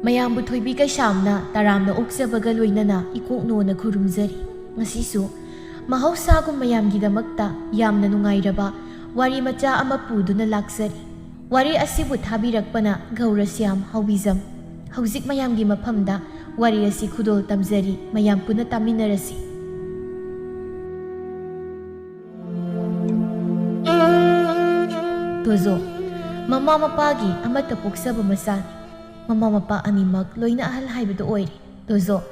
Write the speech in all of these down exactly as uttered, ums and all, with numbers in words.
ꯃꯌꯥꯝꯕꯨ ꯊꯣꯏꯕꯤ ꯀꯩꯁꯥꯝꯅ ꯇꯔꯥꯝꯅ ꯑꯣꯛꯆꯕꯒ ꯂꯣꯏꯅꯅ ꯏꯀꯣꯛꯅꯣꯅ ꯈꯨꯔꯨꯝꯖꯔꯤ꯫ ꯉꯁꯤꯁꯨ ꯃꯍꯧꯁꯥꯒꯨꯝ ꯃꯌꯥꯝꯒꯤꯗꯃꯛꯇ ꯌꯥꯝꯅ ꯅꯨꯡꯉꯥꯏꯔꯕ ꯋꯥꯔꯤ ꯃꯆꯥ ꯑꯃ ꯄꯨꯗꯨꯅ ꯂꯥꯛꯆꯔꯤ꯫ ꯋꯥꯔꯤ ꯑꯁꯤꯕꯨ ꯊꯥꯕꯤꯔꯛꯄꯅ ꯒꯧꯔꯁ꯭ꯌꯥꯝ ꯍꯥꯎꯕꯤꯖꯝ꯫ ꯍꯧꯖꯤꯛ ꯃꯌꯥꯝꯒꯤ ꯃꯐꯝꯗ ꯋꯥꯔꯤ ꯑꯁꯤ ꯈꯨꯗꯣꯜ ꯇꯝꯖꯔꯤ, ꯃꯌꯥꯝ ꯄꯨꯟꯅ ꯇꯥꯃꯤꯟꯅꯔꯁꯤ꯫ ꯗꯣꯖꯣ, ꯃꯃꯥ ꯃꯄꯥꯒꯤ ꯑꯃꯠꯇ ꯄꯣꯛꯆꯕ ꯃꯆꯥꯅꯤ꯫ ꯃꯃꯥ ꯃꯄꯥ ꯑꯅꯤꯃꯛ ꯂꯣꯏꯅ ꯑꯍꯜ ꯍꯥꯏꯕꯗꯨ ꯑꯣꯏꯔꯦ꯫ ꯗꯣꯖꯣ,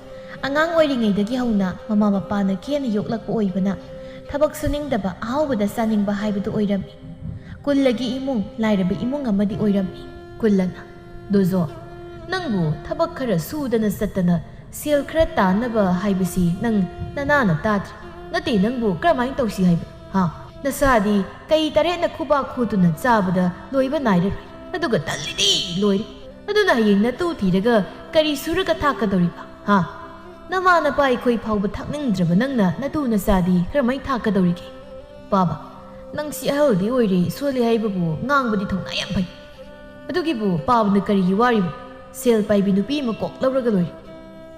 ꯑꯉꯥꯡ ꯑꯣꯏꯔꯤꯉꯩꯗꯒꯤ ꯍꯧꯅ ꯃꯃꯥ ꯃꯄꯥꯅ ꯈꯦꯅ ꯌꯣꯛꯂꯛꯄ ꯑꯣꯏꯕꯅ ꯊꯕꯛ ꯁꯨꯅꯤꯡꯗꯕ, ꯑꯍꯥꯎꯕꯗ ꯆꯥꯅꯤꯡꯕ ꯍꯥꯏꯕꯗꯨ ꯑꯣꯏꯔꯝꯃꯤ꯫ ꯀꯨꯜꯂꯒꯤ ꯏꯃꯨꯡ, ꯂꯥꯏꯔꯕ ꯏꯃꯨꯡ ꯑꯃꯗꯤ ꯑꯣꯏꯔꯝꯃꯤ꯫ ꯀꯨꯜꯂꯅ, "ꯗꯣꯖꯣ, ꯅꯪꯕꯨ ꯊꯕꯛ ꯈꯔ ꯁꯨꯗꯅ ꯆꯠꯇꯅ ꯁꯦꯜ ꯈꯔ ꯇꯥꯟꯅꯕ ꯍꯥꯏꯕꯁꯤ ꯅꯪ ꯅꯅꯥꯅ ꯇꯥꯗ꯭ꯔꯤ꯫ ꯅꯠꯇꯦ, ꯅꯪꯕꯨ ꯀꯔꯝꯍꯥꯏꯅ ꯇꯧꯁꯤ ꯍꯥꯏꯕ? ꯍꯥ? ꯅꯁꯥꯗꯤ ꯀꯩ ꯇꯔꯦꯠꯅ ꯈꯨꯕꯥꯛ ꯈꯨꯗꯨꯅ ꯆꯥꯕꯗ ꯂꯣꯏꯕ ꯅꯥꯏꯔꯔꯣꯏ꯫ ꯑꯗꯨꯒ ꯇꯜꯂꯤꯗꯤ ꯂꯣꯏꯔꯦ꯫ ꯑꯗꯨꯅ ꯍꯌꯦꯡ ꯅꯇꯨ ꯊꯤꯔꯒ ꯀꯔꯤ ꯁꯨꯔꯒ ꯊꯥꯛꯀꯗꯧꯔꯤꯕ? ꯍꯥ? ꯅꯃꯥ ꯅꯄꯥ ꯑꯩꯈꯣꯏ ꯐꯥꯎꯕ ꯊꯥꯛꯅꯤꯡꯗ꯭ꯔꯕ ꯅꯪꯅ ꯅꯇꯨ ꯅꯆꯥꯗꯤ ꯀꯔꯝꯍꯥꯏꯅ ꯊꯥꯛꯀꯗꯧꯔꯤꯒꯦ? ꯄꯥꯕ, ꯅꯪꯁꯤ ꯑꯍꯜꯗꯤ ꯑꯣꯏꯔꯦ, ꯁꯣꯜꯂꯤ ꯍꯥꯏꯕꯕꯨ ꯉꯥꯡꯕꯗꯤ ꯊꯧꯅꯥ ꯌꯥꯝ ꯐꯩ꯫ ꯑꯗꯨꯒꯤꯕꯨ ꯄꯥꯕꯅ ꯀꯔꯤꯒꯤ ꯋꯥꯔꯤꯕ? ꯁꯦꯜ ꯄꯥꯏꯕꯤ ꯅꯨꯄꯤ ꯑꯃ ꯀꯣꯛ ꯂꯧꯔꯒ ꯂꯣꯏꯔꯦ꯫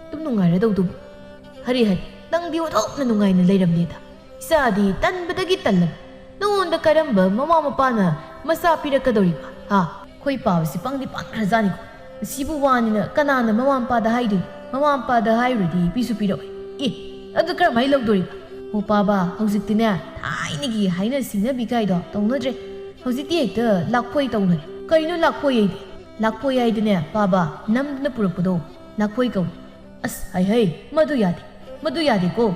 ꯑꯗꯨꯝ ꯅꯨꯡꯉꯥꯏꯔꯗꯧꯗꯨꯕꯨ꯫ ꯍꯔꯦ ꯍꯔꯦ, ꯅꯪꯗꯤ ꯑꯣꯟꯊꯣꯛꯅ ꯅꯨꯡꯉꯥꯏꯅ ꯂꯩꯔꯝꯂꯦꯗ꯫ ꯏꯆꯥꯗꯤ ꯇꯟꯕꯗꯒꯤ ꯇꯜꯂꯕ꯫ ꯅꯉꯣꯟꯗ ꯀꯔꯝꯕ ꯃꯃꯥ ꯃꯄꯥꯅ ꯃꯆꯥ ꯄꯤꯔꯛꯀꯗꯧꯔꯤꯕ? ꯍꯥ? ꯑꯩꯈꯣꯏ ꯄꯥꯕꯁꯤ ꯄꯪꯗꯤ ꯄꯪꯈ꯭ꯔꯖꯥꯠꯅꯤꯀꯣ꯫ ꯃꯁꯤꯕꯨ ꯋꯥꯅꯤꯅ ꯀꯅꯥꯅ ꯃꯃꯥ ꯃꯄꯥꯗ ꯍꯥꯏꯗꯣꯏꯅꯣ? ꯃꯃꯥ ꯃꯄꯥꯗ ꯍꯥꯏꯔꯨꯔꯗꯤ ꯄꯤꯁꯨ ꯄꯤꯔꯛꯑꯣꯏ꯫ ꯑꯦ, ꯑꯗꯨ ꯀꯔꯝꯍꯥꯏꯅ ꯂꯧꯗꯣꯔꯤꯕ? ꯍꯣ ꯄꯥꯕ, ꯍꯧꯖꯤꯛꯇꯤꯅꯦ, ꯊꯥꯏꯅꯒꯤ ꯍꯥꯏꯅ ꯁꯤꯡꯅꯕꯤ ꯀꯥꯏꯗꯣ ꯇꯧꯅꯗ꯭ꯔꯦ꯫ ꯍꯧꯖꯤꯛꯇꯤ ꯍꯦꯛꯇ ꯂꯥꯛꯐꯣꯏ ꯇꯧꯅꯔꯦ꯫ ꯀꯩꯅꯣ ꯂꯥꯛꯐꯣꯏ ꯍꯥꯏꯗꯤ? ꯂꯥꯛꯐꯣꯏ ꯍꯥꯏꯗꯤꯅꯦ ꯄꯥꯕ, ꯅꯝꯗꯨꯅ ꯄꯨꯔꯛꯄꯗꯣ ꯂꯥꯛꯐꯣꯏ ꯀꯧꯏ꯫ ꯑꯁ, ꯍꯩ ꯍꯩ, ꯃꯗꯨ ꯌꯥꯗꯦ, ꯃꯗꯨ ꯌꯥꯗꯦꯀꯣ꯫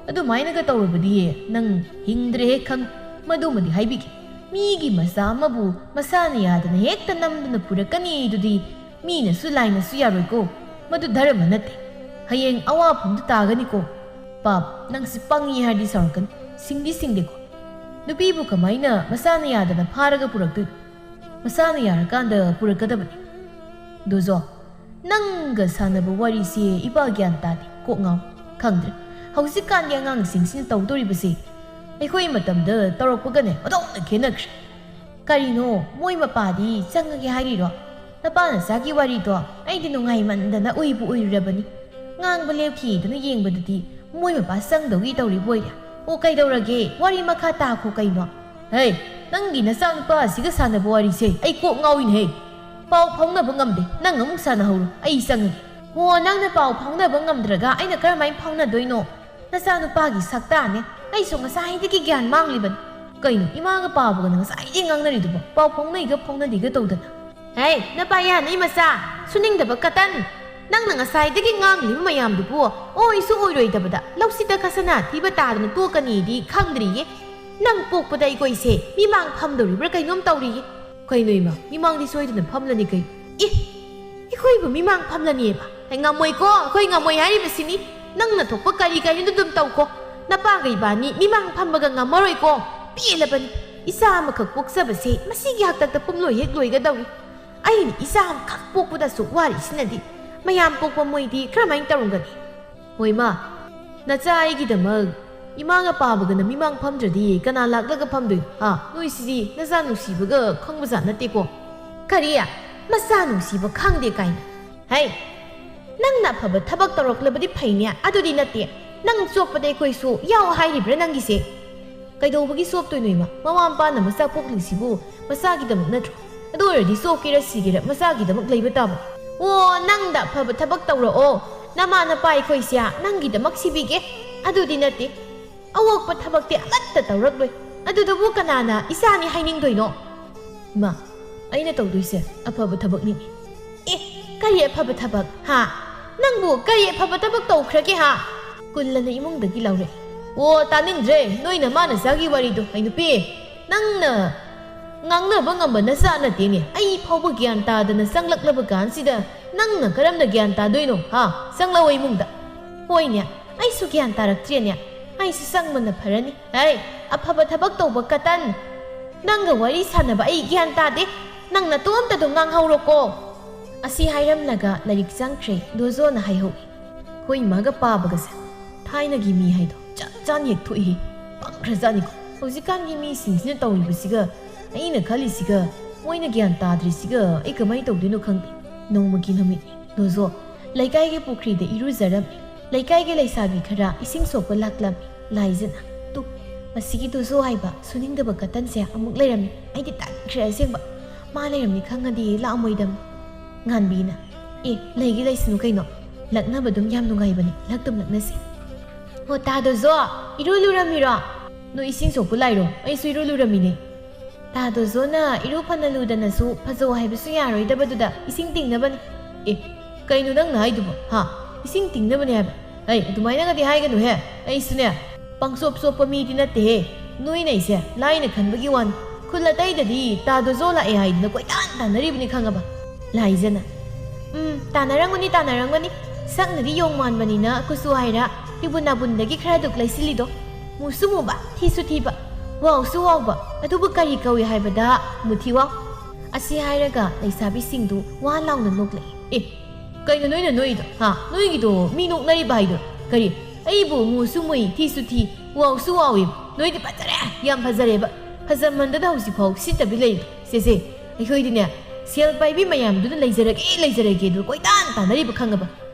ꯑꯗꯨꯃꯥꯏꯅꯒ ꯇꯧꯔꯕꯗꯤ ꯅꯪ ꯍꯤꯡꯗ꯭ꯔꯦꯍꯦ ꯈꯪ꯫ ꯃꯗꯨꯃꯗꯤ ꯍꯥꯏꯕꯤꯒꯦ, ꯃꯤꯒꯤ ꯃꯆꯥ ꯑꯃꯕꯨ ꯃꯁꯥꯅ ꯌꯥꯗꯅ ꯍꯦꯛꯇ ꯅꯝꯗꯨꯅ ꯄꯨꯔꯛꯀꯅꯤ ꯑꯗꯨꯗꯤ ꯃꯤꯅꯁꯨ ꯂꯥꯏꯅꯁꯨ ꯌꯥꯔꯣꯏꯀꯣ꯫ ꯃꯗꯨ ꯙꯔꯃ ꯅꯠꯇꯦ꯫ ꯍꯌꯦꯡ ꯑꯋꯥꯐꯝꯗ ꯇꯥꯒꯅꯤꯀꯣ꯫ ꯄꯥꯞ, ꯅꯪꯁꯤ ꯄꯪꯉꯤ ꯍꯥꯏꯔꯗꯤ ꯁꯥꯎꯔꯛꯀꯅꯤ꯫ ꯁꯤꯡꯗꯤ ꯁꯤꯡꯗꯦꯀꯣ꯫ ꯅꯨꯄꯤꯕꯨ ꯀꯃꯥꯏꯅ ꯃꯁꯥꯅ ꯌꯥꯗꯅ ꯐꯥꯔꯒ ꯄꯨꯔꯛꯇꯣꯏꯅꯣ? ꯃꯁꯥꯅ ꯌꯥꯔꯀꯥꯟꯗ ꯄꯨꯔꯛꯀꯗꯕꯅꯤ꯫ ꯗꯣꯖꯣ, ꯅꯪꯒ ꯁꯥꯟꯅꯕ ꯋꯥꯔꯤꯁꯦ ꯏꯄꯥ ꯒ꯭ꯌꯥꯟ ꯇꯥꯗꯦ, ꯀꯣꯛ ꯉꯥꯎ꯫ ꯈꯪꯗ꯭ꯔꯦ, ꯍꯧꯖꯤꯛꯀꯥꯟꯒꯤ ꯑꯉꯥꯡꯁꯤꯡꯁꯤꯅ ꯇꯧꯗꯣꯔꯤꯕꯁꯤ ꯑꯩꯈꯣꯏ ꯃꯇꯝꯗ ꯇꯧꯔꯛꯄꯒꯅꯦ ꯑꯣꯟꯊꯣꯛꯅ ꯈꯦꯠꯅꯈ꯭ꯔꯦ꯫ ꯀꯔꯤꯅꯣ, ꯃꯣꯏ ꯃꯄꯥꯗꯤ ꯆꯪꯉꯒꯦ ꯍꯥꯏꯔꯤꯔꯣ? ꯅꯄꯥ ꯅꯆꯥꯒꯤ ꯋꯥꯔꯤꯗꯣ ꯑꯩꯗꯤ ꯅꯨꯡꯉꯥꯏꯃꯟꯗꯅ ꯎꯏꯕꯨ ꯎꯏꯔꯨꯔꯕꯅꯤ꯫ ꯉꯥꯡꯕ ꯂꯦꯞꯈꯤꯗꯅ ꯌꯦꯡꯕꯗꯗꯤ ꯃꯣꯏ ꯃꯄꯥ ꯆꯪꯗꯧꯒꯤ ꯇꯧꯔꯤꯕ ꯑꯣꯏꯔꯦ꯫ ꯑꯣ, ꯀꯩꯗꯧꯔꯒꯦ? ꯋꯥꯔꯤ ꯃꯈꯥ ꯇꯥꯈꯣ ꯀꯩꯅꯣ꯫ ꯍꯦ, ꯅꯪꯒꯤ ꯅꯆꯥꯅꯨꯄꯥ ꯑꯁꯤꯒ ꯁꯥꯟꯅꯕ ꯋꯥꯔꯤꯁꯦ ꯑꯩ ꯀꯣꯛ ꯉꯥꯎꯏꯅꯦꯍꯦ꯫ ꯄꯥꯎ ꯐꯥꯎꯅꯕ ꯉꯝꯗꯦ, ꯅꯪ ꯑꯃꯨꯛ ꯁꯥꯟꯅꯍꯧꯔꯣ, ꯑꯩ ꯆꯪꯉꯒꯦ꯫ ꯍꯣ, ꯅꯪꯅ ꯄꯥꯎ ꯐꯥꯎꯅꯕ ꯉꯝꯗ꯭ꯔꯒ ꯑꯩꯅ ꯀꯔꯝꯍꯥꯏꯅ ꯐꯥꯎꯅꯗꯣꯏꯅꯣ? ꯅꯆꯥꯅꯨꯄꯥꯒꯤ ꯁꯛꯇꯥꯅꯦ, ꯑꯩꯁꯨ ꯉꯁꯥꯏꯗꯒꯤ ꯒ꯭ꯌꯥꯟ ꯃꯥꯡꯂꯤꯕꯅꯤ꯫ ꯀꯩꯅꯣ, ꯏꯃꯥꯒ ꯄꯥꯕꯒꯅ ꯉꯁꯥꯏꯗꯒꯤ ꯉꯥꯡꯅꯔꯤꯗꯨꯕꯣ? ꯄꯥꯎ ꯐꯥꯎꯅꯩꯒ ꯐꯥꯎꯅꯗꯦꯒ ꯇꯧꯗꯅ꯫ ꯍꯦ, ꯅꯄꯥ ꯌꯥꯅꯩ ꯃꯆꯥ, ꯁꯨꯅꯤꯡꯗꯕ ꯀꯇꯟ! ꯅꯪꯅ ꯉꯁꯥꯏꯗꯒꯤ ꯉꯥꯡꯂꯤꯕ ꯃꯌꯥꯝꯗꯨꯕꯨ ꯑꯣꯏꯁꯨ ꯑꯣꯏꯔꯣꯏꯗꯕꯗ ꯂꯧꯁꯤꯗ ꯈꯁꯅ ꯊꯤꯕ ꯇꯥꯗꯅ ꯇꯣꯛꯀꯅꯤꯗꯤ ꯈꯪꯗ꯭ꯔꯤꯌꯦ꯫ ꯅꯪ ꯄꯣꯛꯄꯗ ꯑꯩꯈꯣꯏꯁꯦ ꯃꯤꯃꯥꯡ ꯐꯝꯗꯧꯔꯤꯕ꯭ꯔꯥ ꯀꯩꯅꯣꯝ ꯇꯧꯔꯤꯌꯦ꯫ ꯀꯩꯅꯣ ꯏꯃꯥ, ꯃꯤꯃꯥꯡꯗꯤ ꯁꯣꯏꯗꯅ ꯐꯝꯂꯅꯤ ꯀꯩꯅꯣ꯫ ꯑꯦ, ꯑꯩꯈꯣꯏꯕꯨ ꯃꯤꯃꯥꯡ ꯐꯝꯂꯅꯤꯕ? ꯑꯩ ꯉꯝꯃꯣꯏꯀꯣ, ꯑꯩꯈꯣꯏ ꯉꯝꯃꯣꯏ ꯍꯥꯏꯔꯤꯕꯁꯤꯅꯤ꯫ ꯅꯪꯅ ꯊꯣꯛꯄ ꯀꯔꯤ ꯀꯔꯤꯅꯣ ꯑꯗꯨꯝ ꯇꯧꯀꯣ꯫ ꯅꯄꯥꯒ ꯏꯕꯥꯅꯤ ꯃꯤꯃꯥꯡ ꯐꯝꯕꯒ ꯉꯝꯃꯔꯣꯏꯀꯣ꯫ ꯄꯦꯜꯂꯕꯅꯤ꯫ ꯏꯆꯥ ꯑꯃꯈꯛ ꯄꯣꯛꯆꯕꯁꯦ ꯃꯁꯤꯒꯤ ꯍꯥꯛꯇꯛꯇ ꯄꯨꯝꯂꯣꯏ ꯍꯦꯛ ꯂꯣꯏꯒꯗꯧꯔꯤ꯫ ꯑꯩꯅ ꯏꯆꯥ ꯑꯃꯈꯛ ꯄꯣꯛꯄꯗ ꯑꯁꯨꯛ ꯋꯥꯔꯤꯁꯤꯅꯗꯤ ꯃꯌꯥꯝ ꯄꯣꯛꯄ ꯃꯣꯏꯗꯤ ꯀꯔꯝꯍꯥꯏꯅ ꯇꯧꯔꯝꯒꯅꯤ? ꯍꯣꯏ ꯃꯥ, ꯅꯆꯥ ꯑꯩꯒꯤꯗꯃꯛ ꯏꯃꯥꯒ ꯄꯥꯕꯒꯅ ꯃꯤꯃꯥꯡ ꯐꯝꯗ꯭ꯔꯗꯤ ꯀꯅꯥ ꯂꯥꯛꯂꯒ ꯐꯝꯗꯣꯏꯅꯣ? ꯍꯥ? ꯅꯣꯏꯁꯤꯗꯤ ꯅꯆꯥ ꯅꯨꯡꯁꯤꯕꯒ ꯈꯪꯕꯖꯥꯠ ꯅꯠꯇꯦꯀꯣ꯫ ꯀꯔꯤ? ꯃꯆꯥ ꯅꯨꯡꯁꯤꯕ ꯈꯪꯗꯦ ꯀꯥꯏꯅ? ꯍꯩ, ꯅꯪꯅ ꯑꯐꯕ ꯊꯕꯛ ꯇꯧꯔꯛꯂꯕꯗꯤ ꯐꯩꯅꯦ, ꯑꯗꯨꯗꯤ ꯅꯠꯇꯦ꯫ ꯅꯪ ꯆꯣꯞꯄꯗ ꯑꯩꯈꯣꯏꯁꯨ ꯌꯥꯎ ꯍꯥꯏꯔꯤꯕ꯭ꯔꯥ ꯅꯪꯒꯤꯁꯦ? ꯀꯩꯗꯧꯕꯒꯤ ꯆꯣꯞꯇꯣꯏꯅꯣ ꯏꯃꯥ? ꯃꯃꯥ ꯃꯄꯥꯅ ꯃꯆꯥ ꯄꯣꯛꯂꯤꯁꯤꯕꯨ ꯃꯆꯥꯒꯤꯗꯃꯛ ꯅꯠꯇ꯭ꯔꯣ? ꯑꯗꯨ ꯑꯣꯏꯔꯗꯤ ꯆꯣꯞꯀꯦꯔꯥ ꯁꯤꯒꯦꯔꯥ ꯃꯆꯥꯒꯤꯗꯃꯛ ꯂꯩꯕ ꯇꯥꯕꯅꯤ꯫ ꯑꯣ, ꯅꯪꯗ ꯑꯐꯕ ꯊꯕꯛ ꯇꯧꯔꯛꯑꯣ, ꯅꯃꯥ ꯅꯄꯥ ꯑꯩꯈꯣꯏꯁꯦ ꯅꯪꯒꯤꯗꯃꯛ ꯁꯤꯕꯤꯒꯦ, ꯑꯗꯨꯗꯤ ꯅꯠꯇꯦ꯫ ꯑꯋꯣꯛꯄ ꯊꯕꯛꯇꯤ ꯑꯃꯠꯇ ꯇꯧꯔꯛꯂꯣꯏ꯫ ꯑꯗꯨꯗꯕꯨ ꯀꯅꯥꯅ ꯏꯆꯥꯅꯤ ꯍꯥꯏꯅꯤꯡꯗꯣꯏꯅꯣ? ꯏꯃꯥ, ꯑꯩꯅ ꯇꯧꯗꯣꯏꯁꯦ ꯑꯐꯕ ꯊꯕꯛꯅꯤ꯫ ꯑꯦ, ꯀꯔꯤ ꯑꯐꯕ ꯊꯕꯛ, ꯍꯥ? ꯅꯪꯕꯨ ꯀꯔꯤ ꯑꯐꯕ ꯊꯕꯛ ꯇꯧꯈ꯭ꯔꯒꯦ, ꯍꯥ? ꯀꯨꯜꯂꯅ ꯏꯃꯨꯡꯗꯒꯤ ꯂꯥꯎꯔꯛꯏ꯫ ꯑꯣ, ꯇꯥꯅꯤꯡꯗ꯭ꯔꯦ ꯅꯣꯏ ꯅꯃꯥ ꯅꯆꯥꯒꯤ ꯋꯥꯔꯤꯗꯣ꯫ ꯑꯩ ꯅꯨꯄꯤ, ꯅꯪꯅ ꯉꯥꯡꯅꯕ ꯉꯝꯕ ꯅꯆꯥ ꯅꯠꯇꯦꯅꯦ꯫ ꯑꯩ ꯐꯥꯎꯕ ꯒ꯭ꯌꯥꯟ ꯇꯥꯗꯅ ꯆꯪꯂꯛꯂꯕ ꯀꯥꯟꯁꯤꯗ ꯅꯪꯅ ꯀꯔꯝꯅ ꯒ꯭ꯌꯥꯟ ꯇꯥꯗꯣꯏꯅꯣ, ꯍꯥ? ꯆꯪꯂꯛꯑꯣ ꯏꯃꯨꯡꯗ꯫ ꯍꯣꯏꯅꯦ, ꯑꯩꯁꯨ ꯒ꯭ꯌꯥꯟ ꯇꯥꯔꯛꯇ꯭ꯔꯦꯅꯦ꯫ ꯑꯩꯁꯨ ꯆꯪꯕꯅ ꯐꯔꯅꯤ꯫ ꯍꯩ, ꯑꯐꯕ ꯊꯕꯛ ꯇꯧꯕ ꯀꯇꯟ! ꯅꯪꯒ ꯋꯥꯔꯤ ꯁꯥꯟꯅꯕ ꯑꯩ ꯒ꯭ꯌꯥꯟ ꯇꯥꯗꯦ꯫ ꯅꯪ ꯅꯇꯣꯝꯇꯗꯣ ꯉꯥꯡꯍꯧꯔꯣꯀꯣ꯫ ꯑꯁꯤ ꯍꯥꯏꯔꯝꯂꯒ ꯂꯥꯏꯔꯤꯛ ꯆꯪꯈ꯭ꯔꯦ꯫ ꯗꯣꯖꯣꯅ ꯍꯥꯏꯍꯧꯏ꯫ ꯑꯩꯈꯣꯏ ꯏꯃꯥꯒ ꯄꯥꯕꯒꯁꯦ ꯊꯥꯏꯅꯒꯤ ꯃꯤ ꯍꯥꯏꯗꯣ ꯆꯞ ꯆꯥꯅ ꯍꯦꯛ ꯊꯣꯛꯏꯍꯦ꯫ ꯄꯪꯈ꯭ꯔꯖꯥꯠꯅꯤꯀꯣ꯫ ꯍꯧꯖꯤꯛꯀꯥꯟꯒꯤ ꯃꯤꯁꯤꯡꯁꯤꯅ ꯇꯧꯔꯤꯕꯁꯤꯒ ꯑꯩꯅ ꯈꯜꯂꯤꯁꯤꯒ ꯃꯣꯏꯅ ꯒ꯭ꯌꯥꯟ ꯇꯥꯗ꯭ꯔꯤꯁꯤꯒ ꯑꯩ ꯀꯃꯥꯏꯅ ꯇꯧꯗꯣꯏꯅꯣ ꯈꯪꯗꯦ꯫ ꯅꯣꯡꯃꯒꯤ ꯅꯨꯃꯤꯠ ꯗꯣꯖꯣ ꯂꯩꯀꯥꯏꯒꯤ ꯄꯨꯈ꯭ꯔꯤꯗ ꯏꯔꯨꯖꯔꯝꯃꯤ꯫ ꯂꯩꯀꯥꯏꯒꯤ ꯂꯩꯁꯥꯕꯤ ꯈꯔ ꯏꯁꯤꯡ ꯁꯣꯛꯄ ꯂꯥꯛꯂꯝꯃꯤ꯫ ꯂꯥꯏꯖꯅ, "ꯇꯨ, ꯃꯁꯤꯒꯤ ꯗꯣꯖꯣ ꯍꯥꯏꯕ ꯁꯨꯅꯤꯡꯗꯕ ꯀꯇꯟꯁꯦ ꯑꯃꯨꯛ ꯂꯩꯔꯝꯃꯤ꯫ ꯑꯩꯗꯤ ꯇꯟꯈ꯭ꯔꯦ ꯑꯁꯦꯡꯕ꯫ ꯃꯥ ꯂꯩꯔꯝꯅꯤ ꯈꯪꯉꯗꯤ ꯂꯥꯛꯑꯝꯃꯣꯏꯗꯝ꯫" ꯉꯥꯟꯕꯤꯅ, "ꯑꯦ, ꯂꯩꯒꯦ ꯂꯩꯁꯅꯨ ꯀꯩꯅꯣ꯫ ꯂꯛꯅꯕ ꯑꯗꯨꯝ ꯌꯥꯝ ꯅꯨꯡꯉꯥꯏꯕꯅꯤ꯫ ꯂꯛꯇꯨꯝ ꯂꯛꯅꯁꯤ꯫ ꯍꯣ, ꯇꯥ ꯗꯣꯖꯣ, ꯏꯔꯨ ꯂꯨꯔꯝꯃꯤꯔꯣ? ꯅꯣꯏ ꯏꯁꯤꯡ ꯁꯣꯛꯄ ꯂꯥꯛꯏꯔꯣ? ꯑꯩꯁꯨ ꯏꯔꯨ ꯂꯨꯔꯝꯃꯤꯅꯦ꯫" ꯇꯥ ꯗꯣꯖꯣꯅ ꯏꯔꯨ ꯐꯅ ꯂꯨꯗꯅꯁꯨ ꯐꯖꯧ ꯍꯥꯏꯕꯁꯨ ꯌꯥꯔꯣꯏꯗꯕꯗꯨꯗ ꯏꯁꯤꯡ ꯇꯤꯡꯅꯕꯅꯤ꯫ "ꯑꯦ, ꯀꯩꯅꯣ ꯅꯪꯅ ꯍꯥꯏꯗꯨꯕꯣ? ꯍꯥ? ꯏꯁꯤꯡ ꯇꯤꯡꯅꯕꯅꯦ ꯍꯥꯏꯕ? ꯑꯩ ꯑꯗꯨꯃꯥꯏꯅꯒꯗꯤ ꯍꯥꯏꯒꯅꯨꯍꯦ꯫ ꯑꯩꯁꯨꯅꯦ, ꯄꯪꯆꯣꯞ ꯆꯣꯞꯄ ꯃꯤꯗꯤ ꯅꯠꯇꯦꯍꯦ꯫ ꯅꯣꯏꯅ ꯑꯩꯁꯦ ꯂꯥꯏꯅ ꯈꯟꯕꯒꯤ ꯋꯥꯅꯤ꯫ ꯈꯨꯜ ꯑꯇꯩꯗꯗꯤ ꯇꯥ ꯗꯣꯖꯣ ꯂꯥꯛꯑꯦ ꯍꯥꯏꯗꯅ ꯀꯣꯏꯇꯥꯟ ꯇꯥꯟꯅꯔꯤꯕꯅꯤ ꯈꯪꯉꯕ?" ꯂꯥꯏꯖꯅ, "ꯎꯝ, ꯇꯥꯟꯅꯔꯝꯒꯅꯤ, ꯇꯥꯟꯅꯔꯝꯒꯅꯤ꯫ ꯁꯛꯅꯗꯤ ꯌꯣꯡ ꯃꯥꯟꯕꯅꯤꯅ ꯀꯨꯆꯨ ꯍꯥꯏꯔ ꯇꯤꯕꯨ ꯅꯥꯕꯨꯟꯗꯒꯤ ꯈꯔ ꯗꯨꯛ ꯂꯩꯁꯤꯜꯂꯤꯗꯣ꯫ ꯃꯨꯁꯨ ꯃꯨꯕ, ꯊꯤꯁꯨ ꯊꯤꯕ, ꯋꯥꯎꯁꯨ ꯋꯥꯎꯕ, ꯑꯗꯨꯕꯨ ꯀꯔꯤ ꯀꯧꯏ ꯍꯥꯏꯕꯗ ꯃꯨꯊꯤ ꯋꯥꯎ꯫" ꯑꯁꯤ ꯍꯥꯏꯔꯒ ꯂꯩꯁꯥꯕꯤꯁꯤꯡꯗꯨ ꯋꯥ ꯂꯥꯎꯅ ꯅꯣꯛꯂꯛꯏ꯫ "ꯑꯦ, ꯀꯩꯅꯣ ꯅꯣꯏꯅ ꯅꯣꯛꯏꯗꯣ? ꯍꯥ? ꯅꯣꯏꯒꯤꯗꯣ ꯃꯤ ꯅꯣꯛꯅꯔꯤꯕ ꯍꯥꯏꯗꯣ ꯀꯔꯤ? ꯑꯩꯕꯨ ꯃꯨꯁꯨ ꯃꯨꯏ, ꯊꯤꯁꯨ ꯊꯤ, ꯋꯥꯎꯁꯨ ꯋꯥꯎꯏ꯫ ꯅꯣꯏꯗꯤ ꯐꯖꯔꯦ, ꯌꯥꯝ ꯐꯖꯔꯦꯕ꯫ ꯐꯖꯃꯟꯗꯅ ꯍꯧꯖꯤꯛꯐꯥꯎ ꯁꯤꯠꯇꯕꯤ ꯂꯩꯔꯤ꯫ ꯁꯦ, ꯁꯦ, ꯑꯩꯈꯣꯏꯗꯤꯅꯦ, ꯁꯦꯜ ꯄꯥꯏꯕꯤ ꯃꯌꯥꯝꯗꯨꯅ ꯂꯩꯖꯔꯒꯦ, ꯂꯩꯖꯔꯒꯦ ꯑꯗꯨ ꯀꯣꯏꯇꯥꯟ ꯇꯥꯟꯅꯔꯤꯕ ꯈꯪꯉꯕ?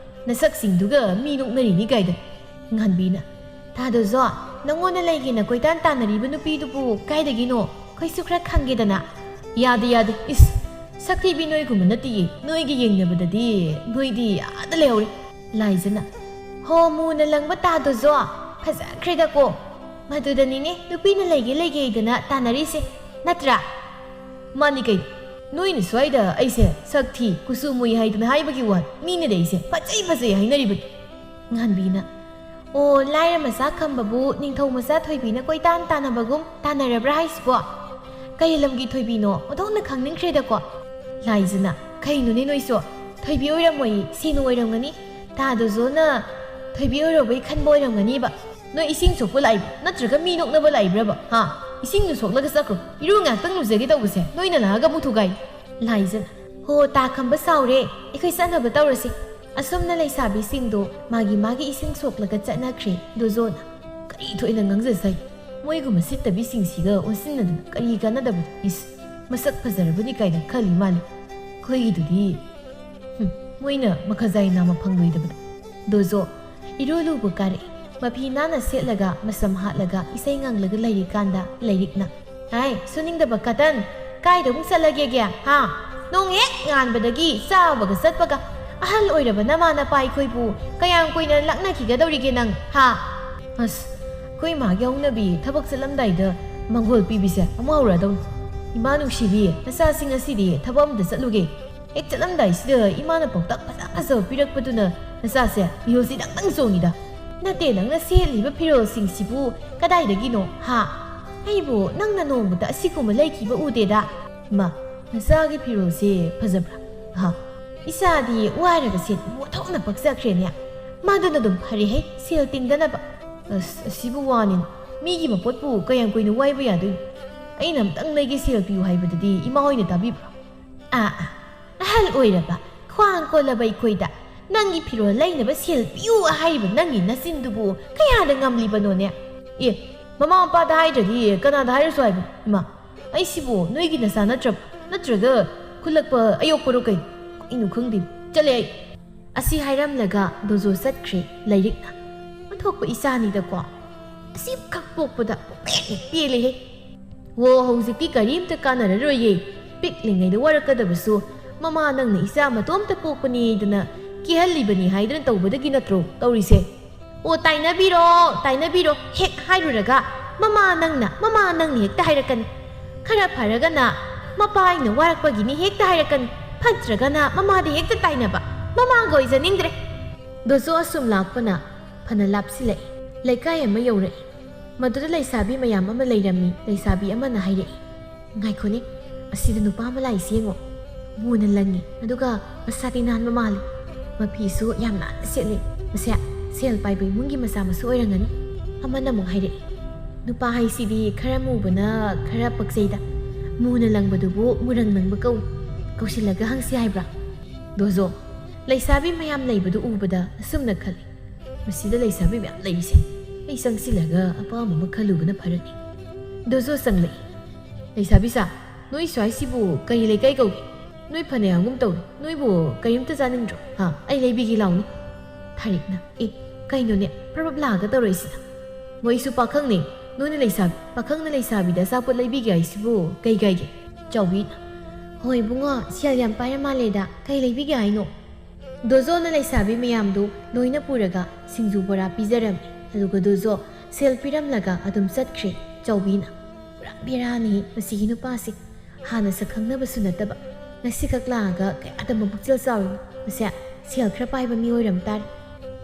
ꯅꯁꯛꯁꯤꯡꯗꯨꯒ ꯃꯤ ꯅꯣꯛꯅꯔꯤꯅꯤ ꯀꯥꯏꯗ꯫" ꯉꯥꯟꯕꯤꯅ, "ꯇꯥ ꯗꯣꯖꯣ, ꯅꯪꯉꯣꯟꯗ ꯂꯩꯒꯦꯅ ꯀꯣꯏꯇꯥꯟ ꯇꯥꯟꯅꯔꯤꯕ ꯅꯨꯄꯤꯗꯨꯕꯨ ꯀꯥꯏꯗꯒꯤꯅꯣ? ꯑꯩꯈꯣꯏꯁꯨ ꯈꯔ ꯈꯪꯒꯦꯗꯅ꯫" "ꯌꯥꯗꯦ, ꯌꯥꯗꯦ꯫ ꯏꯁ, ꯁꯛꯊꯤꯕꯤ ꯅꯣꯏꯒꯨꯝꯕ ꯅꯠꯇꯤꯌꯦ꯫ ꯅꯣꯏꯒ ꯌꯦꯡꯅꯕꯗꯗꯤ ꯅꯣꯏꯗꯤ ꯑꯥꯗ ꯂꯩꯍꯧꯔꯦ꯫" ꯂꯥꯏꯖꯅ, "ꯍꯣ, ꯃꯨꯅ ꯂꯪꯕ ꯇꯥ ꯗꯣꯖꯣ, ꯐꯖꯈ꯭ꯔꯦꯗꯀꯣ꯫ ꯃꯗꯨꯗꯅꯤꯅꯦ ꯅꯨꯄꯤꯅ ꯂꯩꯒꯦ ꯂꯩꯒꯦ ꯍꯥꯏꯗꯅ ꯇꯥꯟꯅꯔꯤꯁꯦ, ꯅꯠꯇ꯭ꯔꯥ?" "ꯃꯥꯅꯤ ꯀꯩꯅꯣ꯫ ꯅꯣꯏꯅ ꯁ꯭ꯋꯥꯏꯗ ꯑꯩꯁꯦ ꯁꯛ ꯊꯤ, ꯀꯨꯆꯨ ꯃꯨꯏ ꯍꯥꯏꯗꯅ ꯍꯥꯏꯕꯒꯤ ꯋꯥꯅꯤ꯫ ꯃꯤꯅꯗꯤ ꯑꯩꯁꯦ ꯐꯖꯩ ꯐꯖꯩ ꯍꯥꯏꯅꯔꯤꯕꯅꯤ꯫" ꯉꯥꯟꯕꯤꯅ, "ꯑꯣ, ꯂꯥꯏꯔ ꯃꯆꯥ ꯈꯝꯕꯕꯨ ꯅꯤꯡꯊꯧ ꯃꯆꯥ ꯊꯣꯏꯕꯤꯅ ꯀꯣꯏꯇꯥꯟ ꯇꯥꯟꯅꯕꯒꯨꯝ ꯇꯥꯟꯅꯔꯕ꯭ꯔꯥ ꯍꯥꯏꯁꯤꯕꯣ? ꯀꯔꯤ ꯂꯝꯒꯤ ꯊꯣꯏꯕꯤꯅꯣ? ꯑꯣꯟꯊꯣꯛꯅ ꯈꯪꯅꯤꯡꯈ꯭ꯔꯦꯗꯀꯣ꯫" ꯂꯥꯏꯖꯅ, "ꯀꯩꯅꯣꯅꯦ ꯅꯣꯏꯁꯨ? ꯊꯣꯏꯕꯤ ꯑꯣꯏꯔꯝꯃꯣꯏ, ꯁꯤꯅꯨ ꯑꯣꯏꯔꯝꯒꯅꯤ꯫ ꯇꯥ ꯗꯣꯖꯣꯅ ꯊꯣꯏꯕꯤ ꯑꯣꯏꯔꯧꯕꯩ ꯈꯟꯕ ꯑꯣꯏꯔꯝꯒꯅꯤꯕ꯫ ꯅꯣꯏ ꯏꯁꯤꯡ ꯁꯣꯛꯄ ꯂꯥꯛꯏꯕ ꯅꯠꯇ꯭ꯔꯒ ꯃꯤ ꯅꯣꯛꯅꯕ ꯂꯥꯛꯏꯕ꯭ꯔꯕ? ꯍꯥ? ꯏꯁꯤꯡꯗꯨ ꯁꯣꯛꯂꯒ ꯆꯠꯈ꯭ꯔꯣ꯫ ꯏꯔꯨ ꯉꯥꯛꯇꯪ ꯂꯨꯖꯒꯦ ꯇꯧꯕꯁꯦ ꯅꯣꯏꯅ ꯂꯥꯛꯑꯒ ꯑꯃꯨꯛ ꯊꯨꯒꯥꯏ꯫" ꯂꯥꯏꯖꯅ, "ꯍꯣ, ꯇꯥ ꯈꯝꯕ ꯁꯥꯎꯔꯦ꯫ ꯑꯩꯈꯣꯏ ꯆꯠꯅꯕ ꯇꯧꯔꯁꯤ꯫ ꯑꯁꯨꯝꯅ ꯂꯩꯁꯥꯕꯤꯁꯤꯡꯗꯣ ꯃꯥꯒꯤ ꯃꯥꯒꯤ ꯏꯁꯤꯡ ꯁꯣꯛꯂꯒ ꯆꯠꯅꯈ꯭ꯔꯦ꯫ ꯗꯣꯖꯣꯅ, "ꯀꯔꯤ ꯊꯣꯛꯏꯅ ꯉꯥꯡꯖꯁꯩ? ꯃꯣꯏꯒꯨꯝꯕ ꯁꯤꯠꯇꯕꯤꯁꯤꯡꯁꯤꯒ ꯑꯣꯟꯁꯤꯟꯅꯗꯅ ꯀꯔꯤ ꯀꯥꯟꯅꯗꯕꯗ? ꯏꯁ, ꯃꯁꯛ ꯐꯖꯔꯕꯅꯤ ꯀꯥꯏꯅ ꯈꯜꯂꯤ ꯃꯥꯜꯂꯤ꯫ ꯑꯩꯈꯣꯏꯒꯤꯗꯨꯗꯤ, ꯍꯨꯝ, ꯃꯣꯏꯅ ꯃꯈꯖꯥꯏ ꯅꯥꯝꯃ ꯐꯪꯂꯣꯏꯗꯕꯗ꯫" ꯗꯣꯖꯣ ꯏꯔꯨ ꯂꯨꯕ ꯀꯥꯔꯛꯏ꯫ ꯃꯐꯤ ꯅꯥꯟꯅ ꯁꯦꯠꯂꯒ, ꯃꯁꯝ ꯍꯥꯠꯂꯒ, ꯏꯁꯩ ꯉꯪꯂꯒ ꯂꯩꯔꯤꯀꯥꯟꯗ ꯂꯩꯔꯤꯛꯅ, "ꯍꯥꯏ, ꯁꯨꯅꯤꯡꯗꯕ ꯀꯇꯟ, ꯀꯥꯏꯗ ꯑꯃꯨꯛ ꯆꯠꯂꯒꯦꯒꯦ, ꯍꯥ? ꯅꯣꯡ ꯍꯦꯛ ꯉꯥꯟꯕꯗꯒꯤ ꯆꯥꯕꯒ ꯆꯠꯄꯒ, ꯑꯍꯜ ꯑꯣꯏꯔꯕ ꯅꯃꯥ ꯅꯄꯥ ꯑꯩꯈꯣꯏꯕꯨ ꯀꯌꯥꯝ ꯀꯨꯏꯅ ꯂꯛꯅꯈꯤꯒꯗꯧꯔꯤꯒꯦ ꯅꯪ, ꯍꯥ?" ꯑꯁ, ꯑꯩꯈꯣꯏ ꯏꯃꯥꯒꯤ ꯍꯧꯅꯕꯤ ꯊꯕꯛ ꯆꯠꯂꯝꯗꯥꯏꯗ ꯃꯪꯒꯣꯜ ꯄꯤꯕꯤꯁꯦ ꯑꯃꯨꯛ ꯍꯧꯔꯛꯑꯗꯧꯅꯤ꯫ "ꯏꯃꯥ ꯅꯨꯡꯁꯤꯕꯤ, ꯅꯆꯥꯁꯤꯡ ꯉꯁꯤꯗꯤ ꯊꯕꯛ ꯑꯃꯗ ꯆꯠꯂꯨꯒꯦ꯫ ꯍꯦꯛ ꯆꯠꯂꯝꯗꯥꯏꯁꯤꯗ ꯏꯃꯥꯅ ꯄꯥꯎꯇꯥꯛ ꯐꯖ ꯐꯖꯕ ꯄꯤꯔꯛꯄꯗꯨꯅ ꯅꯆꯥꯁꯦ ꯃꯤꯍꯨꯜꯁꯤ ꯗꯪ ꯗꯪ ꯆꯣꯡꯉꯤꯗ꯫ ꯅꯠꯇꯦ, ꯅꯪꯅ ꯁꯦꯠꯂꯤꯕ ꯐꯤꯔꯣꯜꯁꯤꯡꯁꯤꯕꯨ ꯀꯗꯥꯏꯗꯒꯤꯅꯣ, ꯍꯥ? ꯑꯩꯕꯨ ꯅꯪꯅ ꯅꯣꯡꯃꯇ ꯑꯁꯤꯒꯨꯝꯕ ꯂꯩꯈꯤꯕ ꯎꯗꯦꯗ꯫ ꯏꯃꯥ, ꯅꯆꯥꯒꯤ ꯐꯤꯔꯣꯜꯁꯦ ꯐꯖꯕ꯭ꯔꯥ? ꯍꯥ? ꯏꯆꯥꯗꯤ ꯋꯥꯏꯔꯒ ꯁꯦꯠꯄ ꯑꯣꯟꯊꯣꯛꯅ ꯄꯛꯆꯈ꯭ꯔꯦꯅꯦ꯫ ꯃꯥꯗꯨꯅ ꯑꯗꯨꯝ ꯐꯔꯦꯍꯦ, ꯁꯦꯜ ꯇꯤꯡꯗꯅꯕ꯫" "ꯑꯁ, ꯑꯁꯤꯕꯨ ꯋꯥꯅꯤꯅꯦ꯫ ꯃꯤꯒꯤ ꯃꯄꯣꯠꯄꯨ ꯀꯌꯥꯝ ꯀꯨꯏꯅ ꯋꯥꯏꯕ ꯌꯥꯗꯣꯏꯅꯣ? ꯑꯩꯅ ꯑꯝꯇꯪ ꯂꯩꯒꯦ, ꯁꯦꯜ ꯄꯤꯌꯨ ꯍꯥꯏꯕꯗꯗꯤ ꯏꯃꯥ ꯍꯣꯏꯅ ꯇꯥꯕꯤꯕ꯭ꯔꯣ?" "ꯑꯥ, ꯑꯥ, ꯑꯍꯜ ꯑꯣꯏꯔꯕ, ꯈ꯭ꯋꯥꯡ ꯀꯣꯜꯂꯕ ꯑꯩꯈꯣꯏꯗ ꯅꯪꯒꯤ ꯐꯤꯔꯣꯜ ꯂꯩꯅꯕ ꯁꯦꯜ ꯄꯤꯌꯨ ꯍꯥꯏꯔꯤꯕ ꯅꯪꯒꯤ ꯅꯆꯤꯟꯗꯨꯕꯨ ꯀꯌꯥꯗ ꯉꯝꯂꯤꯕꯅꯣꯅꯦ? ꯑꯦ, ꯃꯃꯥ ꯃꯄꯥꯗ ꯍꯥꯏꯗ꯭ꯔꯗꯤ ꯀꯅꯥꯗ ꯍꯥꯏꯔꯁꯨ ꯍꯥꯏꯕ? ꯏꯃꯥ, ꯑꯩꯁꯤꯕꯨ ꯅꯣꯏꯒꯤ ꯅꯆꯥ ꯅꯠꯇ꯭ꯔꯕ? ꯅꯠꯇ꯭ꯔꯒ ꯈꯨꯜꯂꯛꯄ ꯑꯌꯣꯛꯄꯔꯣ ꯀꯩ? ꯀꯩꯅꯣ ꯈꯪꯗꯦ꯫ ꯆꯠꯂꯦ ꯑꯩ꯫" ꯑꯁꯤ ꯍꯥꯏꯔꯝꯂꯒ ꯗꯣꯖꯣ ꯆꯠꯈ꯭ꯔꯦ꯫ ꯂꯥꯏꯔꯤꯛꯅ, "ꯑꯣꯟꯊꯣꯛꯄ ꯏꯆꯥꯅꯤꯗꯀꯣ꯫ ꯑꯁꯤꯈꯛ ꯄꯣꯛꯄꯗ ꯄꯨꯛꯄꯦꯟ ꯍꯦꯛ ꯄꯦꯜꯂꯦꯍꯦ꯫ ꯍꯣ, ꯍꯧꯖꯤꯛꯇꯤ ꯀꯔꯤꯝꯇ ꯀꯥꯟꯅꯔꯔꯣꯏꯌꯦ꯫ ꯄꯤꯛꯂꯤꯉꯩꯗ ꯋꯥꯔꯛꯀꯗꯕꯁꯨ ꯃꯃꯥ ꯅꯪꯅ ꯏꯆꯥ ꯃꯇꯣꯝꯇ ꯄꯣꯛꯄꯅꯤꯗꯅ ꯀꯤꯍꯜꯂꯤꯕꯅꯤ ꯍꯥꯏꯗꯅ ꯇꯧꯕꯗꯒꯤ ꯅꯠꯇ꯭ꯔꯣ ꯇꯧꯔꯤꯁꯦ? ꯑꯣ, ꯇꯥꯏꯅꯕꯤꯔꯣ, ꯇꯥꯏꯅꯕꯤꯔꯣ, ꯍꯦꯛ ꯍꯥꯏꯔꯨꯔꯒ ꯃꯃꯥ ꯅꯪꯅ, ꯃꯃꯥ ꯅꯪꯅ ꯍꯦꯛꯇ ꯍꯥꯏꯔꯛꯀꯅꯤ꯫ ꯈꯔ ꯐꯔꯒꯅ ꯃꯄꯥ ꯑꯩꯅ ꯋꯥꯔꯛꯄꯒꯤꯅꯤ ꯍꯦꯛꯇ ꯍꯥꯏꯔꯛꯀꯅꯤ꯫ ꯐꯠꯇ꯭ꯔꯒꯅ ꯃꯃꯥꯗ ꯍꯦꯛꯇ ꯇꯥꯏꯅꯕ꯫ ꯃꯃꯥꯒ ꯑꯣꯏꯖꯅꯤꯡꯗ꯭ꯔꯦ꯫" ꯗꯣꯖꯣ ꯑꯁꯨꯝ ꯂꯥꯛꯄꯅ ꯐꯅ ꯂꯥꯞꯁꯤꯜꯂꯛꯏ꯫ ꯂꯩꯀꯥꯏ ꯑꯃ ꯌꯧꯔꯛꯏ꯫ ꯃꯗꯨꯗ ꯂꯩꯁꯥꯕꯤ ꯃꯌꯥꯝ ꯑꯃ ꯂꯩꯔꯝꯃꯤ꯫ ꯂꯩꯁꯥꯕꯤ ꯑꯃꯅ ꯍꯥꯏꯔꯛꯏ, "ꯉꯥꯏꯈꯣꯅꯦ, ꯑꯁꯤꯗ ꯅꯨꯄꯥ ꯑꯃ ꯂꯥꯛꯏꯁꯤ ꯌꯦꯡꯉꯣ꯫ ꯃꯨꯅ ꯂꯪꯉꯤ, ꯑꯗꯨꯒ ꯃꯁꯥꯗꯤ ꯅꯥꯟꯕ ꯃꯥꯜꯂꯤ꯫ ꯃꯐꯤꯁꯨ ꯌꯥꯝ ꯅꯥꯟꯅ ꯁꯦꯠꯂꯤ꯫ ꯃꯁꯦ ꯁꯦꯜ ꯄꯥꯏꯕ ꯏꯃꯨꯡꯒꯤ ꯃꯆꯥ ꯃꯁꯨ ꯑꯣꯏꯔꯝꯒꯅꯤ꯫" ꯑꯃꯅ ꯑꯃꯨꯛ ꯍꯥꯏꯔꯛꯏ, "ꯅꯨꯄꯥ ꯍꯥꯏꯁꯤꯗꯤ ꯈꯔ ꯃꯨꯕꯅ ꯈꯔ ꯄꯛꯆꯩꯗ꯫ ꯃꯨꯅ ꯂꯪꯕꯗꯨꯕꯨ ꯃꯨꯔꯪ ꯂꯪꯕ ꯀꯧꯏ꯫ ꯀꯧꯁꯤꯜꯂꯒ ꯍꯪꯁꯤ ꯍꯥꯏꯕ꯭ꯔꯥ?" ꯗꯣꯖꯣ, ꯂꯩꯁꯥꯕꯤ ꯃꯌꯥꯝ ꯂꯩꯕꯗꯨ ꯎꯕꯗ ꯑꯁꯨꯝꯅ ꯈꯜꯂꯤ, "ꯃꯁꯤꯗ ꯂꯩꯁꯥꯕꯤ ꯃꯌꯥꯝ ꯂꯩꯔꯤꯁꯦ, ꯑꯩ ꯆꯪꯁꯤꯜꯂꯒ ꯑꯄꯥꯝꯕ ꯑꯃ ꯈꯜꯂꯨꯕꯅ ꯐꯔꯅꯤ"꯫ ꯗꯣꯖꯣ ꯆꯪꯂꯛꯏ꯫ "ꯂꯩꯁꯥꯕꯤ ꯁꯥ, ꯅꯣꯏ ꯁ꯭ꯋꯥꯏꯁꯤꯕꯨ ꯀꯔꯤ ꯂꯩꯀꯥꯏ ꯀꯧꯒꯦ? ꯅꯣꯏ ꯐꯅ ꯌꯥꯝꯒꯨꯝ ꯇꯧꯔꯤ꯫ ꯅꯣꯏꯕꯨ ꯀꯔꯤꯝꯇ ꯆꯥꯅꯤꯡꯗ꯭ꯔꯣ? ꯍꯥ? ꯑꯩ ꯂꯩꯕꯤꯒꯦ ꯂꯥꯎꯅꯦ"꯫ ꯊꯥꯔꯤꯛꯅ, "ꯑꯦ, ꯀꯩꯅꯣꯅꯦ, ꯄ꯭ꯔꯞ ꯄ꯭ꯔꯞ ꯂꯥꯛꯑꯒ ꯇꯧꯔꯛꯏꯁꯤꯅ? ꯃꯣꯏꯁꯨ ꯄꯥꯈꯪꯅꯦ, ꯅꯣꯏꯅ ꯂꯩꯁꯥꯕꯤ, ꯄꯥꯈꯪꯅ ꯂꯩꯁꯥꯕꯤꯗ ꯑꯆꯥꯄꯣꯠ ꯂꯩꯕꯤꯒꯦ ꯍꯥꯏꯁꯤꯕꯨ ꯀꯩ ꯀꯥꯏꯒꯦ?" ꯆꯥꯎꯕꯤꯅ, "ꯍꯣꯏ ꯏꯕꯨꯡꯉꯣ, ꯁꯦꯜ ꯌꯥꯝ ꯄꯥꯏꯔ ꯃꯥꯜꯂꯦꯗ, ꯀꯩ ꯂꯩꯕꯤꯒꯦ ꯍꯥꯏꯅꯣ?" ꯗꯣꯖꯣꯅ ꯂꯩꯁꯥꯕꯤ ꯃꯌꯥꯝꯗꯨ ꯂꯣꯏꯅ ꯄꯨꯔꯒ ꯁꯤꯡꯖꯨ ꯕꯣꯔꯥ ꯄꯤꯖꯔꯝꯃꯤ꯫ ꯑꯗꯨꯒ ꯗꯣꯖꯣ ꯁꯦꯜ ꯄꯤꯔꯝꯂꯒ ꯑꯗꯨꯝ ꯆꯠꯈ꯭ꯔꯦ꯫ ꯆꯥꯎꯕꯤꯅ, "ꯄꯨꯔꯥ ꯕꯦꯔꯥꯅꯤ ꯃꯁꯤꯒꯤ ꯅꯨꯄꯥꯁꯦ꯫ ꯍꯥꯟꯅ ꯁꯛ ꯈꯪꯅꯕꯁꯨ ꯅꯠꯇꯕ, ꯉꯁꯤꯈꯛ ꯂꯥꯛꯑꯒ ꯀꯌꯥꯗ ꯃꯕꯨꯛꯆꯦꯜ ꯆꯥꯎꯔꯤꯅꯣ꯫ ꯃꯁꯦ ꯁꯦꯜ ꯈꯔ ꯄꯥꯏꯕ ꯃꯤ ꯑꯣꯏꯔꯝ ꯇꯥꯔꯦ"꯫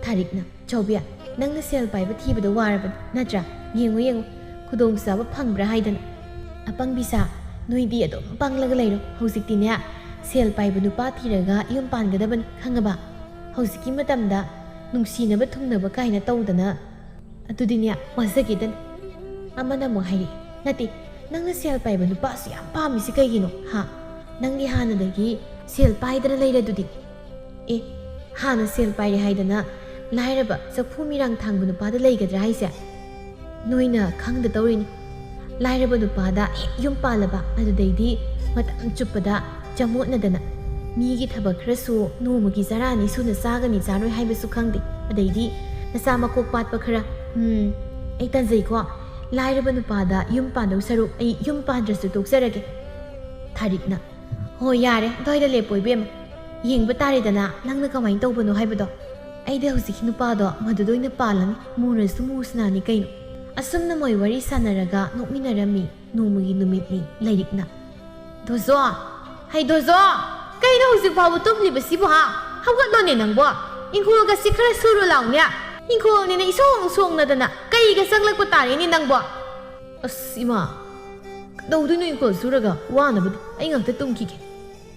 ꯊꯥꯔꯤꯛꯅ, "ꯆꯥꯎꯕꯤ, ꯅꯪꯅ ꯁꯦꯜ ꯄꯥꯏꯕ ꯊꯤꯕꯗ ꯋꯥꯔꯕꯅꯤ ꯅꯠꯇ꯭ꯔꯥ? ꯌꯦꯡꯉꯨ, ꯌꯦꯡꯉꯨ, ꯈꯨꯗꯣꯡꯆꯥꯕ ꯐꯪꯕ꯭ꯔꯥ ꯍꯥꯏꯗꯅ꯫ ꯑꯄꯪꯕꯤ ꯁꯥ, ꯅꯣꯏꯗꯤ ꯑꯗꯨꯝ ꯄꯪꯂꯒ ꯂꯩꯔꯣ꯫ ꯍꯧꯖꯤꯛꯇꯤꯅꯦ, ꯁꯦꯜ ꯄꯥꯏꯕ ꯅꯨꯄꯥ ꯊꯤꯔꯒ ꯌꯨꯝ ꯄꯥꯟꯒꯗꯕꯅꯤ, ꯈꯪꯉꯕ? ꯍꯧꯖꯤꯛꯀꯤ ꯃꯇꯝꯗ ꯅꯨꯡꯁꯤꯅꯕ ꯊꯨꯡꯅꯕ ꯀꯥꯏꯅ ꯇꯧꯗꯅ, ꯑꯗꯨꯗꯤꯅꯦ, ꯋꯥꯖꯈꯤꯗꯅꯤ"꯫ ꯑꯃꯅ ꯑꯃꯨꯛ ꯍꯥꯏꯔꯛꯏ, "ꯅꯠꯇꯦ, ꯅꯪꯅ ꯁꯦꯜ ꯄꯥꯏꯕ ꯅꯨꯄꯥꯁꯨ ꯌꯥꯝ ꯄꯥꯝꯃꯤꯁꯤ ꯀꯩꯒꯤꯅꯣ, ꯍꯥ? ꯅꯪꯗꯤ ꯍꯥꯟꯅꯗꯒꯤ ꯁꯦꯜ ꯄꯥꯏꯗꯅ ꯂꯩꯔꯗꯨꯗꯤ꯫ ꯑꯦ, ꯍꯥꯟꯅ ꯁꯦꯜ ꯄꯥꯏꯔꯦ ꯍꯥꯏꯗꯅ ꯂꯥꯏꯔꯕ ꯆꯐꯨ ꯃꯤꯔꯥꯡ ꯊꯥꯡꯕ ꯅꯨꯄꯥꯗ ꯂꯩꯒꯗ꯭ꯔꯥ ꯍꯥꯏꯁꯦ? ꯅꯣꯏꯅ ꯈꯪꯗ ꯇꯧꯔꯤꯅꯤ꯫ ꯂꯥꯏꯔꯕ ꯅꯨꯄꯥꯗ ꯍꯦꯛ ꯌꯨꯝ ꯄꯥꯜꯂꯕ, ꯑꯗꯨꯗꯩꯗꯤ ꯃꯇꯝ ꯆꯨꯞꯄꯗ ꯆꯃꯣꯠꯅꯗꯅ, ꯃꯤꯒꯤ ꯊꯕꯛ ꯈꯔꯁꯨ ꯅꯣꯡꯃꯒꯤ ꯆꯔꯥ ꯑꯅꯤ ꯁꯨꯅ ꯆꯥꯒꯅꯤ ꯆꯥꯔꯣꯏ ꯍꯥꯏꯕꯁꯨ ꯈꯪꯗꯦ꯫ ꯑꯗꯩꯗꯤ ꯅꯆꯥ ꯃꯀꯣꯛ ꯄꯥꯠꯄ ꯈꯔ꯫ ꯎꯝ, ꯑꯩ ꯇꯟꯖꯩꯀꯣ꯫ ꯂꯥꯏꯔꯕ ꯅꯨꯄꯥꯗ ꯌꯨꯝ ꯄꯥꯟꯗꯧ ꯁꯔꯨꯛ ꯑꯩ ꯌꯨꯝ ꯄꯥꯟꯗ꯭ꯔꯁꯨ ꯇꯣꯛꯆꯔꯒꯦ"꯫ ꯊꯥꯔꯤꯛꯅ, "ꯍꯣ, ꯌꯥꯔꯦ, ꯑꯗꯨꯋꯥꯏꯗ ꯂꯦꯞꯄꯣ ꯏꯕꯦꯝꯃ꯫ ꯌꯦꯡꯕ ꯇꯥꯔꯦꯗꯅ ꯅꯪꯅ ꯀꯃꯥꯏꯅ ꯇꯧꯕꯅꯣ ꯍꯥꯏꯕꯗꯣ꯫ ꯑꯩꯗꯤ ꯍꯧꯖꯤꯛꯀꯤ ꯅꯨꯄꯥꯗꯣ ꯃꯗꯨꯗ ꯑꯣꯏꯅ ꯄꯥꯜꯂꯅꯤ, ꯃꯨꯔꯁꯨ ꯃꯨꯁꯅꯥꯅꯤ ꯀꯩꯅꯣ"꯫ ꯑꯁꯨꯝꯅ ꯃꯣꯏ ꯋꯥꯔꯤ ꯁꯥꯟꯅꯔꯒ ꯅꯣꯛꯃꯤꯟꯅꯔꯝꯃꯤ꯫ ꯅꯣꯡꯃꯒꯤ ꯅꯨꯃꯤꯠꯅꯤ꯫ ꯂꯥꯏꯔꯤꯛꯅ, "ꯗꯣꯖꯣ! ꯍꯩ ꯗꯣꯖꯣ! ꯀꯩꯅꯣ ꯍꯧꯖꯤꯛ ꯐꯥꯎꯕ ꯇꯨꯝꯂꯤꯕꯁꯤꯕꯨ, ꯍꯥ? ꯍꯧꯒꯠꯂꯣꯅꯦ ꯅꯪꯕꯣ! ꯏꯪꯈꯣꯜꯒꯁꯤ ꯈꯔ ꯁꯨꯔꯨ ꯂꯥꯎꯅꯦ! ꯏꯪꯈꯣꯜꯅꯤꯅ ꯏꯁꯣꯡ ꯁꯣꯡꯅꯗꯅ ꯀꯩꯒ ꯆꯪꯂꯛꯄ ꯇꯥꯔꯦꯅꯦ ꯅꯪꯕꯣ!" "ꯑꯁ ꯏꯃꯥ! ꯀꯩꯗꯧꯗꯣꯏꯅꯣ ꯏꯪꯈꯣꯜ ꯁꯨꯔꯒ? ꯋꯥꯅꯕꯗꯤ꯫ ꯑꯩ ꯉꯥꯛꯇ ꯇꯨꯝꯈꯤꯒꯦ"꯫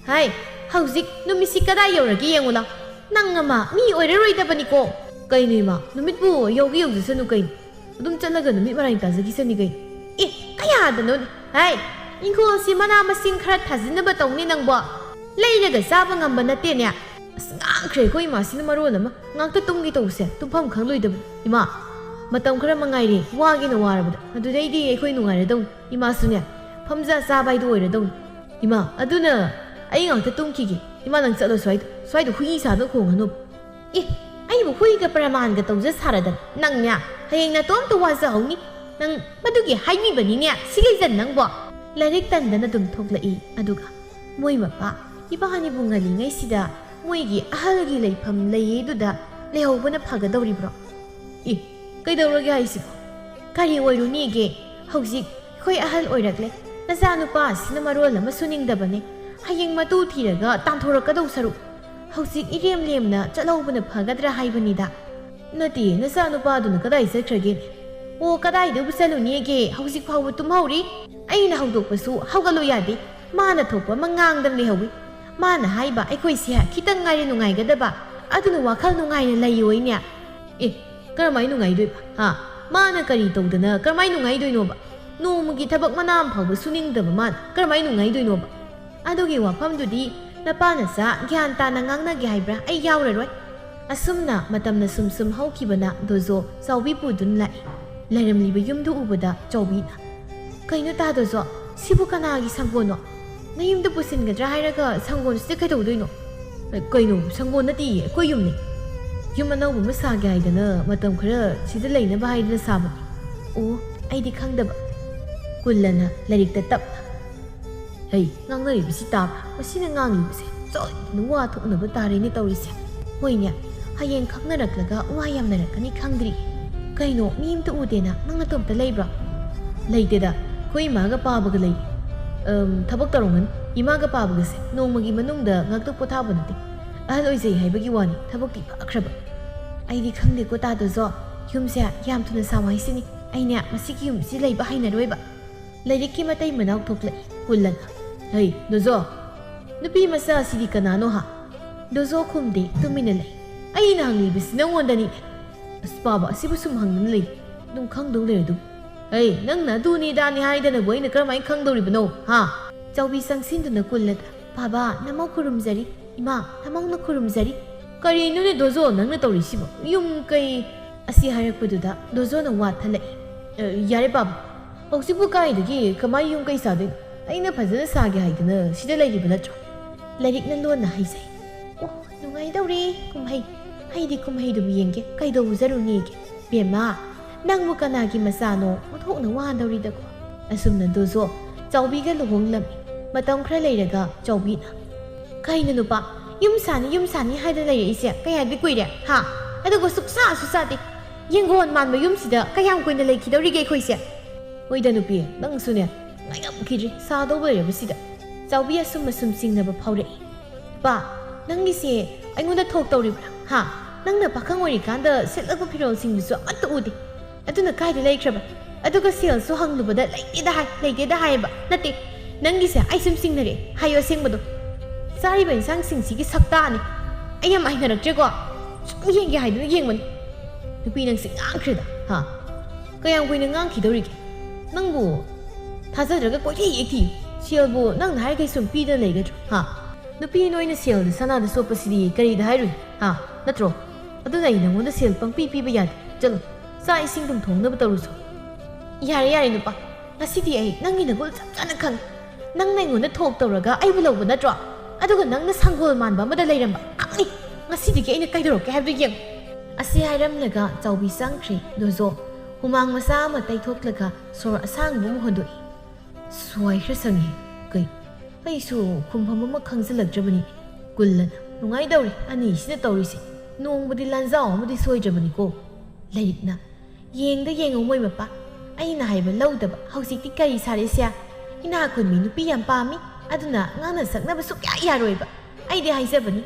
"ꯍꯥꯏ, ꯍꯧꯖꯤꯛ ꯅꯨꯃꯤꯠꯁꯤ ꯀꯗꯥꯏ ꯌꯧꯔꯒꯦ ꯌꯦꯡꯉꯨ ꯂꯥꯎ꯫ ꯅꯪ ꯑꯃ ꯃꯤ ꯑꯣꯏꯔꯔꯣꯏꯗꯕꯅꯤꯀꯣ"꯫ "ꯀꯩꯅꯣ ꯏꯃꯥ, ꯅꯨꯃꯤꯠꯄꯨ ꯌꯧꯒꯦ ꯌꯧꯖꯁꯅꯨ ꯀꯩꯅꯣ꯫ ꯑꯗꯨꯝ ꯆꯠꯂꯒ ꯅꯨꯃꯤꯠ ꯃꯔꯥꯏ ꯇꯥꯖꯈꯤꯁꯅꯤ ꯀꯩꯅꯣ"꯫ "ꯑꯦ, ꯀꯌꯥꯗꯅꯣꯅꯦ? ꯍꯥꯏ, ꯏꯪꯈꯣꯜꯁꯤ ꯃꯅꯥ ꯃꯁꯤꯡ ꯈꯔ ꯊꯥꯖꯤꯟꯅꯕ ꯇꯧꯅꯤ ꯅꯪꯕꯣ꯫ ꯂꯩꯔꯒ ꯆꯥꯕ ꯉꯝꯕ ꯅꯠꯇꯦꯅꯦ"꯫ ꯑꯁ, ꯉꯥꯡꯈ꯭ꯔꯦ ꯑꯩꯈꯣꯏ ꯏꯃꯥꯁꯤꯅ ꯃꯔꯣꯜ ꯑꯃ꯫ ꯉꯥꯛꯇ ꯇꯨꯝꯒꯦ ꯇꯧꯕꯁꯦ ꯇꯨꯝꯐꯝ ꯈꯪꯂꯣꯏꯗꯕꯅꯤ꯫ ꯏꯃꯥ, ꯃꯇꯝ ꯈꯔ ꯃꯉꯥꯏꯔꯦ, ꯋꯥꯒꯦꯅ ꯋꯥꯔꯕꯗ, ꯑꯗꯨꯗꯩꯗꯤ ꯑꯩꯈꯣꯏ ꯅꯨꯡꯉꯥꯏꯔꯗꯧꯅꯤ꯫ ꯏꯃꯥꯁꯨꯅꯦ, ꯐꯝꯖ ꯆꯥꯕ ꯍꯥꯏꯗꯨ ꯑꯣꯏꯔꯗꯧꯅꯤ꯫ ꯏꯃꯥ, ꯑꯗꯨꯅ ꯑꯩ ꯉꯥꯛꯇ ꯇꯨꯝꯈꯤꯒꯦ꯫ ꯏꯃꯥ, ꯅꯪ ꯆꯠꯂꯣ ꯁ꯭ꯋꯥꯏꯗ꯫ ꯁ꯭ꯋꯥꯏꯗ ꯍꯨꯏ ꯁꯥꯗꯅ ꯈꯣꯡꯉꯅꯨ꯫ ꯑꯦ, ꯑꯩꯕꯨ ꯍꯨꯏꯒ ꯄ꯭ꯔꯃꯥꯟꯒ ꯇꯧꯖ ꯁꯥꯔꯗꯅ ꯅꯪꯅꯦ, ꯍꯌꯦꯡ ꯅꯇꯣꯝꯇ ꯋꯥꯖꯍꯧꯅꯤ꯫ ꯅꯪ ꯃꯗꯨꯒꯤ ꯍꯥꯏꯕꯤꯕꯅꯤꯅꯦ, ꯁꯤꯒꯩꯖꯟ ꯅꯪꯕꯣ꯫ ꯂꯥꯏꯔꯤꯛ ꯇꯟꯗꯅ ꯑꯗꯨꯝ ꯊꯣꯛꯂꯛꯏ꯫ ꯑꯗꯨꯒ ꯃꯣꯏ ꯃꯄꯥ ꯏꯕꯥꯅꯤꯕꯨ ꯉꯜꯂꯤꯉꯩꯁꯤꯗ ꯃꯣꯏꯒꯤ ꯑꯍꯜꯒꯤ ꯂꯩꯐꯝ ꯂꯩꯌꯦꯗꯨꯗ ꯂꯩꯍꯧꯕꯅ ꯐꯒꯗꯧꯔꯤꯕ꯭ꯔꯣ? ꯑꯦ, ꯀꯩꯗꯧꯔꯒꯦ ꯍꯥꯏꯁꯤꯕꯣ? ꯀꯔꯤ ꯑꯣꯏꯔꯨꯅꯤꯒꯦ? ꯍꯧꯖꯤꯛ ꯑꯩꯈꯣꯏ ꯑꯍꯜ ꯑꯣꯏꯔꯛꯂꯦ꯫ ꯅꯆꯥꯅꯨꯄꯥ ꯑꯁꯤꯅ ꯃꯔꯣꯜ ꯑꯃ ꯁꯨꯅꯤꯡꯗꯕꯅꯦ꯫ ꯍꯌꯦꯡ ꯃꯇꯨ ꯊꯤꯔꯒ ꯇꯥꯟꯊꯣꯔꯛꯀꯗꯧ ꯁꯔꯨꯛ ꯍꯧꯖꯤꯛ ꯏꯔꯦꯝ ꯂꯦꯝꯅ ꯆꯠꯍꯧꯕꯅ ꯐꯒꯗ꯭ꯔꯥ ꯍꯥꯏꯕꯅꯤꯗ꯫ ꯅꯠꯇꯦ, ꯅꯆꯥꯅꯨꯄꯥꯗꯨꯅ ꯀꯗꯥꯏ ꯆꯠꯈ꯭ꯔꯒꯦꯅꯦ? ꯑꯣ, ꯀꯗꯥꯏꯗꯕꯨ ꯆꯠꯂꯨꯅꯤꯒꯦ? ꯍꯧꯖꯤꯛ ꯐꯥꯎꯕ ꯇꯨꯝꯍꯧꯔꯤ꯫ ꯑꯩꯅ ꯍꯧꯗꯣꯛꯄꯁꯨ ꯍꯧꯒꯠꯂꯨ ꯌꯥꯗꯦ꯫ ꯃꯥꯅ ꯊꯣꯛꯄ ꯑꯃ ꯉꯥꯡꯗꯅ ꯂꯩꯍꯧꯏ꯫ ꯃꯥꯅ ꯍꯥꯏꯕ ꯑꯩꯈꯣꯏꯁꯦ ꯈꯤꯇꯪ ꯉꯥꯏꯔꯦ ꯅꯨꯡꯉꯥꯏꯒꯗꯕ꯫ ꯑꯗꯨꯅ ꯋꯥꯈꯜ ꯅꯨꯡꯉꯥꯏꯅ ꯂꯩꯌꯣꯏꯅꯦ꯫ ꯑꯦ, ꯀꯔꯝꯍꯥꯏꯅ ꯅꯨꯡꯉꯥꯏꯗꯣꯏꯕ? ꯍꯥ? ꯃꯥꯅ ꯀꯔꯤ ꯇꯧꯗꯅ ꯀꯔꯝꯍꯥꯏꯅ ꯅꯨꯡꯉꯥꯏꯗꯣꯏꯅꯣꯕ? ꯅꯣꯡꯃꯒꯤ ꯊꯕꯛ ꯃꯅꯥ ꯑꯃ ꯐꯥꯎꯕ ꯁꯨꯅꯤꯡꯗꯕ ꯃꯥꯅ ꯀꯔꯝꯍꯥꯏꯅ ꯅꯨꯡꯉꯥꯏꯗꯣꯏꯅꯣꯕ? ꯑꯗꯨꯒꯤ ꯋꯥꯐꯝꯗꯨꯗꯤ ꯅꯄꯥ ꯅꯆꯥ ꯒ꯭ꯌꯥꯟ ꯇꯥꯅ ꯉꯥꯡꯅꯒꯦ ꯍꯥꯏꯕ꯭ꯔꯥ? ꯑꯩ ꯌꯥꯎꯔꯔꯣꯏ꯫ ꯑꯁꯨꯝꯅ ꯃꯇꯝꯅ ꯁꯨꯝ ꯁꯨꯝ ꯍꯧꯈꯤꯕꯅ ꯗꯣꯖꯣ ꯆꯥꯎꯕꯤ ꯄꯨꯗꯨꯅ ꯂꯥꯛꯏ꯫ ꯂꯩꯔꯝꯂꯤꯕ ꯌꯨꯝꯗꯨ ꯎꯕꯗ ꯆꯥꯎꯕꯤꯅ, "ꯀꯩꯅꯣ ꯇꯥ ꯗꯣꯖꯣ, ꯁꯤꯕꯨ ꯀꯅꯥꯒꯤ ꯁꯪꯒꯣꯟꯅꯣ? ꯅꯌꯨꯝꯗ ꯄꯨꯁꯤꯟꯒꯗ꯭ꯔꯥ ꯍꯥꯏꯔꯒ ꯁꯪꯒꯣꯟꯁꯤꯗ ꯀꯩꯗꯧꯗꯣꯏꯅꯣ?" "ꯑꯦ, ꯀꯩꯅꯣ, ꯁꯪꯒꯣꯟ ꯅꯠꯇꯤꯌꯦ, ꯑꯩꯈꯣꯏ ꯌꯨꯝꯅꯦ꯫ ꯌꯨꯝ ꯑꯅꯧꯕ ꯑꯃ ꯁꯥꯒꯦ ꯍꯥꯏꯗꯅ ꯃꯇꯝ ꯈꯔ ꯁꯤꯗ ꯂꯩꯅꯕ ꯍꯥꯏꯗꯅ ꯁꯥꯕꯅꯤ꯫" "ꯑꯣ, ꯑꯩꯗꯤ ꯈꯪꯗꯕ꯫" ꯀꯨꯜꯂꯅ ꯂꯥꯏꯔꯤꯛꯇ ꯇꯞꯅ, "ꯍꯩ, ꯉꯥꯡꯅꯔꯤꯕꯁꯤ ꯇꯥꯕ꯭ꯔꯥ? ꯃꯁꯤꯅ ꯉꯥꯡꯂꯤꯕꯁꯦ ꯁꯣꯏꯗꯅ ꯋꯥ ꯊꯣꯛꯅꯕ ꯇꯥꯔꯦꯅꯦ ꯇꯧꯔꯤꯁꯦ꯫ ꯍꯣꯏꯅꯦ, ꯍꯌꯦꯡ ꯈꯪꯅꯔꯛꯂꯒ ꯋꯥ ꯌꯥꯝꯅꯔꯛꯀꯅꯤ ꯈꯪꯗ꯭ꯔꯤ꯫ ꯀꯩꯅꯣ, ꯃꯤ ꯑꯝꯇ ꯎꯗꯦꯅ? ꯅꯪ ꯅꯇꯣꯝꯇ ꯂꯩꯕ꯭ꯔꯣ?" "ꯂꯩꯇꯦꯗ, ꯑꯩꯈꯣꯏ ꯏꯃꯥꯒ ꯄꯥꯕꯒ ꯂꯩ꯫" "ꯑꯝ, ꯊꯕꯛ ꯇꯧꯔꯝꯒꯅꯤ꯫ ꯏꯃꯥꯒ ꯄꯥꯕꯒꯁꯦ ꯅꯣꯡꯃꯒꯤ ꯃꯅꯨꯡꯗ ꯉꯥꯛꯇ ꯄꯣꯊꯥꯕ ꯅꯠꯇꯦ꯫ ꯑꯍꯜ ꯑꯣꯏꯖꯩ ꯍꯥꯏꯕꯒꯤ ꯋꯥꯅꯤ, ꯊꯕꯛꯇꯤ ꯐꯈ꯭ꯔꯕ꯫" "ꯑꯩꯗꯤ ꯈꯪꯗꯦꯀꯣ ꯇꯥ ꯗꯣꯖꯣ, ꯌꯨꯝꯁꯦ ꯌꯥꯝ ꯊꯨꯅ ꯁꯥꯎ ꯍꯥꯏꯁꯤꯅꯤ꯫ ꯑꯩꯅꯦ ꯃꯁꯤꯒꯤ ꯌꯨꯝꯁꯤ ꯂꯩꯕ ꯍꯩꯅꯔꯣꯏꯕ꯫" ꯂꯥꯏꯔꯤꯛꯀꯤ ꯃꯇꯩ ꯃꯅꯥꯎ ꯊꯣꯛꯂꯛꯏ꯫ ꯀꯨꯜꯂꯅ, "ꯍꯩ, ꯗꯣꯖꯣ, ꯅꯨꯄꯤ ꯃꯆꯥ ꯑꯁꯤꯗꯤ ꯀꯅꯥꯅꯣ ꯍꯥ?" ꯗꯣꯖꯣ ꯈꯨꯝꯗꯦ, ꯇꯨꯃꯤꯟꯅ ꯂꯩ꯫ "ꯑꯩꯅ ꯍꯪꯂꯤꯕꯁꯤ ꯅꯪꯉꯣꯟꯗꯅꯤꯅꯦ꯫ ꯑꯁ, ꯄꯥꯕ ꯑꯁꯤꯕꯨ ꯁꯨꯝ ꯍꯪꯗꯨꯅ ꯂꯩ꯫ ꯑꯗꯨꯝ ꯈꯪꯗꯧ ꯂꯩꯔꯗꯨꯕꯨ꯫ ꯍꯩ, ꯅꯪꯅ ꯑꯗꯨꯅꯤ ꯑꯗꯥꯅꯤ ꯍꯥꯏꯗꯅꯕꯨ ꯑꯩꯅ ꯀꯔꯝꯍꯥꯏꯅ ꯈꯪꯗꯧꯔꯤꯕꯅꯣ, ꯍꯥ?" ꯆꯥꯎꯕꯤ ꯆꯪꯁꯤꯟꯗꯨꯅ ꯀꯨꯜꯂꯗ, "ꯄꯥꯕ, ꯅꯃꯧ ꯈꯨꯔꯨꯝꯖꯔꯤ꯫ ꯏꯃꯥ, ꯅꯃꯧꯅ ꯈꯨꯔꯨꯝꯖꯔꯤ꯫ ꯀꯔꯤꯅꯣꯅꯦ ꯗꯣꯖꯣ ꯅꯪꯅ ꯇꯧꯔꯤꯁꯤꯕꯣ? ꯌꯨꯝ ꯀꯩ? ꯑꯁꯤ ꯍꯥꯏꯔꯛꯄꯗꯨꯗ ꯗꯣꯖꯣꯅ ꯋꯥ ꯊꯠꯂꯛꯏ꯫ "ꯑ, ꯌꯥꯔꯦ ꯄꯥꯕ, ꯍꯧꯖꯤꯛꯄꯨ ꯀꯥꯏꯗꯒꯤ ꯀꯃꯥꯏ ꯌꯨꯝ ꯀꯩ ꯁꯥꯗꯣꯏꯅꯣ? ꯑꯩꯅ ꯐꯖꯅ ꯁꯥꯒꯦ ꯍꯥꯏꯗꯅ ꯁꯤꯗ ꯂꯩꯔꯤꯕ ꯅꯠꯇ꯭ꯔꯣ?" ꯂꯥꯏꯔꯤꯛꯅ ꯂꯣꯟꯅ ꯍꯥꯏꯖꯩ꯫ "ꯑꯣ, ꯅꯨꯡꯉꯥꯏꯗꯧꯔꯤ ꯀꯨꯝꯍꯩ꯫ ꯑꯩꯗꯤ ꯀꯨꯝꯍꯩꯗꯨꯕꯨ ꯌꯦꯡꯒꯦ, ꯀꯩꯗꯧꯖꯔꯨꯅꯦꯒꯦ?" "ꯕꯦꯝꯃ, ꯅꯪꯕꯨ ꯀꯅꯥꯒꯤ ꯃꯆꯥꯅꯣ? ꯑꯣꯟꯊꯣꯛꯅ ꯋꯥꯗꯧꯔꯤꯗꯀꯣ꯫" ꯑꯁꯨꯝꯅ ꯗꯣꯖꯣ ꯆꯥꯎꯕꯤꯒ ꯂꯨꯍꯣꯡꯂꯝꯃꯤ꯫ ꯃꯇꯝ ꯈꯔ ꯂꯩꯔꯒ ꯆꯥꯎꯕꯤꯅ, "ꯀꯩꯅꯣ ꯅꯨꯄꯥ, ꯌꯨꯝ ꯁꯥꯅꯤ, ꯌꯨꯝ ꯁꯥꯅꯤ ꯍꯥꯏꯗꯅ ꯂꯩꯔꯛꯏꯁꯦ ꯀꯌꯥꯗꯤ ꯀꯨꯏꯔꯦ, ꯍꯥ? ꯑꯗꯨꯒ ꯁꯨꯛꯁꯥꯁꯨ ꯁꯥꯗꯦ꯫ ꯌꯦꯡꯒꯣꯟ ꯃꯥꯟꯕ ꯌꯨꯝꯁꯤꯗ ꯀꯌꯥꯝ ꯀꯨꯏꯅ ꯂꯩꯈꯤꯗꯧꯔꯤꯒꯦ ꯑꯩꯈꯣꯏꯁꯦ?" "ꯍꯣꯏꯗ ꯅꯨꯄꯤ, ꯅꯪꯁꯨꯅꯦ, ꯉꯥꯏꯉꯝꯈꯤꯗ꯭ꯔꯦ ꯁꯥꯗꯧꯕ ꯂꯩꯔꯕꯁꯤꯗ꯫" ꯆꯥꯎꯕꯤ ꯑꯁꯨꯝ ꯑꯁꯨꯝ ꯆꯤꯡꯅꯕ ꯐꯥꯎꯔꯛꯏ꯫ "ꯄꯥ, ꯅꯪꯒꯤꯁꯦ ꯑꯩꯉꯣꯟꯗ ꯊꯣꯛ ꯇꯧꯔꯤꯕ꯭ꯔꯥ? ꯍꯥ? ꯅꯪꯅ ꯄꯥꯈꯪ ꯑꯣꯏꯔꯤꯀꯥꯟꯗ ꯁꯦꯠꯂꯛꯄ ꯐꯤꯔꯣꯜꯁꯤꯡꯗꯨꯁꯨ ꯑꯃꯠꯇ ꯎꯗꯦ꯫ ꯑꯗꯨꯅ ꯀꯥꯏꯗ ꯂꯩꯈ꯭ꯔꯕ? ꯑꯗꯨꯒ ꯁꯦꯜꯁꯨ ꯍꯪꯂꯨꯕꯗ ꯂꯩꯇꯦꯗ ꯍꯥꯏ, ꯂꯩꯇꯦꯗ ꯍꯥꯏꯌꯦꯕ꯫ ꯅꯠꯇꯦ, ꯅꯪꯒꯤꯁꯦ ꯑꯩ ꯁꯨꯝ ꯆꯤꯡꯅꯔꯛꯑꯦ꯫ ꯍꯥꯏꯌꯣ ꯑꯁꯦꯡꯕꯗꯣ꯫ ꯆꯥꯔꯤꯕ ꯏꯟꯁꯥꯡꯁꯤꯡꯁꯤꯒꯤ ꯁꯛꯇꯥꯅꯤ꯫ ꯑꯩ ꯌꯥꯝ ꯍꯩꯅꯔꯛꯇ꯭ꯔꯦꯀꯣ꯫ ꯁꯨꯝ ꯌꯦꯡꯒꯦ ꯍꯥꯏꯗꯨꯅ ꯌꯦꯡꯕꯅꯤ꯫" "ꯅꯨꯄꯤ ꯅꯪꯁꯦ ꯉꯥꯡꯈ꯭ꯔꯦꯗ, ꯍꯥ? ꯀꯌꯥꯝ ꯀꯨꯏꯅ ꯉꯥꯡꯈꯤꯗꯧꯔꯤꯒꯦ? ꯅꯪꯕꯨ ꯊꯥꯖꯗ꯭ꯔꯒ ꯀꯣꯏꯊꯤ ꯌꯦꯛꯊꯤꯌꯨ꯫ ꯁꯦꯜꯕꯨ ꯅꯪꯅ ꯍꯥꯏꯔꯤꯈꯩ ꯁꯨꯝ ꯄꯤꯗꯅ ꯂꯩꯒꯗ꯭ꯔꯣ, ꯍꯥ? ꯅꯨꯄꯤ ꯅꯣꯏꯅ ꯁꯦꯜꯗ ꯁꯅꯥꯗ ꯆꯣꯠꯄꯁꯤꯗꯤ ꯀꯔꯤꯗ ꯍꯥꯏꯔꯨꯏ, ꯍꯥ? ꯅꯠꯇ꯭ꯔꯣ? ꯑꯗꯨꯅ ꯑꯩ ꯅꯪꯉꯣꯟꯗ ꯁꯦꯜ ꯄꯪꯄꯤ ꯄꯤꯕ ꯌꯥꯗꯦ꯫ ꯆꯠꯂꯣ, ꯆꯥꯛ ꯏꯁꯤꯡ ꯊꯣꯡꯅꯕ ꯇꯧꯔꯨꯆꯣ꯫" "ꯌꯥꯔꯦ, ꯌꯥꯔꯦ ꯅꯨꯄꯥ, ꯉꯁꯤꯗꯤ ꯑꯩ ꯅꯪꯒꯤ ꯅꯒꯨꯜ ꯆꯞ ꯆꯥꯅ ꯈꯪꯉꯦ꯫ ꯅꯪꯅ ꯑꯩꯉꯣꯟꯗ ꯊꯣꯛ ꯇꯧꯔꯒ ꯑꯩꯕꯨ ꯂꯧꯕ ꯅꯠꯇ꯭ꯔꯣ? ꯑꯗꯨꯒ ꯅꯪꯅ ꯁꯪꯒꯣꯜ ꯃꯥꯟꯕ ꯑꯃꯗ ꯂꯩꯔꯝꯕ ꯈꯪꯅꯤ꯫ ꯉꯁꯤꯗꯒꯤ ꯑꯩꯅ ꯀꯩꯗꯧꯔꯛꯀꯦ ꯍꯥꯏꯕꯗꯨ ꯌꯦꯡꯉꯨ꯫" ꯑꯁꯤ ꯍꯥꯏꯔꯝꯂꯒ ꯆꯥꯎꯕꯤ ꯆꯪꯈ꯭ꯔꯦ꯫ ꯗꯣꯖꯣ ꯍꯨꯃꯥꯡ ꯃꯆꯥ ꯑꯃ ꯇꯩꯊꯣꯛꯂꯒ ꯁꯣꯔ ꯑꯁꯥꯡꯕ ꯑꯃ ꯍꯣꯟꯗꯣꯛꯏ꯫ ꯁ꯭ꯋꯥꯏ ꯈꯔ ꯁꯪꯉꯤ꯫ ꯀꯩ? ꯑꯩꯁꯨ ꯈꯨꯝꯐꯝ ꯑꯃ ꯈꯪꯖꯤꯜꯂꯛꯇ꯭ꯔꯕꯅꯤ꯫ ꯀꯨꯜꯂꯅ ꯅꯨꯡꯉꯥꯏꯗꯧꯔꯤ ꯑꯅꯤꯁꯤꯅ ꯇꯧꯔꯤꯁꯦ꯫ ꯅꯣꯡꯃꯗꯤ ꯂꯥꯟꯖꯥꯎ ꯑꯃꯗꯤ ꯁꯣꯏꯗ꯭ꯔꯕꯅꯤꯀꯣ꯫ ꯂꯥꯏꯔꯤꯛꯅ, "ꯌꯦꯡꯗ ꯌꯦꯡꯉꯨ ꯃꯣꯏ ꯃꯄꯥ꯫ ꯑꯩꯅ ꯍꯥꯏꯕ ꯂꯧꯗꯕ꯫ ꯍꯧꯖꯤꯛꯇꯤ ꯀꯔꯤ ꯁꯥꯔꯦꯁꯦ? ꯏꯅꯥꯛ ꯈꯨꯟꯕꯤ ꯅꯨꯄꯤ ꯌꯥꯝ ꯄꯥꯝꯃꯤ꯫ ꯑꯗꯨꯅ ꯉꯥꯡꯅ ꯁꯛꯅꯕ ꯁꯨꯛꯌꯥ ꯌꯥꯔꯣꯏꯕ꯫ ꯑꯩꯗꯤ ꯍꯥꯏꯖꯕꯅꯤ꯫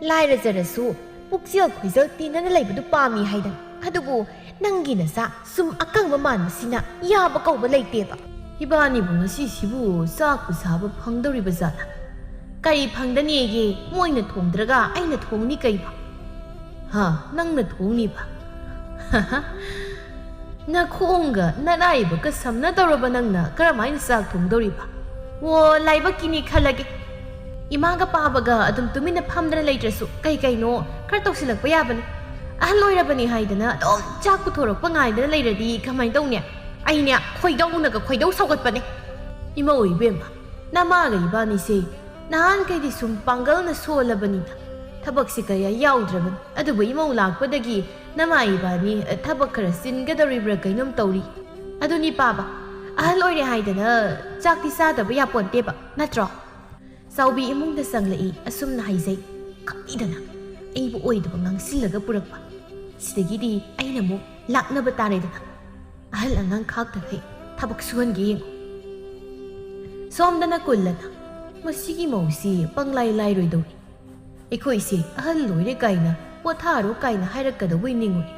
ꯂꯥꯏꯔꯖꯔꯁꯨ ꯄꯨꯛꯆꯦꯜ ꯈꯣꯏꯖꯦꯜ ꯇꯤꯟꯅꯅ ꯂꯩꯕꯗꯨ ꯄꯥꯝꯃꯤ ꯍꯥꯏꯗꯅ꯫ ꯑꯗꯨꯕꯨ ꯅꯪꯒꯤ ꯅꯆꯥ ꯁꯨꯝ ꯑꯀꯪꯕ ꯃꯥꯟꯕꯁꯤꯅ ꯌꯥꯕ ꯀꯧꯕ ꯂꯩꯇꯦꯕ꯫ ꯏꯕꯥꯅꯤꯕꯨ ꯉꯁꯤꯁꯤꯕꯨ ꯆꯥꯛꯄꯨ ꯆꯥꯕ ꯐꯪꯗꯧꯔꯤꯕ ꯖꯥꯠꯂ? ꯀꯔꯤ ꯐꯪꯗꯅꯦꯒꯦ? ꯃꯣꯏꯅ ꯊꯣꯡꯗ꯭ꯔꯒ ꯑꯩꯅ ꯊꯣꯡꯅꯤ ꯀꯩꯅꯣ?" "ꯍꯥ, ꯅꯪꯅ ꯊꯣꯡꯅꯤꯕ?" "ꯅꯈꯣꯡꯒ ꯅꯔꯥꯏꯕꯛꯀ ꯁꯝꯅ ꯇꯧꯔꯕ ꯅꯪꯅ ꯀꯔꯝꯍꯥꯏꯅ ꯆꯥꯛ ꯊꯣꯡꯗꯧꯔꯤꯕ? ꯑꯣ, ꯂꯥꯏꯕꯛꯀꯤꯅꯤ ꯈꯜꯂꯒꯦ꯫ ꯏꯃꯥꯒ ꯄꯥꯕꯒ ꯑꯗꯨꯝ ꯇꯨꯃꯤꯟꯅ ꯐꯝꯗꯅ ꯂꯩꯇ꯭ꯔꯁꯨ ꯀꯩ ꯀꯩꯅꯣ ꯈꯔ ꯇꯧꯁꯤꯜꯂꯛꯄ ꯌꯥꯕꯅꯤ꯫ ꯑꯍꯜ ꯑꯣꯏꯔꯕꯅꯤ ꯍꯥꯏꯗꯅ ꯑꯗꯨꯝ ꯆꯥꯛ ꯄꯨꯊꯣꯔꯛꯄ ꯉꯥꯏꯗꯅ ꯂꯩꯔꯗꯤ ꯀꯃꯥꯏꯅ ꯇꯧꯅꯤ? ꯑꯩꯅꯦ ꯈꯣꯏꯗꯧꯅꯒ ꯈꯣꯏꯗꯧ ꯁꯧꯒꯠꯄꯅꯦ꯫ ꯏꯃꯧ ꯏꯕꯦꯝꯃ, ꯅꯃꯥꯒ ꯏꯕꯥꯅꯤꯁꯦ ꯅꯍꯥꯟꯈꯩꯗꯤ ꯁꯨꯝ ꯄꯥꯡꯒꯜꯅ ꯁꯣꯜꯂꯕꯅꯤꯅ ꯊꯕꯛꯁꯤ ꯀꯌꯥ ꯌꯥꯎꯗ꯭ꯔꯕꯅꯤ꯫ ꯑꯗꯨꯕꯨ ꯏꯃꯧ ꯂꯥꯛꯄꯗꯒꯤ ꯅꯃꯥ ꯏꯕꯥꯅꯤ ꯊꯕꯛ ꯈꯔ ꯆꯤꯟꯒꯗꯧꯔꯤꯕ꯭ꯔꯥ ꯀꯩꯅꯣꯝ ꯇꯧꯔꯤ꯫ ꯑꯗꯨꯅꯤ ꯄꯥꯕ, ꯑꯍꯜ ꯑꯣꯏꯔꯦ ꯍꯥꯏꯗꯅ ꯆꯥꯛꯇꯤ ꯆꯥꯗꯕ ꯌꯥꯄꯣꯟꯇꯦꯕ, ꯅꯠꯇ꯭ꯔꯣ? ꯆꯥꯎꯕꯤ ꯏꯃꯨꯡꯗ ꯆꯪꯂꯛꯏ, ꯑꯁꯨꯝꯅ ꯍꯥꯏꯖꯩ꯫ ꯈꯪꯏꯗꯅ ꯑꯩꯕꯨ ꯑꯣꯏꯗꯕ ꯉꯥꯡꯁꯤꯜꯂꯒ ꯄꯨꯔꯛꯄ꯫ ꯁꯤꯗꯒꯤꯗꯤ ꯑꯩꯅ ꯑꯃꯨꯛ ꯂꯥꯛꯅꯕ ꯇꯥꯔꯦꯗꯅ꯫ ꯑꯍꯜ ꯑꯉꯥꯡ ꯈꯥꯛꯇꯈꯩ ꯊꯕꯛ ꯁꯨꯍꯟꯒꯦ ꯌꯦꯡꯉꯨ꯫ ꯁꯣꯝꯗꯅ ꯀꯨꯜꯂꯅ, "ꯃꯁꯤꯒꯤ ꯃꯧꯁꯤ ꯄꯪꯂꯥꯏ ꯂꯥꯏꯔꯣꯏꯗꯧꯔꯤ꯫ ꯑꯩꯈꯣꯏꯁꯦ ꯑꯍꯜ ꯑꯣꯏꯔꯦ ꯀꯥꯏꯅ, ꯄꯣꯊꯥꯔꯣ ꯀꯥꯏꯅ ꯍꯥꯏꯔꯛꯀꯗꯧꯕꯩ ꯅꯤꯡꯉꯨꯔꯦ꯫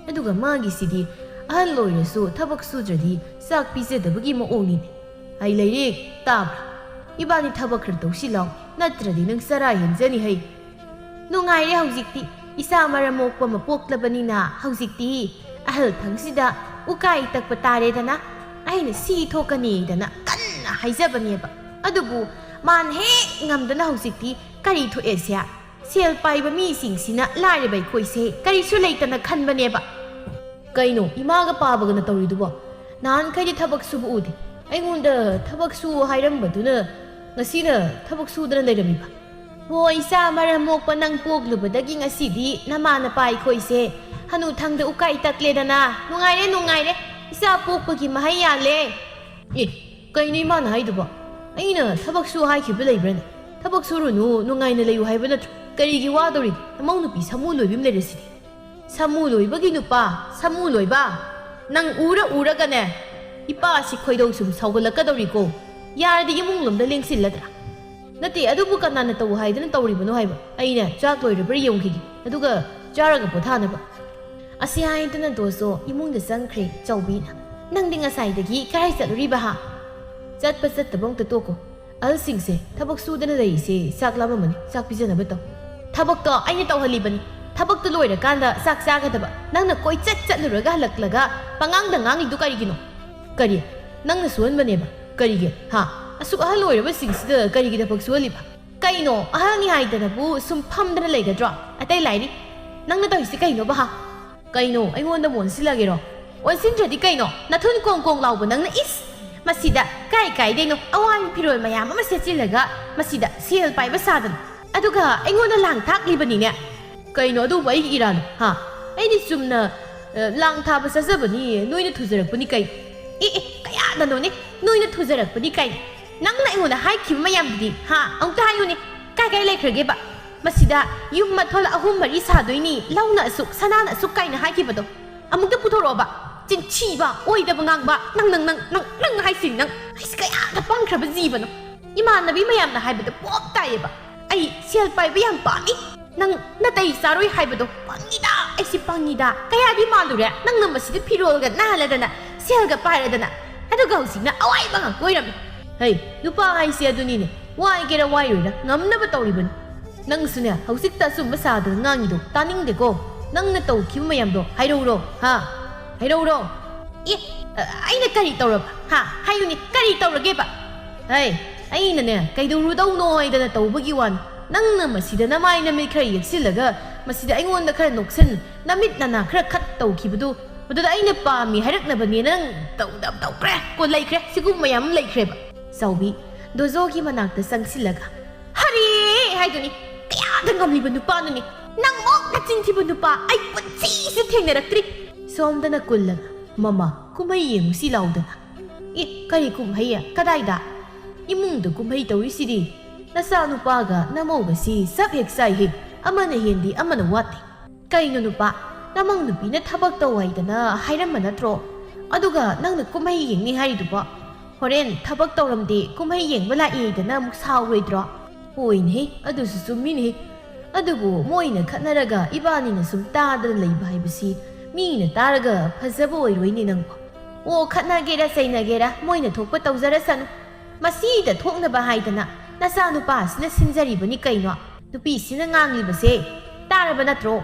ꯑꯗꯨꯒ ꯃꯥꯒꯤꯁꯤꯗꯤ ꯑꯍꯜ ꯑꯣꯏꯔꯁꯨ ꯊꯕꯛ ꯁꯨꯗ꯭ꯔꯗꯤ ꯆꯥꯛ ꯄꯤꯖꯗꯕꯒꯤ ꯃꯑꯣꯡꯅꯤꯅꯦ꯫ ꯍꯩ ꯂꯩꯔꯦ, ꯇꯥꯕ꯭ꯔꯥ? ꯏꯕꯥꯅꯤ ꯊꯕꯛ ꯈꯔ ꯇꯧꯁꯤ ꯂꯥꯎ, ꯅꯠꯇ꯭ꯔꯗꯤ ꯅꯪ ꯆꯔꯥ ꯍꯦꯟꯖꯅꯤ ꯍꯩ꯫" ꯅꯨꯡꯉꯥꯏꯔꯦ ꯍꯧꯖꯤꯛꯇꯤ꯫ ꯏꯆꯥ ꯃꯔꯝ ꯃꯣꯛꯄ ꯑꯃ ꯄꯣꯛꯂꯕꯅꯤꯅ ꯍꯧꯖꯤꯛꯇꯤ ꯑꯍꯜ ꯊꯪꯁꯤꯗ ꯎꯀꯥꯏ ꯇꯛꯄ ꯇꯥꯔꯦꯗꯅ꯫ ꯑꯩꯅ ꯁꯤ ꯊꯣꯛꯀꯅꯤꯗꯅ ꯀꯟꯅ ꯍꯥꯏꯖꯕꯅꯦꯕ꯫ ꯑꯗꯨꯕꯨ ꯃꯥꯅ ꯍꯦꯛ ꯉꯝꯗꯅ ꯍꯧꯖꯤꯛꯇꯤ ꯀꯔꯤ ꯊꯣꯛꯑꯦꯁꯦ? ꯁꯦꯜ ꯄꯥꯏꯕ ꯃꯤꯁꯤꯡꯁꯤꯅ ꯂꯥꯏꯔꯕ ꯑꯩꯈꯣꯏꯁꯦ ꯀꯔꯤꯁꯨ ꯂꯩꯇꯅ ꯈꯟꯕꯅꯦꯕ꯫ ꯀꯩꯅꯣ ꯏꯃꯥꯒ ꯄꯥꯕꯒꯅ ꯇꯧꯔꯤꯗꯨꯕꯣ? ꯅꯍꯥꯟꯈꯩꯗꯤ ꯊꯕꯛ ꯁꯨꯕ ꯎꯗꯦ꯫ ꯑꯩꯉꯣꯟꯗ ꯊꯕꯛ ꯁꯨ ꯍꯥꯏꯔꯝꯕꯗꯨꯅ ꯉꯁꯤꯅ ꯊꯕꯛ ꯁꯨꯗꯅ ꯂꯩꯔꯝꯃꯤꯕ? ꯍꯣ, ꯏꯆꯥ ꯃꯔꯝ ꯃꯣꯛꯄ ꯅꯪ ꯄꯣꯛꯂꯨꯕꯗꯒꯤ ꯉꯁꯤꯗꯤ ꯅꯃꯥ ꯅꯄꯥ ꯑꯩꯈꯣꯏꯁꯦ ꯍꯅꯨꯊꯪꯗ ꯎꯀꯥꯏ ꯇꯛꯂꯦꯗꯅ꯫ ꯅꯨꯡꯉꯥꯏꯔꯦ, ꯅꯨꯡꯉꯥꯏꯔꯦ꯫ ꯏꯆꯥ ꯄꯣꯛꯄꯒꯤ ꯃꯍꯩ ꯌꯥꯜꯂꯦ꯫ ꯑꯦ, ꯀꯩꯅꯣ ꯏꯃꯥꯅ ꯍꯥꯏꯗꯨꯕꯣ? ꯑꯩꯅ ꯊꯕꯛ ꯁꯨ ꯍꯥꯏꯈꯤꯕ ꯂꯩꯕ꯭ꯔꯅꯦ? ꯊꯕꯛ ꯁꯨꯔꯨꯅꯨ, ꯅꯨꯡꯉꯥꯏꯅ ꯂꯩꯌꯨ ꯍꯥꯏꯕ ꯅꯠꯇ꯭ꯔꯣ? ꯀꯔꯤꯒꯤ ꯋꯥꯗꯧꯔꯤꯒꯦ? ꯅꯃꯧ ꯅꯨꯄꯤ ꯁꯥꯃꯨ ꯂꯣꯏꯕꯤ ꯑꯃ ꯂꯩꯔꯁꯤꯗꯤ꯫ ꯁꯥꯃꯨ ꯂꯣꯏꯕꯒꯤ ꯅꯨꯄꯥ, ꯁꯥꯃꯨ ꯂꯣꯏꯕ꯫ ꯅꯪ ꯎꯔ ꯎꯔꯒꯅꯦ, ꯏꯄꯥꯁꯤ ꯈꯣꯏꯗꯧ ꯁꯨꯝ ꯁꯥꯎꯒꯠꯂꯛꯀꯗꯧꯔꯤꯀꯣ꯫ ꯌꯥꯔꯗꯤ ꯏꯃꯨꯡ ꯂꯣꯝꯗ ꯂꯦꯡꯁꯤꯜꯂꯗ꯭ꯔꯥ? ꯅꯠꯇꯦ, ꯑꯗꯨꯕꯨ ꯀꯅꯥꯅ ꯇꯧ ꯍꯥꯏꯗꯅ ꯇꯧꯔꯤꯕꯅꯣ ꯍꯥꯏꯕ? ꯑꯩꯅ ꯆꯥꯛ ꯂꯣꯏꯔꯕ꯭ꯔꯥ ꯌꯦꯡꯈꯤꯒꯦ, ꯑꯗꯨꯒ ꯆꯥꯔꯒ ꯄꯣꯊꯥꯅꯕ꯫ ꯑꯁꯤ ꯍꯥꯏꯗꯅ ꯗꯣꯁꯣ ꯏꯃꯨꯡꯗ ꯆꯪꯈ꯭ꯔꯦ ꯆꯥꯎꯕꯤꯅ꯫ ꯅꯪꯗꯤ ꯉꯁꯥꯏꯗꯒꯤ ꯀꯔꯥꯏ ꯆꯠꯂꯨꯔꯤꯕ ꯍꯥ? ꯆꯠꯄ ꯆꯠꯇꯕ ꯑꯝꯇ ꯇꯣꯛꯀꯣ꯫ ꯑꯍꯜꯁꯤꯡꯁꯦ ꯊꯕꯛ ꯁꯨꯗꯅ ꯂꯩꯔꯤꯁꯦ ꯆꯥꯛ ꯂꯥꯝꯃꯝꯃꯅꯤ, ꯆꯥꯛ ꯄꯤꯖꯅꯕ ꯇꯧ꯫ ꯊꯕꯛꯇꯣ ꯑꯩꯅ ꯇꯧꯍꯜꯂꯤꯕꯅꯤ꯫ ꯊꯕꯛꯇꯣ ꯂꯣꯏꯔꯀꯥꯟꯗ ꯆꯥꯛ ꯆꯥꯒꯗꯕ꯫ ꯅꯪꯅ ꯀꯣꯏꯆꯠ ꯆꯠꯂꯨꯔꯒ ꯍꯜꯂꯛꯂꯒ ꯄꯉꯥꯡꯗ ꯉꯥꯡꯂꯤꯗꯨ ꯀꯔꯤꯒꯤꯅꯣ? ꯀꯔꯤ? ꯅꯪꯅ ꯁꯨꯍꯟꯕꯅꯦꯕ? ꯀꯔꯤꯒꯤ? ꯍꯥ? ꯑꯁꯨꯛ ꯑꯍꯜ ꯑꯣꯏꯔꯕꯁꯤꯡꯁꯤꯗ ꯀꯔꯤꯒꯤ ꯊꯕꯛ ꯁꯨꯍꯜꯂꯤꯕ? ꯀꯩꯅꯣ, ꯑꯍꯜꯅꯤ ꯍꯥꯏꯗꯅꯕꯨ ꯁꯨꯝ ꯐꯝꯗꯅ ꯂꯩꯒꯗ꯭ꯔꯣ? ꯑꯇꯩ ꯂꯥꯏꯔꯤ, ꯅꯪꯅ ꯇꯧꯔꯤꯁꯤ ꯀꯩꯅꯣꯕ, ꯍꯥ? ꯀꯩꯅꯣ, ꯑꯩꯉꯣꯟꯗ ꯑꯃꯨꯛ ꯑꯣꯟꯁꯤꯜꯂꯒꯦꯔꯣ? ꯑꯣꯟꯁꯤꯟꯗ꯭ꯔꯗꯤ ꯀꯩꯅꯣ? ꯅꯊꯨꯟ ꯀꯣꯡ ꯀꯣꯡ ꯂꯥꯎꯕ ꯅꯪꯅ, ꯏꯁ! ꯃꯁꯤꯗ ꯀꯥꯏ ꯀꯥꯏꯗꯩꯅꯣ ꯑꯋꯥꯕ ꯐꯤꯔꯣꯜ ꯃꯌꯥꯝ ꯑꯃ ꯁꯦꯠꯆꯤꯜꯂꯒ ꯃꯁꯤꯗ ꯁꯦꯜ ꯄꯥꯏꯕ ꯁꯥꯗꯅ, ꯑꯗꯨꯒ ꯑꯩꯉꯣꯟꯗ ꯂꯥꯡ ꯊꯥꯛꯂꯤꯕꯅꯤꯅꯦ꯫ ꯀꯩꯅꯣ ꯑꯗꯨꯕꯨ ꯑꯩꯒꯤ ꯏꯔꯥꯜꯂꯣ, ꯍꯥ? ꯑꯩꯗꯤ ꯆꯨꯝꯅ, ꯑ, ꯂꯥꯡ ꯊꯥꯕ ꯆꯠꯆꯕꯅꯤ, ꯅꯣꯏꯅ ꯊꯨꯖꯔꯛꯄꯅꯤ ꯀꯩ? ꯑꯦ, ꯑꯦ, ꯀꯌꯥꯗꯅꯣꯅꯦ ꯅꯣꯏꯅ ꯊꯨꯖꯔꯛꯄꯅꯤ ꯀꯩ? ꯅꯪꯅ ꯑꯩꯉꯣꯟꯗ ꯍꯥꯏꯈꯤꯕ ꯃꯌꯥꯝꯗꯨꯗꯤ, ꯍꯥ? ꯑꯃꯨꯛꯇ ꯍꯥꯏꯌꯨꯅꯦ, ꯀꯥꯏ ꯀꯥꯏ ꯂꯩꯈ꯭ꯔꯒꯦꯕ? ꯃꯁꯤꯗ ꯌꯨꯝ ꯃꯊꯣꯜ ꯑꯍꯨꯝ ꯃꯔꯤ ꯁꯥꯗꯣꯏꯅꯤ, ꯂꯧꯅ ꯑꯁꯨꯛ, ꯁꯅꯥꯅ ꯑꯁꯨꯛ ꯀꯥꯏꯅ ꯍꯥꯏꯈꯤꯕꯗꯣ ꯑꯃꯨꯛꯇ ꯄꯨꯊꯣꯔꯛꯑꯣꯕ꯫ ꯆꯤꯟꯊꯤꯕ, ꯑꯣꯏꯗꯕ ꯉꯥꯡꯕ, ꯅꯪ, ꯅꯪ, ꯅꯪ, ꯅꯪ, ꯅꯪ ꯍꯥꯏꯁꯤꯅꯤ ꯅꯪ꯫ ꯑꯩꯁ, ꯀꯌꯥꯗ ꯄꯪꯈ꯭ꯔꯕ ꯖꯤꯕꯅꯣ꯫ ꯏꯃꯥꯟꯅꯕꯤ ꯃꯌꯥꯝꯅ ꯍꯥꯏꯕꯗ ꯄꯣꯞ ꯇꯥꯏꯌꯦꯕ꯫ ꯑꯩ ꯁꯦꯜ ꯄꯥꯏꯕ ꯌꯥꯝ ꯄꯥꯝꯃꯤ꯫ ꯅꯪ ꯅꯇꯩ ꯆꯥꯔꯣꯏ ꯍꯥꯏꯕꯗꯣ ꯄꯪꯉꯤꯗ, ꯑꯩꯁꯤ ꯄꯪꯉꯤꯗ꯫ ꯀꯌꯥꯗꯤ ꯃꯥꯜꯂꯨꯔꯦ ꯅꯪꯅ ꯃꯁꯤꯗ ꯐꯤꯔꯣꯜꯒ ꯅꯥꯜꯂꯗꯅ, ꯁꯦꯜꯒ ꯄꯥꯏꯔꯗꯅ꯫ ꯑꯗꯨꯒ ꯍꯧꯖꯤꯛꯅ ꯑꯋꯥꯏꯕ ꯉꯥꯛꯇ ꯑꯣꯏꯔꯝꯃꯤ꯫ ꯍꯩ, ꯅꯨꯄꯥ ꯍꯥꯏꯁꯦ ꯑꯗꯨꯅꯤꯅꯦ, ꯋꯥꯏꯒꯦꯔꯥ ꯋꯥꯏꯔꯣꯏꯔꯥ ꯉꯝꯅꯕ ꯇꯧꯔꯤꯕꯅꯤ꯫ ꯅꯪꯁꯨꯅꯦ, ꯍꯧꯖꯤꯛꯇ ꯑꯆꯨꯝꯕ ꯁꯥꯗꯅ ꯉꯥꯡꯉꯤꯗꯣ ꯇꯥꯅꯤꯡꯗꯦꯀꯣ꯫ ꯅꯪꯅ ꯇꯧꯈꯤꯕ ꯃꯌꯥꯝꯗꯣ ꯍꯥꯏꯔꯧꯔꯣ, ꯍꯥ? ꯍꯥꯏꯔꯧꯔꯣ꯫ ꯑꯦ, ꯑ, ꯑꯩꯅ ꯀꯔꯤ ꯇꯧꯔꯕ? ꯍꯥ? ꯍꯥꯏꯌꯨꯅꯦ, ꯀꯔꯤ ꯇꯧꯔꯒꯦꯕ? ꯍꯩ, ꯑꯩꯅꯅꯦ, ꯀꯩꯗꯧꯔꯨꯗꯧꯅꯣ ꯍꯥꯏꯗꯅ ꯇꯧꯕꯒꯤ ꯋꯥꯅꯤ꯫ ꯅꯪꯅ ꯃꯁꯤꯗ ꯅꯃꯥꯏ ꯅꯃꯤꯠ ꯈꯔ ꯌꯦꯛꯁꯤꯜꯂꯒ, ꯃꯁꯤꯗ ꯑꯩꯉꯣꯟꯗ ꯈꯔ ꯅꯣꯛꯁꯤꯟ, ꯅꯃꯤꯠ ꯅꯅꯥ ꯈꯔ ꯈꯠ ꯇꯧꯈꯤꯕꯗꯨ, ꯃꯗꯨꯗ ꯑꯩꯅ ꯄꯥꯝꯃꯤ ꯍꯥꯏꯔꯛꯅꯕꯅꯦꯅ ꯅꯪ ꯇꯧꯗꯕ ꯇꯧꯈ꯭ꯔꯦ꯫ ꯀꯣ, ꯂꯩꯈ꯭ꯔꯦ, ꯁꯤꯒꯨꯝꯕ ꯃꯌꯥꯝ ꯑꯃ ꯂꯩꯈ꯭ꯔꯦꯕ꯫ ꯆꯥꯎꯕꯤ, ꯗꯣꯖꯣꯒꯤ ꯃꯅꯥꯛꯇ ꯆꯪꯁꯤꯜꯂꯒ, "ꯍꯔꯦ!" ꯍꯥꯏꯗꯨꯅꯤ꯫ ꯀꯌꯥꯗ ꯉꯝꯂꯤꯕ ꯅꯨꯄꯥꯅꯣꯅꯦ? ꯅꯪꯃꯨꯛ ꯅꯆꯤꯟ ꯊꯤꯕ ꯅꯨꯄꯥ ꯑꯩ ꯄꯨꯟꯁꯤꯁꯨ ꯊꯦꯡꯅꯔꯛꯇ꯭ꯔꯤ꯫ ꯁꯣꯝꯗꯅ ꯀꯨꯜꯂꯒ, "ꯃꯃꯥ, ꯀꯨꯝꯍꯩ ꯌꯦꯡꯉꯨꯁꯤ ꯂꯥꯎꯗꯅ꯫" "ꯑꯦ, ꯀꯔꯤ ꯀꯨꯝꯍꯩ? ꯀꯗꯥꯏꯗ?" "ꯏꯃꯨꯡꯗ ꯀꯨꯝꯍꯩ ꯇꯧꯔꯤꯁꯤꯗꯤ꯫ ꯅꯆꯥꯅꯨꯄꯥꯒ ꯅꯃꯧꯒꯁꯤ ꯆꯞ ꯍꯦꯛ ꯆꯥꯏꯍꯦ꯫ ꯑꯃꯅ ꯍꯦꯟꯗꯤ ꯑꯃꯅ ꯋꯥꯠꯇꯦ꯫" "ꯀꯩꯅꯣ ꯅꯨꯄꯥ, ꯅꯃꯧ ꯅꯨꯄꯤꯅ ꯊꯕꯛ ꯇꯧ ꯍꯥꯏꯗꯅ ꯍꯥꯏꯔꯝꯕ ꯅꯠꯇ꯭ꯔꯣ? ꯑꯗꯨꯒ ꯅꯪꯅ ꯀꯨꯝꯍꯩ ꯌꯦꯡꯅꯤ ꯍꯥꯏꯔꯤꯗꯨꯕꯣ? ꯍꯣꯔꯦꯟ ꯊꯕꯛ ꯇꯧꯔꯝꯗꯦ, ꯀꯨꯝꯍꯩ ꯌꯦꯡꯕ ꯂꯥꯛꯏ ꯍꯥꯏꯗꯅ ꯑꯃꯨꯛ ꯁꯥꯎꯔꯣꯏꯗ꯭ꯔꯣ?" "ꯍꯣꯏꯅꯦꯍꯦ, ꯑꯗꯨꯁꯨ ꯆꯨꯝꯃꯤꯅꯦꯍꯦ꯫ ꯑꯗꯨꯕꯨ ꯃꯣꯏꯅ ꯈꯠꯅꯔꯒ ꯏꯕꯥꯅꯤꯅ ꯁꯨꯝ ꯇꯥꯗꯅ ꯂꯩꯕ ꯍꯥꯏꯕꯁꯤ ꯃꯤꯅ ꯇꯥꯔꯒ ꯐꯖꯕ ꯑꯣꯏꯔꯣꯏꯅꯦ ꯅꯪꯕꯣ꯫ ꯑꯣ, ꯈꯠꯅꯒꯦꯔꯥ ꯆꯩꯅꯒꯦꯔꯥ ꯃꯣꯏꯅ ꯊꯣꯛꯄ ꯇꯧꯖꯔꯁꯅꯨ꯫ ꯃꯁꯤꯗ ꯊꯣꯛꯅꯕ ꯍꯥꯏꯗꯅ ꯅꯆꯥꯅꯨꯄꯥꯁꯤꯅ ꯁꯤꯟꯖꯔꯤꯕꯅꯤ ꯀꯩꯅꯣ꯫ ꯅꯨꯄꯤꯁꯤꯅ ꯉꯥꯡꯂꯤꯕꯁꯦ ꯇꯥꯔꯕ ꯅꯠꯇ꯭ꯔꯣ?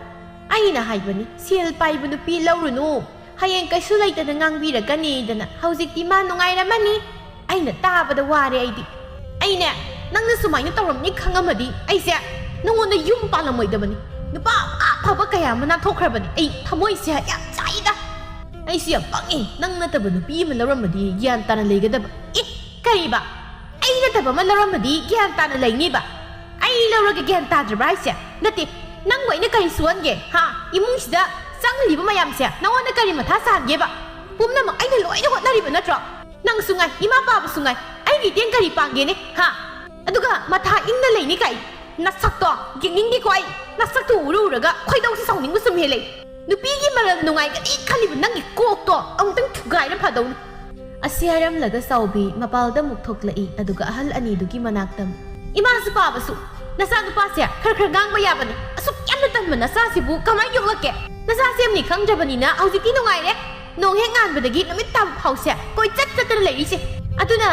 ꯑꯩꯅ ꯍꯥꯏꯕꯅꯤ, ꯁꯦꯜ ꯄꯥꯏꯕ ꯅꯨꯄꯤ ꯂꯧꯔꯨꯅꯨ꯫ ꯍꯌꯦꯡ ꯀꯩꯁꯨ ꯂꯩꯇꯅ ꯉꯥꯡꯕꯤꯔꯛꯀꯅꯤꯗꯅ꯫ ꯍꯧꯖꯤꯛꯇꯤ ꯃꯥ ꯅꯨꯡꯉꯥꯏꯔꯝꯃꯅꯤ꯫ ꯑꯩꯅ ꯇꯥꯕꯗ ꯋꯥꯔꯦ ꯑꯩꯗꯤ꯫ ꯑꯩꯅꯦ, ꯅꯪꯅ ꯁꯨꯃꯥꯏꯅ ꯇꯧꯔꯝꯅꯤ ꯈꯪꯉꯝꯃꯗꯤ ꯑꯩꯁꯦ ꯅꯪꯉꯣꯟꯗ ꯌꯨꯝ ꯄꯥꯜꯂꯝꯃꯣꯏꯗꯕꯅꯤ꯫ ꯅꯨꯄꯥ ꯑꯐꯕ ꯀꯌꯥ ꯑꯃ ꯅꯥꯟꯊꯣꯛꯈ꯭ꯔꯕꯅꯤ꯫ ꯑꯩ ꯊꯃꯣꯏꯁꯦ ꯌꯥꯝ ꯆꯥꯛꯏꯗ꯫ ꯑꯩꯁꯨ ꯌꯥꯝ ꯄꯪꯉꯤ꯫ ꯅꯪ ꯅꯠꯇꯕ ꯅꯨꯄꯤ ꯑꯃ ꯂꯧꯔꯝꯃꯗꯤ ꯒ꯭ꯌꯥꯟ ꯇꯥꯅ ꯂꯩꯒꯗꯕ꯫ ꯑꯦ, ꯀꯔꯤꯕ? ꯑꯩ ꯅꯠꯇꯕ ꯑꯃ ꯂꯧꯔꯝꯃꯗꯤ ꯒ꯭ꯌꯥꯟ ꯇꯥꯅ ꯂꯩꯅꯤꯕ? ꯑꯩ ꯂꯧꯔꯒ ꯒ꯭ꯌꯥꯟ ꯇꯥꯗ꯭ꯔꯕ꯭ꯔꯥ ꯍꯥꯏꯁꯦ? ꯅꯠꯇꯦ, ꯅꯪꯕꯨ ꯑꯩꯅ ꯀꯔꯤ ꯁꯨꯍꯟꯒꯦ? ꯍꯥ? ꯏꯃꯨꯡꯁꯤꯗ ꯆꯪꯂꯤꯕ ꯃꯌꯥꯝꯁꯦ ꯅꯉꯣꯟꯗ ꯀꯔꯤ ꯃꯊꯥ ꯁꯥꯍꯟꯒꯦꯕ? ꯄꯨꯝꯅꯃꯛ ꯑꯩꯅ ꯂꯣꯏꯅ ꯍꯣꯠꯅꯔꯤꯕ ꯅꯠꯇ꯭ꯔꯣ? ꯅꯪꯁꯨ ꯉꯥꯏ, ꯏꯃꯥ ꯄꯥꯕꯁꯨ ꯉꯥꯏ, ꯑꯩꯒꯤ ꯏꯇꯦꯡ ꯀꯔꯤ ꯄꯥꯡꯒꯦꯅꯦ? ꯍꯥ? ꯑꯗꯨꯒ ꯃꯊꯥ ꯏꯪꯅ ꯂꯩꯅꯤ ꯀꯥꯏ? ꯅꯁꯛꯇꯣ ꯌꯦꯡꯅꯤꯡꯗꯦꯀꯣ ꯑꯩ꯫ ꯅꯁꯛꯇꯣ ꯎꯔ ꯎꯔꯒ ꯈꯣꯏꯗꯧꯁꯦ ꯁꯥꯎꯅꯤꯡꯕ ꯁꯨꯝ ꯍꯦꯜꯂꯛꯏ꯫ ꯅꯨꯄꯤꯒꯤ ꯃꯔꯜ ꯅꯨꯡꯉꯥꯏꯒꯅꯤ ꯈꯜꯂꯤꯕ ꯅꯪꯒꯤ ꯀꯣꯛꯇꯣ ꯑꯃꯨꯛꯇꯪ ꯊꯨꯒꯥꯏꯔ ꯐꯗꯧꯅꯤ꯫ ꯑꯁꯤ ꯍꯥꯏꯔꯝꯂꯒ ꯆꯥꯎꯕꯤ ꯃꯄꯥꯜꯗ ꯑꯃꯨꯛ ꯊꯣꯛꯂꯛꯏ, ꯑꯗꯨꯒ ꯑꯍꯜ ꯑꯅꯤꯗꯨꯒꯤ ꯃꯅꯥꯛꯇ, "ꯏꯃꯥꯁꯨ ꯄꯥꯕꯁꯨ, ꯅꯆꯥꯅꯨꯄꯥꯁꯦ ꯈꯔ ꯈꯔ ꯉꯥꯡꯕ ꯌꯥꯕꯅꯤ꯫ ꯑꯁꯨꯛ ꯌꯥꯝꯅ ꯇꯟꯕ ꯅꯆꯥꯁꯤꯕꯨ ꯀꯃꯥꯏꯅ ꯌꯣꯛꯂꯛꯀꯦ? ꯅꯆꯥ ꯁꯦꯝꯅꯤ ꯈꯪꯗ꯭ꯔꯕꯅꯤꯅ ꯍꯧꯖꯤꯛꯇꯤ ꯅꯨꯡꯉꯥꯏꯔꯦ꯫ ꯅꯣꯡ ꯍꯦꯛ ꯉꯥꯟꯕꯗꯒꯤ ꯅꯨꯃꯤꯠ ꯇꯥꯕ ꯐꯥꯎꯁꯦ ꯀꯣꯏꯆꯠ ꯆꯠꯇꯅ ꯂꯩꯔꯤꯁꯦ꯫ ꯑꯗꯨꯅ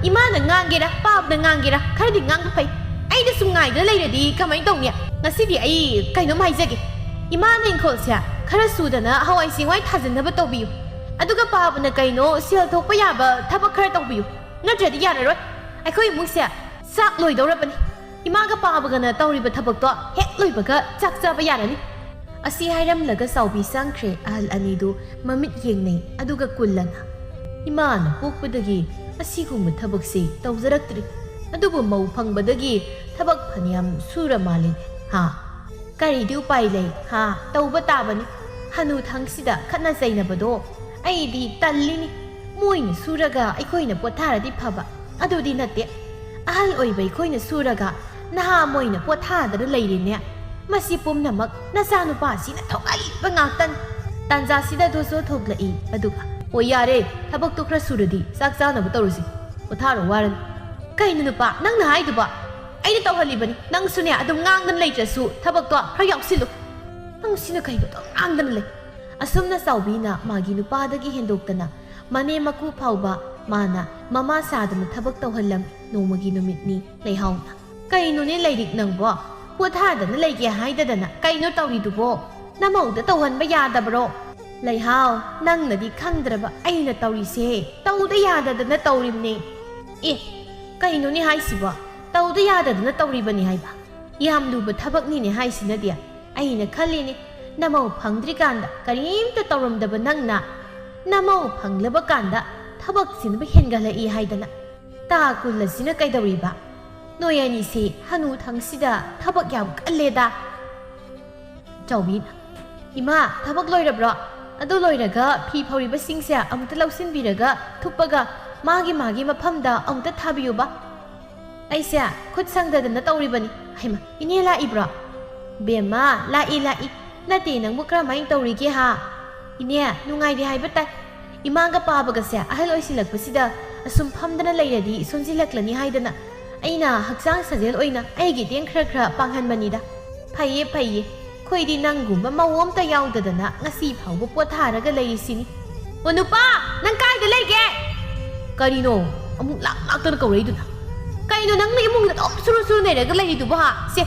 ꯏꯃꯥꯅ ꯉꯥꯡꯒꯦꯔꯥ, ꯄꯥꯕꯅ ꯉꯥꯡꯒꯦꯔꯥ, ꯈꯔꯗꯤ ꯉꯥꯡꯕ ꯐꯩ꯫ ꯑꯩꯅ ꯁꯨꯝ ꯉꯥꯏꯗꯨꯅ ꯂꯩꯔꯗꯤ ꯀꯃꯥꯏꯅ ꯇꯧꯅꯤ? ꯉꯁꯤꯗꯤ ꯑꯩ ꯀꯩꯅꯣꯝ ꯍꯥꯏꯖꯒꯦ꯫ ꯏꯃꯥꯅ ꯏꯪꯈꯣꯜꯁꯦ ꯈꯔ ꯁꯨꯗꯅ ꯍꯋꯥꯏ ꯆꯦꯡꯋꯥꯏ ꯊꯥꯖꯤꯟꯅꯕ ꯇꯧꯕꯤꯌꯨ꯫ ꯑꯗꯨꯒ ꯄꯥꯕꯅ ꯀꯩꯅꯣ ꯁꯦꯜ ꯊꯣꯛꯄ ꯌꯥꯕ ꯊꯕꯛ ꯈꯔ ꯇꯧꯕꯤꯌꯨ꯫ ꯅꯠꯇ꯭ꯔꯗꯤ ꯌꯥꯔꯔꯣꯏ꯫ ꯑꯩꯈꯣꯏ ꯏꯃꯨꯡꯁꯦ ꯆꯥꯛ ꯂꯣꯏꯗꯧꯔꯕꯅꯤ꯫ ꯏꯃꯥꯒ ꯄꯥꯕꯒꯅ ꯇꯧꯔꯤꯕ ꯊꯕꯛꯇꯣ ꯍꯦꯛ ꯂꯣꯏꯕꯒ ꯆꯥꯛ ꯆꯥꯕ ꯌꯥꯔꯅꯤ꯫" ꯑꯁꯤ ꯍꯥꯏꯔꯝꯂꯒ ꯆꯥꯎꯕꯤ ꯆꯪꯈ꯭ꯔꯦ꯫ ꯑꯍꯜ ꯑꯅꯤꯗꯨ ꯃꯃꯤꯠ ꯌꯦꯡꯅꯩ, ꯑꯗꯨꯒ ꯀꯨꯜꯂꯅ, "ꯏꯃꯥꯅ ꯄꯣꯛꯄꯗꯒꯤ ꯑꯁꯤꯒꯨꯝꯕ ꯊꯕꯛꯁꯤ ꯇꯧꯖꯔꯛꯇ꯭ꯔꯤ, ꯑꯗꯨꯕꯨ ꯃꯧ ꯐꯪꯕꯗꯒꯤ ꯊꯕꯛ ꯐꯅꯌꯥꯝ ꯁꯨꯔ ꯃꯥꯜꯂꯦ, ꯍꯥ? ꯀꯔꯤꯗꯤ ꯎꯄꯥꯏ ꯂꯩ, ꯍꯥ? ꯇꯧꯕ ꯇꯥꯕꯅꯤ꯫ ꯍꯅꯨ ꯊꯪꯁꯤꯗ ꯈꯠꯅ ꯆꯩꯅꯕꯗꯣ ꯑꯩꯗꯤ ꯇꯜꯂꯤꯅꯤ꯫ ꯃꯣꯏꯅ ꯁꯨꯔꯒ ꯑꯩꯈꯣꯏꯅ ꯄꯣꯊꯥꯔꯗꯤ ꯐꯕ, ꯑꯗꯨꯗꯤ ꯅꯠꯇꯦ꯫ ꯑꯍꯜ ꯑꯣꯏꯕ ꯑꯩꯈꯣꯏꯅ ꯁꯨꯔꯒ ꯅꯍꯥ ꯃꯣꯏꯅ ꯄꯣꯊꯥꯗꯅ ꯂꯩꯔꯦꯅꯦ꯫ ꯃꯁꯤ ꯄꯨꯝꯅꯃꯛ ꯅꯆꯥꯅꯨꯄꯥꯁꯤꯅ ꯊꯣꯛꯍꯜꯂꯤꯕ ꯉꯥꯛꯇꯅꯤ꯫" ꯇꯥꯟꯖꯥꯁꯤꯗ ꯗꯣꯖꯣ ꯊꯣꯛꯂꯛꯏ, ꯑꯗꯨꯒ, "ꯑꯣ, ꯌꯥꯔꯦ, ꯊꯕꯛꯇꯣ ꯈꯔ ꯁꯨꯔꯗꯤ ꯆꯥꯛ ꯆꯥꯅꯕ ꯇꯧꯔꯁꯤ꯫ ꯄꯣꯊꯥꯔꯣ, ꯋꯥꯔꯅꯤ꯫" "ꯀꯩꯅꯣ ꯅꯨꯄꯥ, ꯅꯪꯅ ꯍꯥꯏꯗꯨꯕꯣ? ꯑꯩꯅ ꯇꯧꯍꯜꯂꯤꯕꯅꯤ꯫ ꯅꯪꯁꯨꯅꯦ, ꯑꯗꯨꯝ ꯉꯥꯡꯗꯅ ꯂꯩꯇ꯭ꯔꯁꯨ ꯊꯕꯛꯇꯣ ꯈꯔ ꯌꯥꯎꯁꯤꯜꯂꯨ꯫ ꯅꯪꯁꯤꯅ ꯀꯩꯅꯣ ꯑꯗꯨꯝ ꯉꯥꯡꯗꯅ ꯂꯩ?" ꯑꯁꯨꯝꯅ ꯆꯥꯎꯕꯤꯅ ꯃꯥꯒꯤ ꯅꯨꯄꯥꯗꯒꯤ ꯍꯦꯟꯗꯣꯛꯇꯅ ꯃꯅꯦꯝ ꯃꯀꯨ ꯐꯥꯎꯕ ꯃꯥꯅ ꯃꯃꯥ ꯁꯥꯗꯅ ꯊꯕꯛ ꯇꯧꯍꯜꯂꯝꯃꯤ꯫ ꯅꯣꯡꯃꯒꯤ ꯅꯨꯃꯤꯠꯅꯤ꯫ ꯂꯩꯍꯥꯎꯅ, "ꯀꯩꯅꯣꯅꯦ ꯂꯩꯔꯤꯛ ꯅꯪꯕꯣ? ꯄꯣꯊꯥꯗꯅ ꯂꯩꯒꯦ ꯍꯥꯏꯗꯗꯅ ꯀꯩꯅꯣ ꯇꯧꯔꯤꯗꯨꯕꯣ? ꯅꯃꯧꯗ ꯇꯧꯍꯟꯕ ꯌꯥꯗꯕ꯭ꯔꯣ?" "ꯂꯩꯍꯥꯎ, ꯅꯪꯅꯗꯤ ꯈꯪꯗ꯭ꯔꯕ ꯑꯩꯅ ꯇꯧꯔꯤꯁꯦ꯫ ꯇꯧꯗ ꯌꯥꯗꯗꯅ ꯇꯧꯔꯤꯕꯅꯦ꯫" "ꯑꯦ, ꯀꯩꯅꯣꯅꯦ ꯍꯥꯏꯁꯤꯕꯣ? ꯇꯧꯗ ꯌꯥꯗꯗꯅ ꯇꯧꯔꯤꯕꯅꯤ ꯍꯥꯏꯕ꯫ ꯌꯥꯝ ꯂꯨꯕ ꯊꯕꯛꯅꯤꯅꯦ ꯍꯥꯏꯁꯤꯅꯗꯤ꯫ ꯑꯩꯅ ꯈꯜꯂꯤꯅꯤ, ꯅꯃꯧ ꯐꯪꯗ꯭ꯔꯤꯀꯥꯟꯗ ꯀꯔꯤꯝꯇ ꯇꯧꯔꯝꯗꯕ ꯅꯪꯅ ꯅꯃꯧ ꯐꯪꯂꯕ ꯀꯥꯟꯗ ꯊꯕꯛ ꯆꯤꯟꯕ ꯍꯦꯟꯒꯠꯂꯛꯏ ꯍꯥꯏꯗꯅ꯫ ꯇꯥ ꯀꯨꯜ ꯑꯁꯤꯅ ꯀꯩꯗꯧꯔꯤꯕ? ꯅꯣꯏ ꯑꯅꯤꯁꯤ ꯍꯅꯨ ꯊꯪꯁꯤꯗ ꯊꯕꯛ ꯌꯥꯝ ꯀꯜꯂꯦꯗ꯫ ꯆꯥꯎꯕꯤ, ꯏꯃꯥ, ꯊꯕꯛ ꯂꯣꯏꯔꯕ꯭ꯔꯣ? ꯑꯗꯨ ꯂꯣꯏꯔꯒ ꯐꯤ ꯐꯧꯔꯤꯕꯁꯤꯡꯁꯦ ꯑꯃꯨꯛꯇ ꯂꯧꯁꯤꯟꯕꯤꯔꯒ ꯊꯨꯞꯄꯒ ꯃꯥꯒꯤ ꯃꯥꯒꯤ ꯃꯐꯝꯗ ꯑꯃꯨꯛꯇ ꯊꯥꯕꯤꯌꯨꯕ꯫ ꯑꯩꯁꯦ ꯈꯨꯠ ꯁꯪꯗꯗꯅ ꯇꯧꯔꯤꯕꯅꯤ꯫ ꯍꯩꯃ, ꯏꯅꯦ ꯂꯥꯛꯏꯕ꯭ꯔꯣ? ꯕꯦꯝꯃ, ꯂꯥꯛꯏ, ꯂꯥꯛꯏ꯫ ꯅꯠꯇꯦ, ꯅꯪꯕꯨ ꯀꯔꯝꯍꯥꯏꯅ ꯇꯧꯔꯤꯒꯦ ꯍꯥ? ꯏꯅꯦ, ꯅꯨꯡꯉꯥꯏꯔꯤ ꯍꯥꯏꯕ ꯇꯥꯏ꯫ ꯏꯃꯥꯒ ꯄꯥꯕꯒꯁꯦ ꯑꯍꯜ ꯑꯣꯏꯁꯤꯜꯂꯛꯄꯁꯤꯗ ꯑꯁꯨꯝ ꯐꯝꯗꯅ ꯂꯩꯔꯗꯤ ꯁꯣꯟꯖꯤꯜꯂꯛꯂꯅꯤ ꯍꯥꯏꯗꯅ ꯑꯩꯅ ꯍꯛꯆꯥꯡ ꯁꯥꯖꯦꯜ ꯑꯣꯏꯅ ꯑꯩꯒꯤ ꯏꯇꯦꯡ ꯈꯔ ꯈꯔ ꯄꯥꯡꯍꯟꯕꯅꯤꯗ꯫ ꯐꯩꯌꯦ, ꯐꯩꯌꯦ꯫ ꯑꯩꯈꯣꯏꯗꯤ ꯅꯪꯒꯨꯝꯕ ꯃꯧ ꯑꯝꯇ ꯌꯥꯎꯗꯗꯅ ꯉꯁꯤ ꯐꯥꯎꯕ ꯄꯣꯊꯥꯔꯒ ꯂꯩꯔꯤꯁꯤꯅꯤ꯫ ꯑꯣ ꯅꯨꯄꯥ, ꯅꯪ ꯀꯥꯏꯗ ꯂꯩꯒꯦ? ꯀꯔꯤꯅꯣ ꯑꯃꯨꯛ ꯂꯥꯛ ꯂꯥꯛꯇꯅ ꯀꯧꯔꯛꯏꯗꯨꯅ? ꯀꯩꯅꯣ ꯅꯪꯅ ꯏꯃꯨꯡꯗ ꯑꯗꯨꯝ ꯁꯨꯔꯨ ꯁꯨꯔꯨ ꯅꯩꯔꯒ ꯂꯩꯔꯤꯗꯨꯕꯣ ꯍꯥ? ꯁꯦ,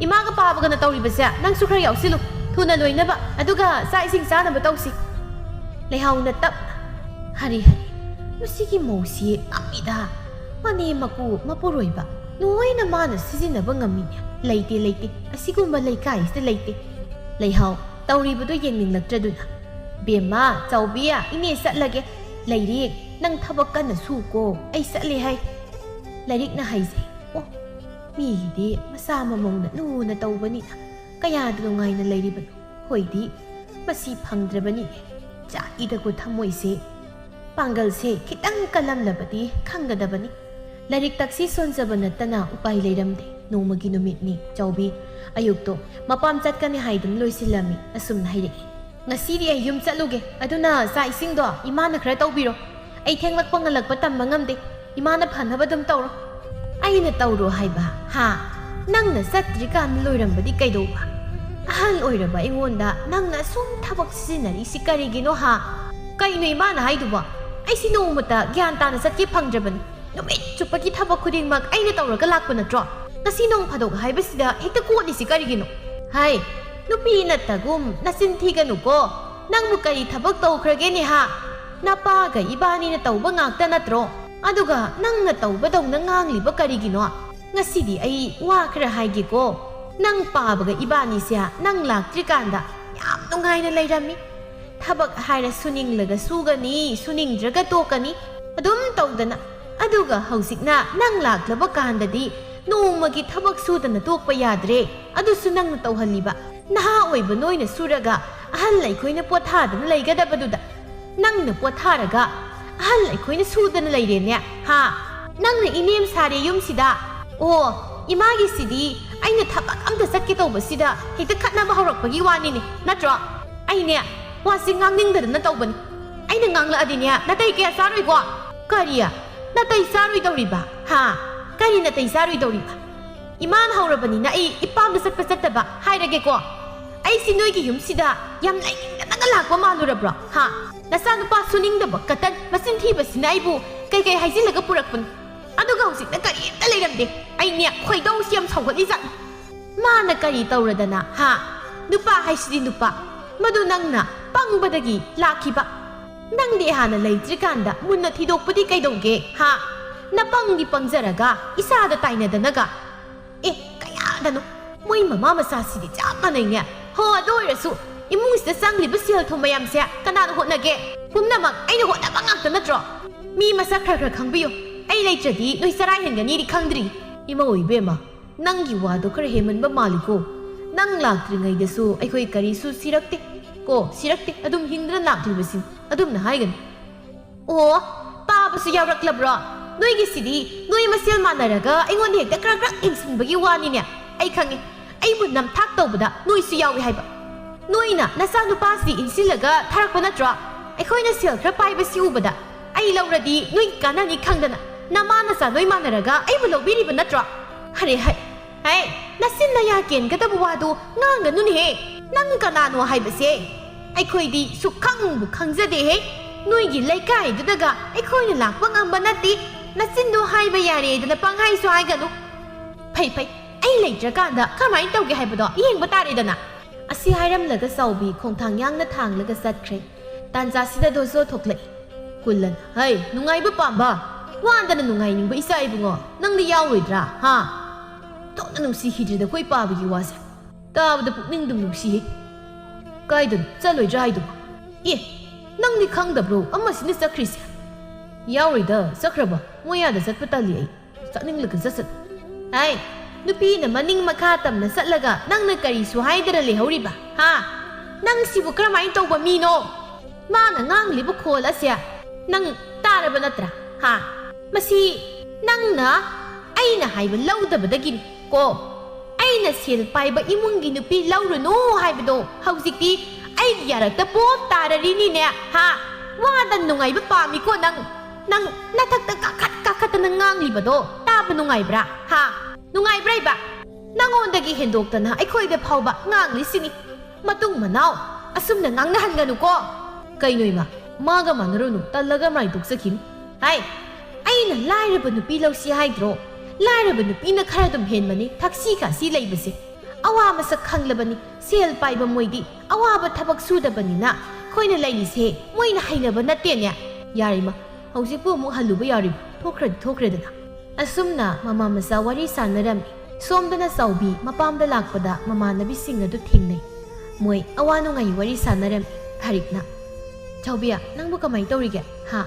ꯏꯃꯥꯒ ꯄꯥꯕꯒꯅ ꯇꯧꯔꯤꯕꯁꯦ ꯅꯪꯁꯨ ꯈꯔ ꯌꯥꯎꯁꯤꯜꯂꯨ꯫ ꯊꯨꯅ ꯂꯣꯏꯅꯕ, ꯑꯗꯨꯒ ꯆꯥꯛ ꯏꯁꯤꯡ ꯆꯥꯅꯕ ꯇꯧꯁꯤ꯫ ꯂꯩꯍꯥꯎꯅ ꯇꯞꯅ, "ꯍꯔꯦ ꯍꯔꯦ, ꯃꯁꯤꯒꯤ ꯃꯧꯁꯤ ꯉꯝꯃꯤꯗ꯫ ꯃꯅꯦ ꯃꯀꯨ ꯃꯄꯨꯔꯣꯏꯕ ꯂꯣꯏꯅ ꯃꯥꯅ ꯁꯤꯖꯤꯟꯅꯕ ꯉꯝꯃꯤꯅꯦ꯫ ꯂꯩꯇꯦ, ꯂꯩꯇꯦ, ꯑꯁꯤꯒꯨꯝꯕ ꯂꯩꯀꯥꯏꯁꯤꯗ ꯂꯩꯇꯦ꯫" ꯂꯩꯍꯥꯎ ꯇꯧꯔꯤꯕꯗꯨ ꯌꯦꯡꯅꯤꯡꯂꯛꯇ꯭ꯔꯗꯨꯅ, "ꯕꯦꯝꯃ, ꯆꯥꯎꯕꯤ, ꯏꯅꯦ ꯆꯠꯂꯒꯦ꯫ ꯂꯩꯔꯤꯛ, ꯅꯪ ꯊꯕꯛ ꯀꯟꯅ ꯁꯨꯀꯣ, ꯑꯩ ꯆꯠꯂꯦ ꯍꯥꯏ꯫" ꯂꯥꯏꯔꯤꯛꯅ ꯍꯥꯏꯖꯩ꯫ ꯑꯣ, ꯃꯤꯒꯤꯗꯤ ꯃꯆꯥ ꯃꯃꯧꯅ ꯂꯨꯅ ꯇꯧꯕꯅꯤꯅ ꯀꯌꯥꯗ ꯅꯨꯡꯉꯥꯏꯅ ꯂꯩꯔꯤꯕꯅꯣ꯫ ꯍꯣꯏꯗꯤ ꯃꯁꯤ ꯐꯪꯗ꯭ꯔꯕꯅꯤ꯫ ꯆꯥꯛꯏꯗꯀꯣ ꯊꯃꯣꯏꯁꯦ꯫ ꯄꯥꯡꯒꯜꯁꯦ ꯈꯤꯇꯪ ꯀꯜꯂꯝꯂꯕꯗꯤ ꯈꯪꯒꯗꯕꯅꯤ꯫ ꯂꯥꯏꯔꯤꯛ ꯇꯥꯛꯁꯤ ꯁꯣꯟꯖꯕ ꯅꯠꯇꯅ ꯎꯄꯥꯏ ꯂꯩꯔꯝꯗꯦ꯫ ꯅꯣꯡꯃꯒꯤ ꯅꯨꯃꯤꯠꯅꯤ꯫ ꯆꯥꯎꯕꯤ ꯑꯌꯨꯛꯇꯣ ꯃꯄꯥꯝ ꯆꯠꯀꯅꯤ ꯍꯥꯏꯗꯨꯅ ꯂꯣꯏꯁꯤꯜꯂꯝꯃꯤ꯫ ꯑꯁꯨꯝꯅ ꯍꯥꯏꯔꯛꯏ, "ꯉꯁꯤꯗꯤ ꯑꯩ ꯌꯨꯝ ꯆꯠꯂꯨꯒꯦ, ꯑꯗꯨꯅ ꯆꯥꯛ ꯏꯁꯤꯡꯗꯣ ꯏꯃꯥꯅ ꯈꯔ ꯇꯧꯕꯤꯔꯣ꯫ ꯑꯩ ꯊꯦꯡꯂꯛꯄ ꯉꯜꯂꯛꯄ ꯇꯝꯕ ꯉꯝꯗꯦ꯫ ꯏꯃꯥꯅ ꯐꯅꯕ ꯑꯗꯨꯝ ꯇꯧꯔꯣ꯫" ꯑꯩꯅ ꯇꯧꯔꯣ ꯍꯥꯏꯕ? ꯍꯥ? ꯅꯪꯅ ꯆꯠꯇ꯭ꯔꯤꯀꯥꯟꯗ ꯂꯣꯏꯔꯝꯕꯗꯤ ꯀꯩꯗꯧꯕ? ꯑꯍꯜ ꯑꯣꯏꯔꯕ ꯑꯩꯉꯣꯟꯗ ꯅꯪꯅ ꯑꯁꯨꯝ ꯊꯕꯛ ꯁꯤꯖꯤꯟꯅꯔꯤꯁꯤ ꯀꯔꯤꯒꯤꯅꯣ ꯍꯥ? ꯀꯩꯅꯣ ꯏꯃꯥꯅ ꯍꯥꯏꯗꯨꯕꯣ? ꯑꯩꯁꯤ ꯅꯣꯡꯃꯇ ꯒ꯭ꯌꯥꯟ ꯇꯥꯅ ꯆꯠꯀꯦ ꯐꯪꯗ꯭ꯔꯕꯅꯤ꯫ ꯅꯨꯃꯤꯠ ꯆꯨꯞꯄꯒꯤ ꯊꯕꯛ ꯈꯨꯗꯤꯡꯃꯛ ꯑꯩꯅ ꯇꯧꯔꯒ ꯂꯥꯛꯄ ꯅꯠꯇ꯭ꯔꯣ? ꯉꯁꯤ ꯅꯣꯡ ꯐꯥꯗꯣꯛ ꯍꯥꯏꯕꯁꯤꯗ ꯍꯦꯛꯇ ꯀꯣꯠꯂꯤꯁꯤ ꯀꯔꯤꯒꯤꯅꯣ? ꯍꯥꯏ, ꯅꯨꯄꯤ ꯅꯠꯇꯒꯨꯝ ꯅꯆꯤꯟ ꯊꯤꯒꯅꯨꯀꯣ꯫ ꯅꯪꯕꯨ ꯀꯔꯤ ꯊꯕꯛ ꯇꯧꯈ꯭ꯔꯒꯦꯅꯦ ꯍꯥ? ꯅꯄꯥꯒ ꯏꯕꯥꯅꯤꯅ ꯇꯧꯕ ꯉꯥꯛꯇ ꯅꯠꯇ꯭ꯔꯣ? ꯑꯗꯨꯒ ꯅꯪꯅ ꯇꯧꯕꯗꯧꯅ ꯉꯥꯡꯂꯤꯕ ꯀꯔꯤꯒꯤꯅꯣ? ꯉꯁꯤꯗꯤ ꯑꯩ ꯋꯥ ꯈꯔ ꯍꯥꯏꯒꯦꯀꯣ꯫ ꯅꯪ ꯄꯥꯕꯒ ꯏꯕꯥꯅꯤꯁꯦ ꯅꯪ ꯂꯥꯛꯇ꯭ꯔꯤꯀꯥꯟꯗ ꯌꯥꯝ ꯅꯨꯡꯉꯥꯏꯅ ꯂꯩꯔꯝꯃꯤ꯫ ꯊꯕꯛ ꯍꯥꯏꯔ ꯁꯨꯅꯤꯡꯂꯒ ꯁꯨꯒꯅꯤ, ꯁꯨꯅꯤꯡꯗ꯭ꯔꯒ ꯇꯣꯛꯀꯅꯤ, ꯑꯗꯨꯝ ꯇꯧꯗꯅ꯫ ꯑꯗꯨꯒ ꯍꯧꯖꯤꯛꯅ ꯅꯪ ꯂꯥꯛꯂꯕ ꯀꯥꯟꯗꯗꯤ ꯅꯣꯡꯃꯒꯤ ꯊꯕꯛ ꯁꯨꯗꯅ ꯇꯣꯛꯄ ꯌꯥꯗ꯭ꯔꯦ꯫ ꯑꯗꯨꯁꯨ ꯅꯪꯅ ꯇꯧꯍꯜꯂꯤꯕ꯫ ꯅꯍꯥ ꯑꯣꯏꯕ ꯅꯣꯏꯅ ꯁꯨꯔꯒ ꯑꯍꯜ ꯑꯩꯈꯣꯏꯅ ꯄꯣꯊꯥꯗꯅ ꯂꯩꯒꯗꯕꯗꯨꯗ ꯅꯪꯅ ꯄꯣꯊꯥꯔꯒ ꯑꯍꯜ ꯑꯩꯈꯣꯏꯅ ꯁꯨꯗꯅ ꯂꯩꯔꯦꯅꯦ, ꯍꯥ? ꯅꯪꯅ ꯏꯅꯦꯝ ꯁꯥꯔꯦ ꯌꯨꯝꯁꯤꯗ꯫ ꯑꯣ, ꯏꯃꯥꯒꯤꯁꯤꯗꯤ ꯑꯩꯅ ꯊꯕꯛ ꯑꯝꯇ ꯆꯠꯀꯦ ꯇꯧꯕꯁꯤꯗ ꯍꯦꯛꯇ ꯈꯠꯅꯕ ꯍꯧꯔꯛꯄꯒꯤ ꯋꯥꯅꯤꯅꯦ, ꯅꯠꯇ꯭ꯔꯣ? ꯑꯩꯅꯦ, ꯋꯥꯁꯤ ꯉꯥꯡꯅꯤꯡꯗꯗꯅ ꯇꯧꯕꯅꯤ꯫ ꯑꯩꯅ ꯉꯥꯡꯂꯛꯑꯗꯤꯅꯦ, ꯅꯥꯇꯩ ꯀꯌꯥ ꯆꯥꯔꯣꯏꯀꯣ꯫ ꯀꯔꯤ? ꯅꯥꯇꯩ ꯆꯥꯔꯣꯏꯗꯧꯔꯤꯕ? ꯍꯥ? ꯀꯔꯤ ꯅꯥꯇꯩ ꯆꯥꯔꯣꯏꯗꯧꯔꯤꯕ? ꯏꯃꯥꯅ ꯍꯧꯔꯕꯅꯤꯅ ꯑꯩ ꯏꯄꯥꯝꯗ ꯆꯠꯄ ꯆꯠꯇꯕ ꯍꯥꯏꯔꯒꯦꯀꯣ꯫ ꯑꯩꯁꯤ ꯅꯣꯏꯒꯤ ꯌꯨꯝꯁꯤꯗ ꯌꯥꯝ ꯂꯩꯅꯤꯡꯗꯅꯒ ꯂꯥꯛꯄ ꯃꯥꯜꯂꯨꯔꯕ꯭ꯔꯣ? ꯍꯥ? ꯅꯆꯥꯅꯨꯄꯥ ꯁꯨꯅꯤꯡꯗꯕ ꯀꯇꯟ ꯃꯆꯤꯟ ꯊꯤꯕꯁꯤꯅ ꯑꯩꯕꯨ ꯀꯩꯀꯩ ꯍꯥꯏꯖꯤꯜꯂꯒ ꯄꯨꯔꯛꯄꯅꯣ? ꯑꯗꯨꯒ ꯍꯧꯖꯤꯛꯅ ꯀꯔꯤꯝꯇ ꯂꯩꯔꯝꯗꯦ꯫ ꯑꯩꯅꯦ ꯈꯣꯏꯗꯧꯁꯤ ꯌꯥꯝ ꯁꯧꯒꯠꯂꯤꯖꯥꯠꯅꯤ꯫ ꯃꯥꯅ ꯀꯔꯤ ꯇꯧꯔꯗꯅ, ꯍꯥ? ꯅꯨꯄꯥ ꯍꯥꯏꯁꯤꯗꯤ ꯅꯨꯄꯥ꯫ ꯃꯗꯨ ꯅꯪꯅ ꯄꯪꯕꯗꯒꯤ ꯂꯥꯛꯈꯤꯕ꯫ ꯅꯪꯗꯤ ꯍꯥꯟꯅ ꯂꯩꯇ꯭ꯔꯤꯀꯥꯟꯗ ꯃꯨꯟꯅ ꯊꯤꯗꯣꯛꯄꯗꯤ ꯀꯩꯗꯧꯒꯦ, ꯍꯥ? ꯅꯄꯪꯗꯤ ꯄꯪꯖꯔꯒ ꯏꯁꯥꯗ ꯇꯥꯏꯅꯗꯅꯒ꯫ ꯑꯦ, ꯀꯌꯥꯗꯅꯣ? ꯃꯣꯏ ꯃꯃꯥ ꯃꯆꯥꯁꯤꯗꯤ ꯆꯞ ꯃꯥꯟꯅꯩꯅꯦ꯫ ꯍꯣ, ꯑꯗꯨ ꯑꯣꯏꯔꯁꯨ ꯏꯃꯨꯡꯁꯤꯗ ꯆꯪꯂꯤꯕ ꯁꯦꯜ ꯊꯨꯝ ꯃꯌꯥꯝꯁꯦ ꯀꯅꯥꯅ ꯍꯣꯠꯅꯒꯦ? ꯄꯨꯝꯅꯃꯛ ꯑꯩꯅ ꯍꯣꯠꯅꯕ ꯉꯥꯛꯇ ꯅꯠꯇ꯭ꯔꯣ? ꯃꯤ ꯃꯁꯛ ꯈꯔ ꯈꯔ ꯈꯪꯕꯤꯌꯨ꯫ ꯑꯩ ꯂꯩꯇ꯭ꯔꯗꯤ ꯅꯣꯏ ꯆꯔꯥ ꯍꯦꯟꯒꯅꯤꯗꯤ ꯈꯪꯗ꯭ꯔꯤ꯫ ꯏꯃꯥ ꯑꯣꯏꯕꯦꯝꯃ, ꯅꯪꯒꯤ ꯋꯥꯗꯣ ꯈꯔ ꯍꯦꯟꯃꯟꯕ ꯃꯥꯜꯂꯤꯀꯣ꯫ ꯅꯪ ꯂꯥꯛꯇ꯭ꯔꯤꯉꯩꯗꯁꯨ ꯑꯩꯈꯣꯏ ꯀꯔꯤꯁꯨ ꯁꯤꯔꯛꯇꯦ ꯀꯣ, ꯁꯤꯔꯛꯇꯦ꯫ ꯑꯗꯨꯝ ꯍꯤꯡꯗꯨꯅ ꯂꯥꯛꯂꯤꯕꯁꯤꯡ ꯑꯗꯨꯝꯅ ꯍꯥꯏꯒꯅꯨ꯫ ꯑꯣ, ꯄꯥꯕꯁꯨ ꯌꯥꯎꯔꯛꯂꯕ꯭ꯔꯣ? ꯅꯣꯏꯒꯤꯁꯤꯗꯤ ꯅꯣꯏ ꯃꯁꯦꯜ ꯃꯥꯟꯅꯔꯒ ꯑꯩꯉꯣꯟꯗ ꯍꯦꯛꯇ ꯈꯔ ꯈꯔ ꯌꯦꯡꯁꯤꯟꯕꯒꯤ ꯋꯥꯅꯤꯅꯦ꯫ ꯑꯩ ꯈꯪꯉꯦ, ꯑꯩꯕꯨ ꯅꯝꯊꯥꯛ ꯇꯧꯕꯗ ꯅꯣꯏꯁꯨ ꯌꯥꯎꯏ ꯍꯥꯏꯕ꯫ ꯅꯣꯏꯅ ꯅꯆꯥꯅꯨꯄꯥꯁꯤ ꯏꯟꯁꯤꯜꯂꯒ ꯊꯥꯔꯛꯄ ꯅꯠꯇ꯭ꯔꯣ? ꯑꯩꯈꯣꯏꯅ ꯁꯦꯜ ꯈꯔ ꯄꯥꯏꯕꯁꯤ ꯎꯕꯗ ꯑꯩ ꯂꯧꯔꯗꯤ ꯅꯣꯏ ꯀꯥꯟꯅꯅꯤ ꯈꯪꯗꯅ ꯅꯃꯥ ꯅꯆꯥ ꯅꯣꯏ ꯃꯥꯟꯅꯔꯒ ꯑꯩꯕꯨ ꯂꯧꯕꯤꯔꯤꯕ ꯅꯠꯇ꯭ꯔꯣ? ꯑꯔꯦ ꯍꯩ, ꯍꯩ, ꯅꯆꯤꯟ ꯅꯌꯥ ꯀꯦꯟꯒꯗꯕ ꯋꯥꯗꯨ ꯉꯥꯡꯒꯅꯨꯅꯦꯍꯦ꯫ ꯅꯪ ꯀꯅꯥꯅꯣ ꯍꯥꯏꯕꯁꯦ ꯑꯩꯈꯣꯏꯗꯤ ꯁꯨꯛꯈꯪꯕꯨ ꯈꯪꯖꯗꯦꯍꯦ꯫ ꯅꯣꯏꯒꯤ ꯂꯩꯀꯥꯏꯗꯨꯗꯒ ꯑꯩꯈꯣꯏꯅ ꯂꯥꯛꯄ ꯉꯝꯕ ꯅꯠꯇꯦ꯫ ꯅꯆꯤꯟꯗꯣ ꯍꯥꯏꯕ ꯌꯥꯔꯦꯗꯅ ꯄꯪꯍꯥꯏꯁꯨ ꯍꯥꯏꯒꯅꯨ꯫ ꯐꯩ, ꯐꯩ, ꯑꯩ ꯂꯩꯇ꯭ꯔꯀꯥꯟꯗ ꯀꯔꯝꯍꯥꯏꯅ ꯇꯧꯒꯦ ꯍꯥꯏꯕꯗꯣ ꯌꯦꯡꯕ ꯇꯥꯔꯦꯗꯅ꯫ ꯑꯁꯤ ꯍꯥꯏꯔꯝꯂꯒ ꯆꯥꯎꯕꯤ ꯈꯣꯡꯊꯥꯡ ꯌꯥꯡꯅ ꯊꯥꯡꯂꯒ ꯆꯠꯈ꯭ꯔꯦ꯫ ꯇꯥꯟꯖꯥꯁꯤꯗ ꯗꯣꯖꯣ ꯊꯣꯛꯂꯛꯏ꯫ ꯀꯨꯜꯂꯟ, ꯍꯩ, ꯅꯨꯡꯉꯥꯏꯕ ꯄꯥꯝꯕ꯫ ꯋꯥꯗꯅ ꯅꯨꯡꯉꯥꯏꯅꯤꯡꯕ ꯏꯆꯥ ꯏꯕꯨꯡꯉꯣ, ꯅꯪꯗꯤ ꯌꯥꯎꯔꯣꯏꯗ꯭ꯔꯥ? ꯍꯥ? ꯊꯣꯛꯅ ꯅꯨꯡꯁꯤꯈꯤꯗ꯭ꯔꯤꯗ ꯑꯩꯈꯣꯏ ꯄꯥꯕꯒꯤ ꯋꯥꯁꯦ꯫ ꯇꯥꯕꯗ ꯄꯨꯛꯅꯤꯡ ꯑꯗꯨꯝ ꯅꯨꯡꯁꯤꯍꯦ꯫ ꯀꯥꯏꯗꯅꯣ ꯆꯠꯂꯣꯏꯗ꯭ꯔꯥ ꯍꯥꯏꯗꯨꯕꯣ? ꯑꯦ, ꯅꯪꯗꯤ ꯈꯪꯗꯕ꯭ꯔꯣ ꯑꯃꯁꯤꯅ ꯆꯠꯈ꯭ꯔꯤꯁꯦ? ꯌꯥꯎꯔꯣꯏꯗ, ꯆꯠꯈ꯭ꯔꯕ? ꯃꯣꯏ ꯑꯥꯗ ꯆꯠꯄ ꯇꯜꯂꯤ ꯑꯩ꯫ ꯆꯠꯅꯤꯡꯂꯒ ꯆꯠꯁꯅꯨ꯫ ꯍꯥꯏ, ꯅꯨꯄꯤꯅ ꯃꯅꯤꯡ ꯃꯈꯥ ꯇꯝꯅ ꯆꯠꯂꯒ ꯅꯪꯅ ꯀꯔꯤꯁꯨ ꯍꯥꯏꯗꯅ ꯂꯩꯍꯧꯔꯤꯕ? ꯍꯥ? ꯅꯪ ꯁꯤꯕꯨ ꯀꯔꯝꯍꯥꯏꯅ ꯇꯧꯕ ꯃꯤꯅꯣ? ꯃꯥꯅ ꯉꯥꯡꯂꯤꯕ ꯈꯣꯜ ꯑꯁꯦ ꯅꯪ ꯇꯥꯔꯕ ꯅꯠꯇ꯭ꯔꯥ? ꯍꯥ? ꯃꯁꯤ ꯅꯪꯅ ꯑꯩꯅ ꯍꯥꯏꯕ ꯂꯧꯗꯕꯗꯒꯤꯅꯤ ꯀꯣ꯫ ꯑꯩꯅ ꯁꯦꯜ ꯄꯥꯏꯕ ꯏꯃꯨꯡꯒꯤ ꯅꯨꯄꯤ ꯂꯧꯔꯨꯅꯨ ꯍꯥꯏꯕꯗꯣ ꯍꯧꯖꯤꯛꯇꯤ ꯑꯩꯒꯤ ꯌꯥꯔꯛꯇ ꯄꯣꯞ ꯇꯥꯔꯔꯤꯅꯤꯅꯦ, ꯍꯥ? ꯋꯥꯗ ꯅꯨꯡꯉꯥꯏꯕ ꯄꯥꯝꯃꯤꯀꯣ ꯅꯪ꯫ ꯅꯪ ꯅꯊꯛꯇ ꯀꯥꯈꯠ ꯀꯥꯈꯠꯇꯅ ꯉꯥꯡꯂꯤꯕꯗꯣ ꯇꯥꯕ ꯅꯨꯡꯉꯥꯏꯕ꯭ꯔꯥ, ꯍꯥ? ꯅꯨꯡꯉꯥꯏꯕ꯭ꯔꯥ ꯏꯕ? ꯅꯪꯉꯣꯟꯗꯒꯤ ꯍꯦꯟꯗꯣꯛꯇꯅ ꯑꯩꯈꯣꯏꯗ ꯐꯥꯎꯕ ꯉꯥꯡꯂꯤꯁꯤꯅꯤ꯫ ꯃꯇꯨꯡ ꯃꯅꯥꯎ ꯑꯁꯨꯝꯅ ꯉꯥꯡꯅꯍꯟꯒꯅꯨꯀꯣ꯫ ꯀꯩꯅꯣ ꯏꯃꯥ, ꯃꯥꯒ ꯃꯥꯟꯅꯔꯨꯅꯨ, ꯇꯜꯂꯒ ꯃꯥꯏ ꯇꯣꯛꯆꯈꯤꯅꯤ꯫ ꯍꯥꯏ, ꯑꯩꯅ ꯂꯥꯏꯔꯕ ꯅꯨꯄꯤ ꯂꯧꯁꯤ ꯍꯥꯏꯗ꯭ꯔꯣ? ꯂꯥꯏꯔꯕ ꯅꯨꯄꯤꯅ ꯈꯔ ꯑꯗꯨꯝ ꯍꯦꯟꯕꯅꯤ ꯊꯛꯁꯤ ꯈꯥꯁꯤ ꯂꯩꯕꯁꯦ꯫ ꯑꯋꯥ ꯃꯁꯛ ꯈꯪꯂꯕꯅꯤ, ꯁꯦꯜ ꯄꯥꯏꯕ ꯃꯣꯏꯗꯤ ꯑꯋꯥꯕ ꯊꯕꯛ ꯁꯨꯗꯕꯅꯤꯅ ꯑꯩꯈꯣꯏꯅ ꯂꯩꯔꯤꯁꯦ ꯃꯣꯏꯅ ꯍꯩꯅꯕ ꯅꯠꯇꯦꯅꯦ꯫ ꯌꯥꯔꯦ ꯏꯃꯥ, ꯍꯧꯖꯤꯛꯄꯨ ꯑꯃꯨꯛ ꯍꯜꯂꯨꯕ ꯌꯥꯔꯤꯕ? ꯊꯣꯛꯈ꯭ꯔꯗꯤ ꯊꯣꯛꯈ꯭ꯔꯦꯗꯅ꯫ ꯑꯁꯨꯝꯅ ꯃꯃꯥ ꯃꯆꯥ ꯋꯥꯔꯤ ꯁꯥꯟꯅꯔꯝꯃꯤ꯫ ꯁꯣꯝꯗꯅ ꯆꯥꯎꯕꯤ ꯃꯄꯥꯝꯗ ꯂꯥꯛꯄꯗ ꯃꯃꯥꯟꯅꯕꯤꯁꯤꯡ ꯑꯗꯨ ꯊꯦꯡꯅꯩ꯫ ꯃꯣꯏ ꯑꯋꯥ ꯅꯨꯡꯉꯥꯏ ꯋꯥꯔꯤ ꯁꯥꯟꯅꯔꯝꯃꯤ꯫ ꯊꯥꯔꯤꯛꯅ, "ꯆꯥꯎꯕꯤ, ꯅꯪꯕꯨ ꯀꯃꯥꯏꯅ ꯇꯧꯔꯤꯒꯦ? ꯍꯥ?"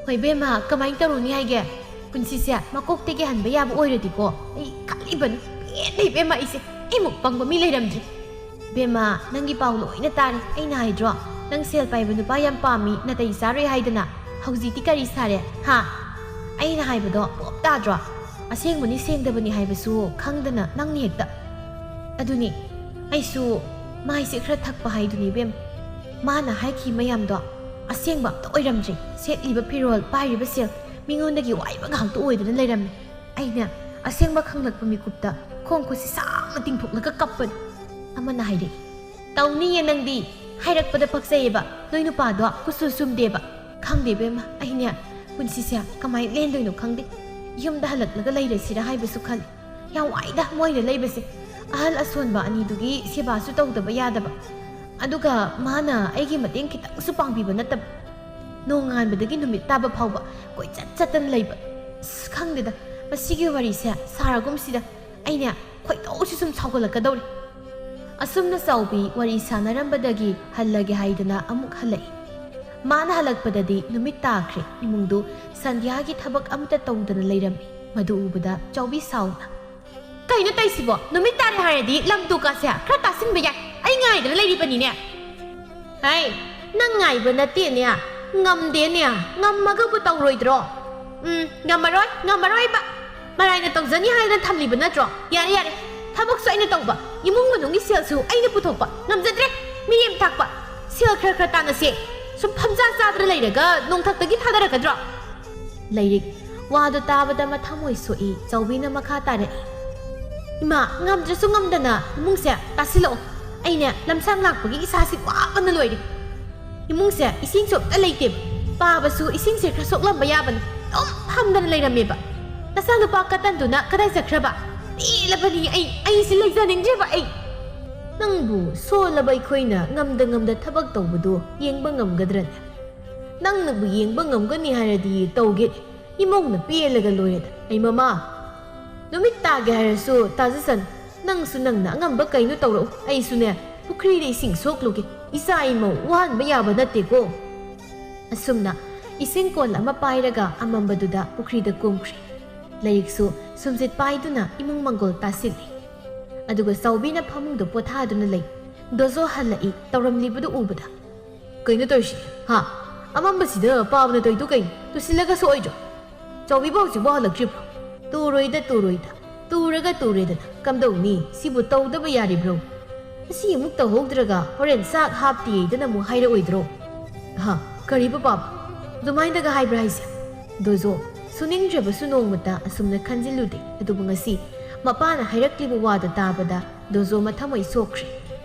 "ꯍꯣꯏ ꯕꯦꯝꯃ, ꯀꯃꯥꯏꯅ ꯇꯧꯔꯨꯅꯤ ꯍꯥꯏꯒꯦ? ꯄꯨꯟꯁꯤꯁꯦ ꯃꯀꯣꯛꯇꯒꯤ ꯍꯟꯕ ꯌꯥꯕ ꯑꯣꯏꯔꯗꯤꯀꯣ, ꯑꯩ ꯈꯜꯂꯤꯕꯅꯤ꯫ ꯄꯦꯟꯂꯦ ꯕꯦꯝꯃ ꯑꯩꯁꯦ, ꯑꯩꯃꯨꯛ ꯄꯪꯕ ꯃꯤ ꯂꯩꯔꯝꯗ꯭ꯔꯦ꯫ ꯕꯦꯝꯃ, ꯅꯪꯒꯤ ꯄꯥꯎ ꯂꯣꯏꯅ ꯇꯥꯔꯦ꯫ ꯑꯩꯅ ꯍꯥꯏꯗ꯭ꯔꯣ, ꯅꯪ ꯁꯦꯜ ꯄꯥꯏꯕ ꯅꯨꯄꯥ ꯌꯥꯝ ꯄꯥꯝꯃꯤ, ꯅꯥꯇꯩ ꯆꯥꯔꯣꯏ ꯍꯥꯏꯗꯅ꯫ ꯍꯧꯖꯤꯛꯇꯤ ꯀꯔꯤ ꯁꯥꯔꯦ? ꯍꯥ? ꯑꯩꯅ ꯍꯥꯏꯕꯗꯣ ꯄꯣꯞ ꯇꯥꯗ꯭ꯔꯣ? ꯑꯁꯦꯡꯕꯅꯤ ꯁꯦꯡꯗꯕꯅꯤ ꯍꯥꯏꯕꯁꯨ ꯈꯪꯗꯅ ꯅꯪꯅ ꯍꯦꯛꯇ꯫ ꯑꯗꯨꯅꯤ, ꯑꯩꯁꯨ ꯃꯥꯏꯁꯦ ꯈꯔ ꯊꯛꯄ ꯍꯥꯏꯗꯨꯅꯤ ꯏꯕꯦꯝ꯫ ꯃꯥꯅ ꯍꯥꯏꯈꯤ ꯃꯌꯥꯝꯗꯣ ꯑꯁꯦꯡꯕ ꯑꯝꯇ ꯑꯣꯏꯔꯝꯗ꯭ꯔꯦ꯫ ꯁꯦꯠꯂꯤꯕ ꯐꯤꯔꯣꯜ, ꯄꯥꯏꯔꯤꯕ ꯁꯦꯜ, ꯃꯤꯉꯣꯟꯗꯒꯤ ꯋꯥꯏꯕ ꯉꯥꯛꯇ ꯑꯣꯏꯗꯅ ꯂꯩꯔꯝꯃꯦ꯫ ꯑꯩꯅ ꯑꯁꯦꯡꯕ ꯈꯪꯂꯛꯄ ꯃꯤꯀꯨꯞꯇ ꯈꯣꯡ ꯈꯨꯠꯁꯤ ꯁꯥꯡꯅ ꯇꯤꯡꯊꯣꯛꯂꯒ ꯀꯞꯄꯅꯤ꯫ ꯑꯃꯅ ꯍꯥꯏꯔꯛꯏ, "ꯇꯧꯅꯤꯌꯦ ꯅꯪꯗꯤ, ꯍꯥꯏꯔꯛꯄꯗ ꯄꯛꯆꯩꯌꯦꯕ, ꯅꯣꯏ ꯅꯨꯄꯥꯗꯣ ꯀꯨꯆꯨ ꯆꯨꯝꯗꯦꯕ"꯫ ꯈꯪꯗꯦ ꯏꯕꯦꯝꯃ, ꯑꯩꯅꯦ ꯄꯨꯟꯁꯤꯁꯦ ꯀꯃꯥꯏꯅ ꯂꯦꯟꯗꯣꯏꯅꯣ ꯈꯪꯗꯦ꯫ ꯌꯨꯝꯗ ꯍꯜꯂꯛꯂꯒ ꯂꯩꯔꯁꯤꯔꯥ ꯍꯥꯏꯕꯁꯨ ꯈꯜꯂꯤ꯫ ꯌꯥꯝ ꯋꯥꯏꯗ ꯃꯣꯏꯅ ꯂꯩꯕꯁꯦ꯫ ꯑꯍꯜ ꯑꯁꯣꯟꯕ ꯑꯅꯤꯗꯨꯒꯤ ꯁꯦꯕꯥꯁꯨ ꯇꯧꯗꯕ ꯌꯥꯗꯕ꯫ ꯑꯗꯨꯒ ꯃꯥꯅ ꯑꯩꯒꯤ ꯃꯇꯦꯡ ꯈꯤꯇꯪꯁꯨ ꯄꯥꯡꯕꯤꯕ ꯅꯠꯇꯕ꯫ ꯅꯣꯡꯉꯥꯟꯕꯗꯒꯤ ꯅꯨꯃꯤꯠ ꯇꯥꯕ ꯐꯥꯎꯕ ꯀꯣꯏꯆꯠ ꯆꯠꯇꯅ ꯂꯩꯕ꯫ ꯑꯁ, ꯈꯪꯗꯦꯗ, ꯃꯁꯤꯒꯤ ꯋꯥꯔꯤꯁꯦ ꯁꯥꯔꯒꯨꯝꯁꯤꯗ ꯑꯩꯅꯦ ꯈꯣꯏꯗꯧꯁꯤ ꯁꯨꯝ ꯁꯥꯎꯒꯠꯂꯛꯀꯗꯧꯔꯦ꯫ ꯑꯁꯨꯝꯅ ꯆꯥꯎꯕꯤ ꯋꯥꯔꯤ ꯁꯥꯟꯅꯔꯝꯕꯗꯒꯤ ꯍꯜꯂꯒꯦ ꯍꯥꯏꯗꯅ ꯑꯃꯨꯛ ꯍꯜꯂꯛꯏ꯫ ꯃꯥꯅ ꯍꯜꯂꯛꯄꯗꯗꯤ ꯅꯨꯃꯤꯠ ꯇꯥꯈ꯭ꯔꯦ꯫ ꯏꯃꯨꯡꯗꯨ ꯁꯟꯙ꯭ꯌꯥꯒꯤ ꯊꯕꯛ ꯑꯃꯠꯇ ꯇꯧꯗꯅ ꯂꯩꯔꯝꯃꯤ꯫ ꯃꯗꯨ ꯎꯕꯗ ꯆꯥꯎꯕꯤ ꯁꯥꯎꯅ, "ꯀꯩꯅꯣ ꯇꯧꯏꯁꯤꯕꯣ? ꯅꯨꯃꯤꯠ ꯇꯥꯔꯦ ꯍꯥꯏꯔꯗꯤ ꯂꯝ ꯇꯨ ꯀꯥꯁꯦ ꯈꯔ ꯇꯥꯁꯤꯟꯕ ꯌꯥꯏ꯫ ꯑꯩ ꯉꯥꯏꯗꯅ ꯂꯩꯔꯤꯕꯅꯤꯅꯦ꯫" "ꯍꯩ, ꯅꯪ ꯉꯥꯏꯕ ꯅꯠꯇꯦꯅꯦ, ꯉꯝꯗꯦꯅꯦ꯫ ꯉꯝꯃꯒꯕꯨ ꯇꯧꯔꯣꯏꯗ꯭ꯔꯣ?" "ꯎꯝ, ꯉꯝꯃꯔꯣꯏ, ꯉꯝꯃꯔꯣꯏꯕ꯫ ꯃꯔꯥꯏꯅ ꯇꯧꯖꯅꯤ ꯍꯥꯏꯗꯅ ꯊꯝꯂꯤꯕ ꯅꯠꯇ꯭ꯔꯣ? ꯌꯥꯔꯦ, ꯌꯥꯔꯦ꯫ ꯊꯕꯛꯁꯨ ꯑꯩꯅ ꯇꯧꯕ, ꯏꯃꯨꯡ ꯃꯅꯨꯡꯒꯤ ꯁꯦꯜꯁꯨ ꯑꯩꯅ ꯄꯨꯊꯣꯛꯄ꯫ ꯉꯝꯖꯗ꯭ꯔꯦ꯫ ꯃꯤꯔꯦꯝ ꯊꯥꯛꯄ꯫ ꯁꯦꯜ ꯈꯔ ꯈꯔ ꯇꯥꯟꯅꯁꯦ꯫ ꯁꯨꯝ ꯐꯝꯖꯥ ꯆꯥꯗꯅ ꯂꯩꯔꯒ ꯅꯣꯡꯊꯛꯇꯒꯤ ꯊꯥꯗꯔꯛꯀꯗ꯭ꯔꯣ?" ꯂꯩꯔꯤꯛ꯫ ꯋꯥꯗꯨ ꯇꯥꯕꯗ ꯃꯊꯃꯣꯏ ꯁꯣꯛꯏ꯫ ꯆꯥꯎꯕꯤꯅ ꯃꯈꯥ ꯇꯥꯔꯛꯏ, "ꯏꯃꯥ, ꯉꯝꯗ꯭ꯔꯁꯨ ꯉꯝꯗꯅ ꯏꯃꯨꯡꯁꯦ ꯇꯥꯁꯤꯜꯂꯛꯑꯣ꯫ ꯑꯩꯅꯦ ꯂꯝꯁꯥꯡ ꯂꯥꯛꯄꯒꯤ ꯏꯁꯥꯁꯤ ꯋꯥꯕꯅ ꯂꯣꯏꯔꯦ꯫ ꯏꯃꯨꯡꯁꯦ ꯏꯁꯤꯡꯁꯨ ꯑꯝꯇ ꯂꯩꯇꯦꯕ꯫ ꯄꯥꯕꯁꯨ ꯏꯁꯤꯡꯁꯦ ꯈꯔ ꯁꯣꯛꯂꯝꯕ ꯌꯥꯕꯅꯤ꯫ ꯑꯗꯨꯝ ꯐꯝꯗꯅ ꯂꯩꯔꯝꯃꯦꯕ꯫ ꯅꯆꯥꯅꯨꯄꯥ ꯀꯇꯟꯗꯨꯅ ꯀꯗꯥꯏ ꯆꯠꯈ꯭ꯔꯕ? ꯄꯦꯜꯂꯕꯅꯤ ꯑꯩ, ꯑꯩꯁꯤ ꯂꯩꯖꯅꯤꯡꯗ꯭ꯔꯦꯕ ꯑꯩ꯫" "ꯅꯪꯕꯨ ꯁꯣꯜꯂꯕ ꯑꯩꯈꯣꯏꯅ ꯉꯝꯗ ꯉꯝꯗ ꯊꯕꯛ ꯇꯧꯕꯗꯨ ꯌꯦꯡꯕ ꯉꯝꯒꯗ꯭ꯔꯅꯦ? ꯅꯪꯅꯕꯨ ꯌꯦꯡꯕ ꯉꯝꯒꯅꯤ ꯍꯥꯏꯔꯗꯤ ꯇꯧꯒꯦ꯫ ꯏꯃꯧꯅ ꯄꯦꯜꯂꯒ ꯂꯣꯏꯔꯦꯗ꯫ ꯑꯩ ꯃꯃꯥ, ꯅꯨꯃꯤꯠ ꯇꯥꯒꯦ ꯍꯥꯏꯔꯁꯨ ꯇꯥꯖꯁꯅꯨ꯫ ꯅꯪꯁꯨ ꯅꯪꯅ ꯑꯉꯝꯕ ꯀꯩꯅꯣ ꯇꯧꯔꯛꯎ꯫ ꯑꯩꯁꯨꯅꯦ, ꯄꯨꯈ꯭ꯔꯤꯗ ꯏꯁꯤꯡ ꯁꯣꯛꯂꯨꯒꯦ꯫ ꯏꯆꯥ ꯏꯃꯧ ꯋꯥꯍꯟꯕ ꯌꯥꯕ ꯅꯠꯇꯦꯀꯣ꯫" ꯑꯁꯨꯝꯅ ꯏꯁꯤꯡ ꯀꯣꯜ ꯑꯃ ꯄꯥꯏꯔꯒ ꯑꯃꯝꯕꯗꯨꯗ ꯄꯨꯈ꯭ꯔꯤꯗ ꯀꯨꯝꯈ꯭ꯔꯦ꯫ ꯂꯥꯏꯔꯤꯛꯁꯨ ꯁꯨꯝꯖꯤꯠ ꯄꯥꯏꯗꯨꯅ ꯏꯃꯨꯡ ꯃꯪꯒꯣꯜ ꯇꯥꯁꯤꯜꯂꯤ꯫ ꯑꯗꯨꯒ ꯆꯥꯎꯕꯤꯅ ꯐꯃꯨꯡꯗ ꯄꯣꯊꯥꯗꯨꯅ ꯂꯩ꯫ ꯗꯣꯖꯣ ꯍꯜꯂꯛꯏ꯫ ꯇꯧꯔꯝꯂꯤꯕꯗꯨ ꯎꯕꯗ, "ꯀꯩꯅꯣ ꯇꯧꯔꯤꯁꯤ? ꯍꯥ? ꯑꯃꯝꯕꯁꯤꯗ ꯄꯥꯕꯅ ꯇꯧꯔꯤꯗꯨ ꯀꯩꯅꯣ? ꯇꯨꯁꯤꯜꯂꯒ ꯁꯣꯛꯑꯣꯏꯗ꯭ꯔꯣ? ꯆꯥꯎꯕꯤꯕꯨ ꯍꯧꯖꯤꯛꯐꯥꯎ ꯍꯜꯂꯛꯇ꯭ꯔꯤꯕ꯭ꯔꯣ?" "ꯇꯨꯔꯣꯏꯗ, ꯇꯨꯔꯣꯏꯗ꯫ ꯇꯨꯔꯒ ꯇꯨꯔꯦꯗꯅ꯫ ꯀꯝꯗꯧꯅꯤ? ꯁꯤꯕꯨ ꯇꯧꯗꯕ ꯌꯥꯔꯤꯕ꯭ꯔꯣ? ꯉꯁꯤ ꯑꯃꯨꯛ ꯇꯧꯍꯧꯗ꯭ꯔꯒ ꯍꯣꯔꯦꯟ ꯆꯥꯛ ꯍꯥꯞꯇꯦꯗꯅ ꯑꯃꯨꯛ ꯍꯥꯏꯔꯛꯑꯣꯏꯗ꯭ꯔꯣ?" "ꯍꯥ? ꯀꯔꯤꯕ ꯄꯥꯕ? ꯑꯗꯨꯃꯥꯏꯅꯒ ꯍꯥꯏꯕ꯭ꯔꯥ ꯍꯥꯏꯁꯦ?" ꯗꯣꯖꯣ ꯁꯨꯅꯤꯡꯗ꯭ꯔꯕꯁꯨ ꯅꯣꯡꯃꯇ ꯑꯁꯨꯝꯅ ꯈꯟꯖꯤꯜꯂꯨꯗꯦ꯫ ꯑꯗꯨꯕꯨ ꯉꯁꯤ ꯃꯄꯥꯅ ꯍꯥꯏꯔꯛꯂꯤꯕ ꯋꯥꯗꯨ ꯇꯥꯕꯗ ꯗꯣꯖꯣ ꯃꯊꯃꯣꯏ ꯁꯣꯛꯈ꯭ꯔꯦ꯫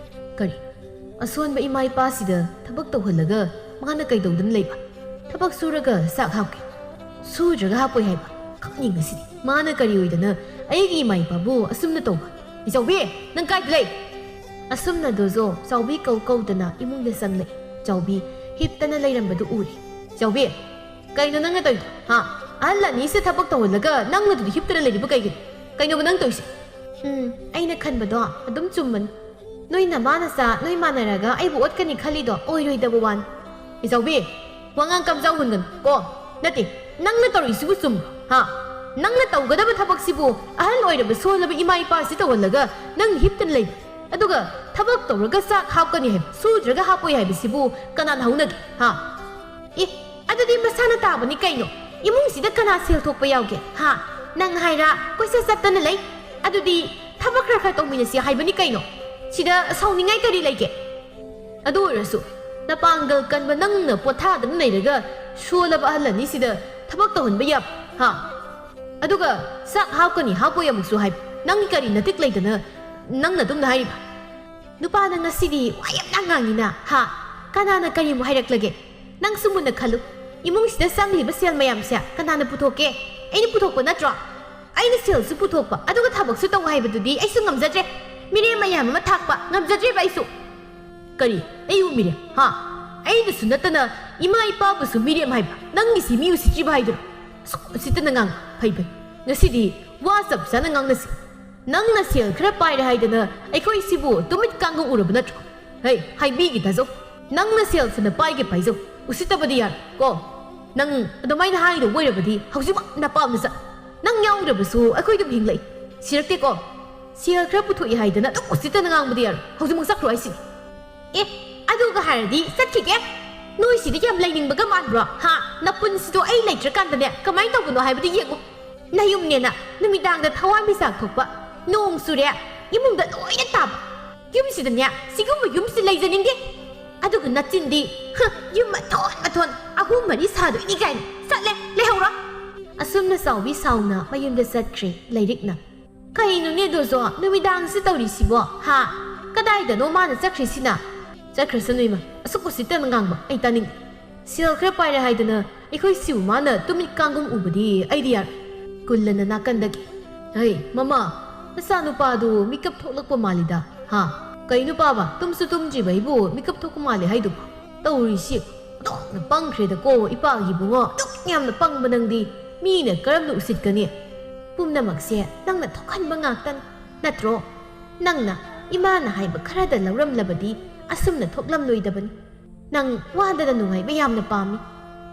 "ꯀꯔꯤ? ꯑꯁꯣꯟꯕ ꯏꯃꯥ ꯏꯄꯥꯁꯤꯗ ꯊꯕꯛ ꯇꯧꯍꯜꯂꯒ ꯃꯥꯅ ꯀꯩꯗꯧꯗꯅ ꯂꯩꯕ? ꯊꯕꯛ ꯁꯨꯔꯒ ꯆꯥꯛ ꯍꯥꯞꯀꯦ꯫ ꯁꯨꯗ꯭ꯔꯒ ꯍꯥꯞꯄꯣꯏ ꯍꯥꯏꯕ? ꯈꯪꯅꯤꯡꯉꯁꯤꯗꯤ꯫ ꯃꯥꯅ ꯀꯔꯤ ꯑꯣꯏꯗꯅ ꯑꯩꯒꯤ ꯏꯃꯥ ꯏꯄꯥꯕꯨ ꯑꯁꯨꯝꯅ ꯇꯧꯕ? ꯏꯆꯧꯕꯤ, ꯅꯪ ꯀꯥꯏꯗ ꯂꯩ?" ꯑꯁꯨꯝꯅ ꯗꯣꯖꯣ ꯆꯥꯎꯕꯤ ꯀꯧ ꯀꯧꯗꯅ ꯏꯃꯨꯡꯗ ꯆꯪꯂꯛꯏ꯫ ꯆꯥꯎꯕꯤ ꯍꯤꯞꯇꯅ ꯂꯩꯔꯝꯕꯗꯨ ꯎꯔꯦ꯫ ꯆꯥꯎꯕꯤ, ꯀꯩꯅꯣ ꯅꯪꯅ ꯇꯧꯔꯤꯗꯣ? ꯍꯥ? ꯑꯍꯜ ꯑꯅꯤꯁꯦ ꯊꯕꯛ ꯇꯧꯍꯜꯂꯒ ꯅꯪꯅ ꯑꯗꯨꯗ ꯍꯤꯞꯇꯅ ꯂꯩꯔꯤꯕ ꯀꯩꯒꯤꯅꯣ? ꯀꯩꯅꯣꯕ ꯅꯪ ꯇꯧꯔꯤꯁꯦ? ꯎꯝ, ꯑꯩꯅ ꯈꯟꯕꯗꯣ ꯑꯗꯨꯝ ꯆꯨꯝꯕꯅꯤ꯫ ꯅꯣꯏ ꯅꯃꯥ ꯅꯆꯥ ꯅꯣꯏ ꯃꯥꯟꯅꯔꯒ ꯑꯩꯕꯨ ꯑꯣꯠꯀꯅꯤ ꯈꯜꯂꯤꯗꯣ ꯑꯣꯏꯔꯣꯏꯗꯕ ꯋꯥꯅꯤ꯫ ꯏꯆꯥꯎꯕꯤ, ꯋꯥꯉꯥꯡ ꯀꯝꯖꯥꯎ ꯍꯨꯟꯒꯅꯨ ꯀꯣ꯫ ꯅꯠꯇꯦ, ꯅꯪꯅ ꯇꯧꯔꯤꯁꯤꯕꯨ ꯆꯨꯝꯕ꯭ꯔꯣ? ꯍꯥ? ꯅꯪꯅ ꯇꯧꯒꯗꯕ ꯊꯕꯛꯁꯤꯕꯨ ꯑꯍꯜ ꯑꯣꯏꯔꯕ ꯁꯣꯜꯂꯕ ꯏꯃꯥ ꯏꯄꯥꯁꯤ ꯇꯧꯍꯜꯂꯒ ꯅꯪ ꯍꯤꯞꯇꯅ ꯂꯩꯕ꯫ ꯑꯗꯨꯒ ꯊꯕꯛ ꯇꯧꯔꯒ ꯆꯥꯛ ꯍꯥꯞꯀꯅꯤ ꯍꯥꯏꯕ, ꯁꯨꯗ꯭ꯔꯒ ꯍꯥꯞꯄꯣꯏ ꯍꯥꯏꯕꯁꯤꯕꯨ ꯀꯅꯥꯅ ꯍꯧꯅꯒꯦ? ꯍꯥ? ꯑꯦ, ꯑꯗꯨꯗꯤ ꯃꯁꯥꯅ ꯇꯥꯕꯅꯤ ꯀꯩꯅꯣ꯫ ꯏꯃꯨꯡꯁꯤꯗ ꯀꯅꯥ ꯁꯦꯜ ꯊꯣꯛꯄ ꯌꯥꯎꯒꯦ? ꯍꯥ? ꯅꯪ ꯍꯥꯏꯔ ꯀꯣꯏꯆꯠ ꯆꯠꯇꯅ ꯂꯩ꯫ ꯑꯗꯨꯗꯤ ꯊꯕꯛ ꯈꯔ ꯈꯔ ꯇꯧꯃꯤꯟꯅꯁꯤ ꯍꯥꯏꯕꯅꯤ ꯀꯩꯅꯣ꯫ ꯁꯤꯗ ꯁꯥꯎꯅꯤꯡꯉꯥꯏ ꯀꯔꯤ ꯂꯩꯒꯦ? ꯑꯗꯨ ꯑꯣꯏꯔꯁꯨ ꯅꯄꯥꯡꯒꯜ ꯀꯟꯕ ꯅꯪꯅ ꯄꯣꯊꯥꯗꯅ ꯂꯩꯔꯒ ꯁꯣꯜꯂꯕ ꯑꯍꯜ ꯑꯅꯤꯁꯤꯗ ꯊꯕꯛ ꯇꯧꯍꯟꯕ ꯌꯥꯕ? ꯍꯥ? ꯑꯗꯨꯒ ꯆꯥꯛ ꯍꯥꯞꯀꯅꯤ ꯍꯥꯞꯄꯣꯏ ꯑꯃꯨꯛꯁꯨ ꯍꯥꯏꯕ꯫ ꯅꯪꯒꯤ ꯀꯔꯤ ꯅꯇꯤꯛ ꯂꯩꯗꯅ ꯅꯪꯅ ꯑꯗꯨꯝꯅ ꯍꯥꯏꯔꯤꯕ? ꯅꯨꯄꯥꯅ ꯉꯁꯤꯗꯤ ꯋꯥ ꯌꯥꯝꯅ ꯉꯥꯡꯉꯤꯅ, ꯍꯥ? ꯀꯅꯥꯅ ꯀꯔꯤꯃꯨꯛ ꯍꯥꯏꯔꯛꯂꯒꯦ? ꯅꯪꯁꯨ ꯃꯨꯟꯅ ꯈꯜꯂꯨ꯫ ꯏꯃꯨꯡꯁꯤꯗ ꯆꯪꯂꯤꯕ ꯁꯦꯜ ꯃꯌꯥꯝꯁꯦ ꯀꯅꯥꯅ ꯄꯨꯊꯣꯛꯀꯦ? ꯑꯩꯅ ꯄꯨꯊꯣꯛꯄ ꯅꯠꯇ꯭ꯔꯣ? ꯑꯩꯅ ꯁꯦꯜꯁꯨ ꯄꯨꯊꯣꯛꯄ, ꯑꯗꯨꯒ ꯊꯕꯛꯁꯨ ꯇꯧ ꯍꯥꯏꯕꯗꯨꯗꯤ ꯑꯩꯁꯨ ꯉꯝꯖꯗ꯭ꯔꯦ꯫ ꯃꯤꯔꯦꯝ ꯃꯌꯥꯝ ꯑꯃ ꯊꯥꯛꯄ ꯉꯝꯖꯗ꯭ꯔꯦꯕ ꯑꯩꯁꯨ꯫ ꯀꯔꯤ? ꯑꯩꯕꯨ ꯃꯤꯔꯦꯝ? ꯍꯥ? ꯑꯩꯅꯁꯨ ꯅꯠꯇꯅ ꯏꯃꯥ ꯏꯄꯥꯕꯨꯁꯨ ꯃꯤꯔꯦꯝ ꯍꯥꯏꯕ? ꯅꯪꯒꯤꯁꯤ ꯃꯤ ꯎꯁꯤꯠꯇ꯭ꯔꯤꯕ ꯍꯥꯏꯗꯨꯔꯣ? ꯑꯁꯨꯛ ꯎꯁꯤꯠꯇꯅ ꯉꯥꯡ-, ꯐꯩ, ꯐꯩ꯫ ꯉꯁꯤꯗꯤ ꯋꯥ ꯆꯞ ꯆꯥꯅ ꯉꯥꯡꯅꯁꯤ꯫ ꯅꯪꯅ ꯁꯦꯜ ꯈꯔ ꯄꯥꯏꯔꯦ ꯍꯥꯏꯗꯅ ꯑꯩꯈꯣꯏ ꯁꯤꯕꯨ ꯇꯨꯃꯤꯠ ꯀꯥꯡꯒ ꯎꯔꯕ ꯅꯠꯇ꯭ꯔꯣ? ꯍꯩ, ꯍꯥꯏꯕꯤꯒꯦ ꯇꯥꯖꯧ꯫ ꯅꯪꯅ ꯁꯦꯜ ꯐꯅ ꯄꯥꯏꯒꯦ ꯄꯥꯏꯖꯧ, ꯎꯁꯤꯠꯇꯕꯗꯤ ꯌꯥꯔꯣꯏ ꯀꯣ꯫ ꯅꯪ ꯑꯗꯨꯃꯥꯏꯅ ꯍꯥꯏꯗꯧꯕ ꯑꯣꯏꯔꯕꯗꯤ ꯍꯧꯖꯤꯛꯃꯛ ꯅꯄꯥꯝꯗ ꯆꯠ꯫ ꯅꯪ ꯌꯥꯎꯗ꯭ꯔꯕꯁꯨ ꯑꯩꯈꯣꯏ ꯑꯗꯨꯝ ꯍꯤꯡꯂꯛꯏ꯫ ꯁꯤꯔꯛꯇꯦꯀꯣ꯫ ꯁꯦꯜ ꯈꯔ ꯄꯨꯊꯣꯛꯏ ꯍꯥꯏꯗꯅ ꯑꯗꯨꯝ ꯎꯁꯤꯠꯇꯅ ꯉꯥꯡꯕꯗꯤ ꯌꯥꯔꯣꯏ꯫ ꯍꯧꯖꯤꯛꯃꯛ ꯆꯠꯈ꯭ꯔꯣ ꯍꯥꯏꯁꯤꯅꯤ꯫ ꯑꯦ, ꯑꯗꯨꯒ ꯍꯥꯏꯔꯗꯤ ꯆꯠꯈꯤꯒꯦ꯫ ꯅꯣꯏꯁꯤꯗ ꯌꯥꯝ ꯂꯩꯅꯤꯡꯕꯒ ꯃꯥꯟꯕ꯭ꯔꯣ? ꯍꯥ? ꯅꯄꯨꯟꯁꯤꯗꯣ ꯑꯩ ꯂꯩꯇ꯭ꯔꯀꯥꯟꯗꯅꯦ ꯀꯃꯥꯏꯅ ꯇꯧꯕꯅꯣ ꯍꯥꯏꯕꯗꯨ ꯌꯦꯡꯉꯨ꯫ ꯅꯌꯨꯝꯅꯦꯅ ꯅꯨꯃꯤꯗꯥꯡꯗ ꯊꯋꯥꯟꯃꯤꯆꯥꯛ ꯊꯣꯛꯄ, ꯅꯣꯡ ꯆꯨꯔꯦ, ꯏꯃꯨꯡꯗ ꯂꯣꯏꯅ ꯇꯥꯕ꯫ ꯌꯨꯝꯁꯤꯗꯅꯦ ꯁꯤꯒꯨꯝꯕ ꯌꯨꯝꯁꯤ ꯂꯩꯖꯅꯤꯡꯗꯦ꯫ ꯑꯗꯨꯒ ꯅꯆꯤꯟꯗꯤ, ꯍ, ꯌꯨꯝ ꯃꯊꯣꯟ ꯃꯊꯣꯟ ꯑꯍꯨꯝ ꯃꯔꯤ ꯁꯥꯗꯣꯏꯅꯤ ꯀꯥꯏꯅ꯫ ꯆꯠꯂꯦ, ꯂꯩꯍꯧꯔꯣ꯫ ꯑꯁꯨꯝꯅ ꯆꯥꯎꯕꯤ ꯁꯥꯎꯅ ꯃꯌꯨꯝꯗ ꯆꯠꯈ꯭ꯔꯦ ꯂꯩꯔꯤꯛꯅ꯫ ꯀꯩꯅꯣꯅꯦ ꯗꯣꯖꯣ, ꯅꯨꯃꯤꯗꯥꯡꯁꯤ ꯇꯧꯔꯤꯁꯤꯕꯣ? ꯍꯥ? ꯀꯗꯥꯏꯗꯅꯣ ꯃꯥꯅ ꯆꯠꯈ꯭ꯔꯤꯁꯤꯅ? ꯆꯠꯈ꯭ꯔꯁꯅꯨ ꯏꯃꯥ, ꯑꯁꯨꯛ ꯎꯁꯤꯠꯇꯅ ꯉꯥꯡꯕ ꯑꯩ ꯇꯥꯅꯤꯡꯗꯦ꯫ ꯁꯦꯜ ꯈꯔ ꯄꯥꯏꯔꯦ ꯍꯥꯏꯗꯅ ꯑꯩꯈꯣꯏ ꯁꯤꯕꯨ ꯃꯥꯅ ꯇꯨꯃꯤꯠ ꯀꯥꯡꯒꯨꯝ ꯎꯕꯗꯤ ꯑꯩꯗꯤ ꯌꯥꯔꯣꯏ꯫ ꯀꯨꯜꯂꯅ ꯅꯥꯀꯟꯗꯒꯤ, ꯍꯩ ꯃꯃꯥ, ꯅꯆꯥꯅꯨꯄꯥꯗꯨ ꯃꯤꯀꯞ ꯊꯣꯛꯂꯛꯄ ꯃꯥꯜꯂꯤꯗ꯫ ꯍꯥ? ꯀꯩꯅꯣ ꯄꯥꯕ, ꯇꯨꯝꯁꯨ ꯇꯨꯝꯗ꯭ꯔꯤꯕ ꯑꯩꯕꯨ ꯃꯤꯀꯞ ꯊꯣꯛꯄ ꯃꯥꯜꯂꯤ ꯍꯥꯏꯗꯨꯕꯨ? ꯇꯧꯔꯤꯁꯤ꯫ ꯌꯥꯝꯅ ꯄꯪꯈ꯭ꯔꯦꯗꯀꯣ ꯏꯄꯥꯒꯤ ꯏꯕꯨꯡꯉꯣ, ꯑꯗꯨꯛ ꯌꯥꯝꯅ ꯄꯪꯕ ꯅꯪꯗꯤ꯫ ꯃꯤꯅ ꯀꯔꯝꯅ ꯎꯁꯤꯠꯀꯅꯤ? ꯄꯨꯝꯅꯃꯛꯁꯦ ꯅꯪꯅ ꯊꯣꯛꯍꯟꯕ ꯉꯥꯛꯇꯅꯤ, ꯅꯠꯇ꯭ꯔꯣ? ꯅꯪꯅ ꯏꯃꯥꯅ ꯍꯥꯏꯕ ꯈꯔꯗ ꯂꯧꯔꯝꯂꯕꯗꯤ ꯑꯁꯨꯝꯅ ꯊꯣꯛꯂꯝꯂꯣꯏꯗꯕꯅꯤ꯫ ꯅꯪ ꯋꯥꯗꯅ ꯅꯨꯡꯉꯥꯏꯕ ꯌꯥꯝꯅ ꯄꯥꯝꯃꯤ꯫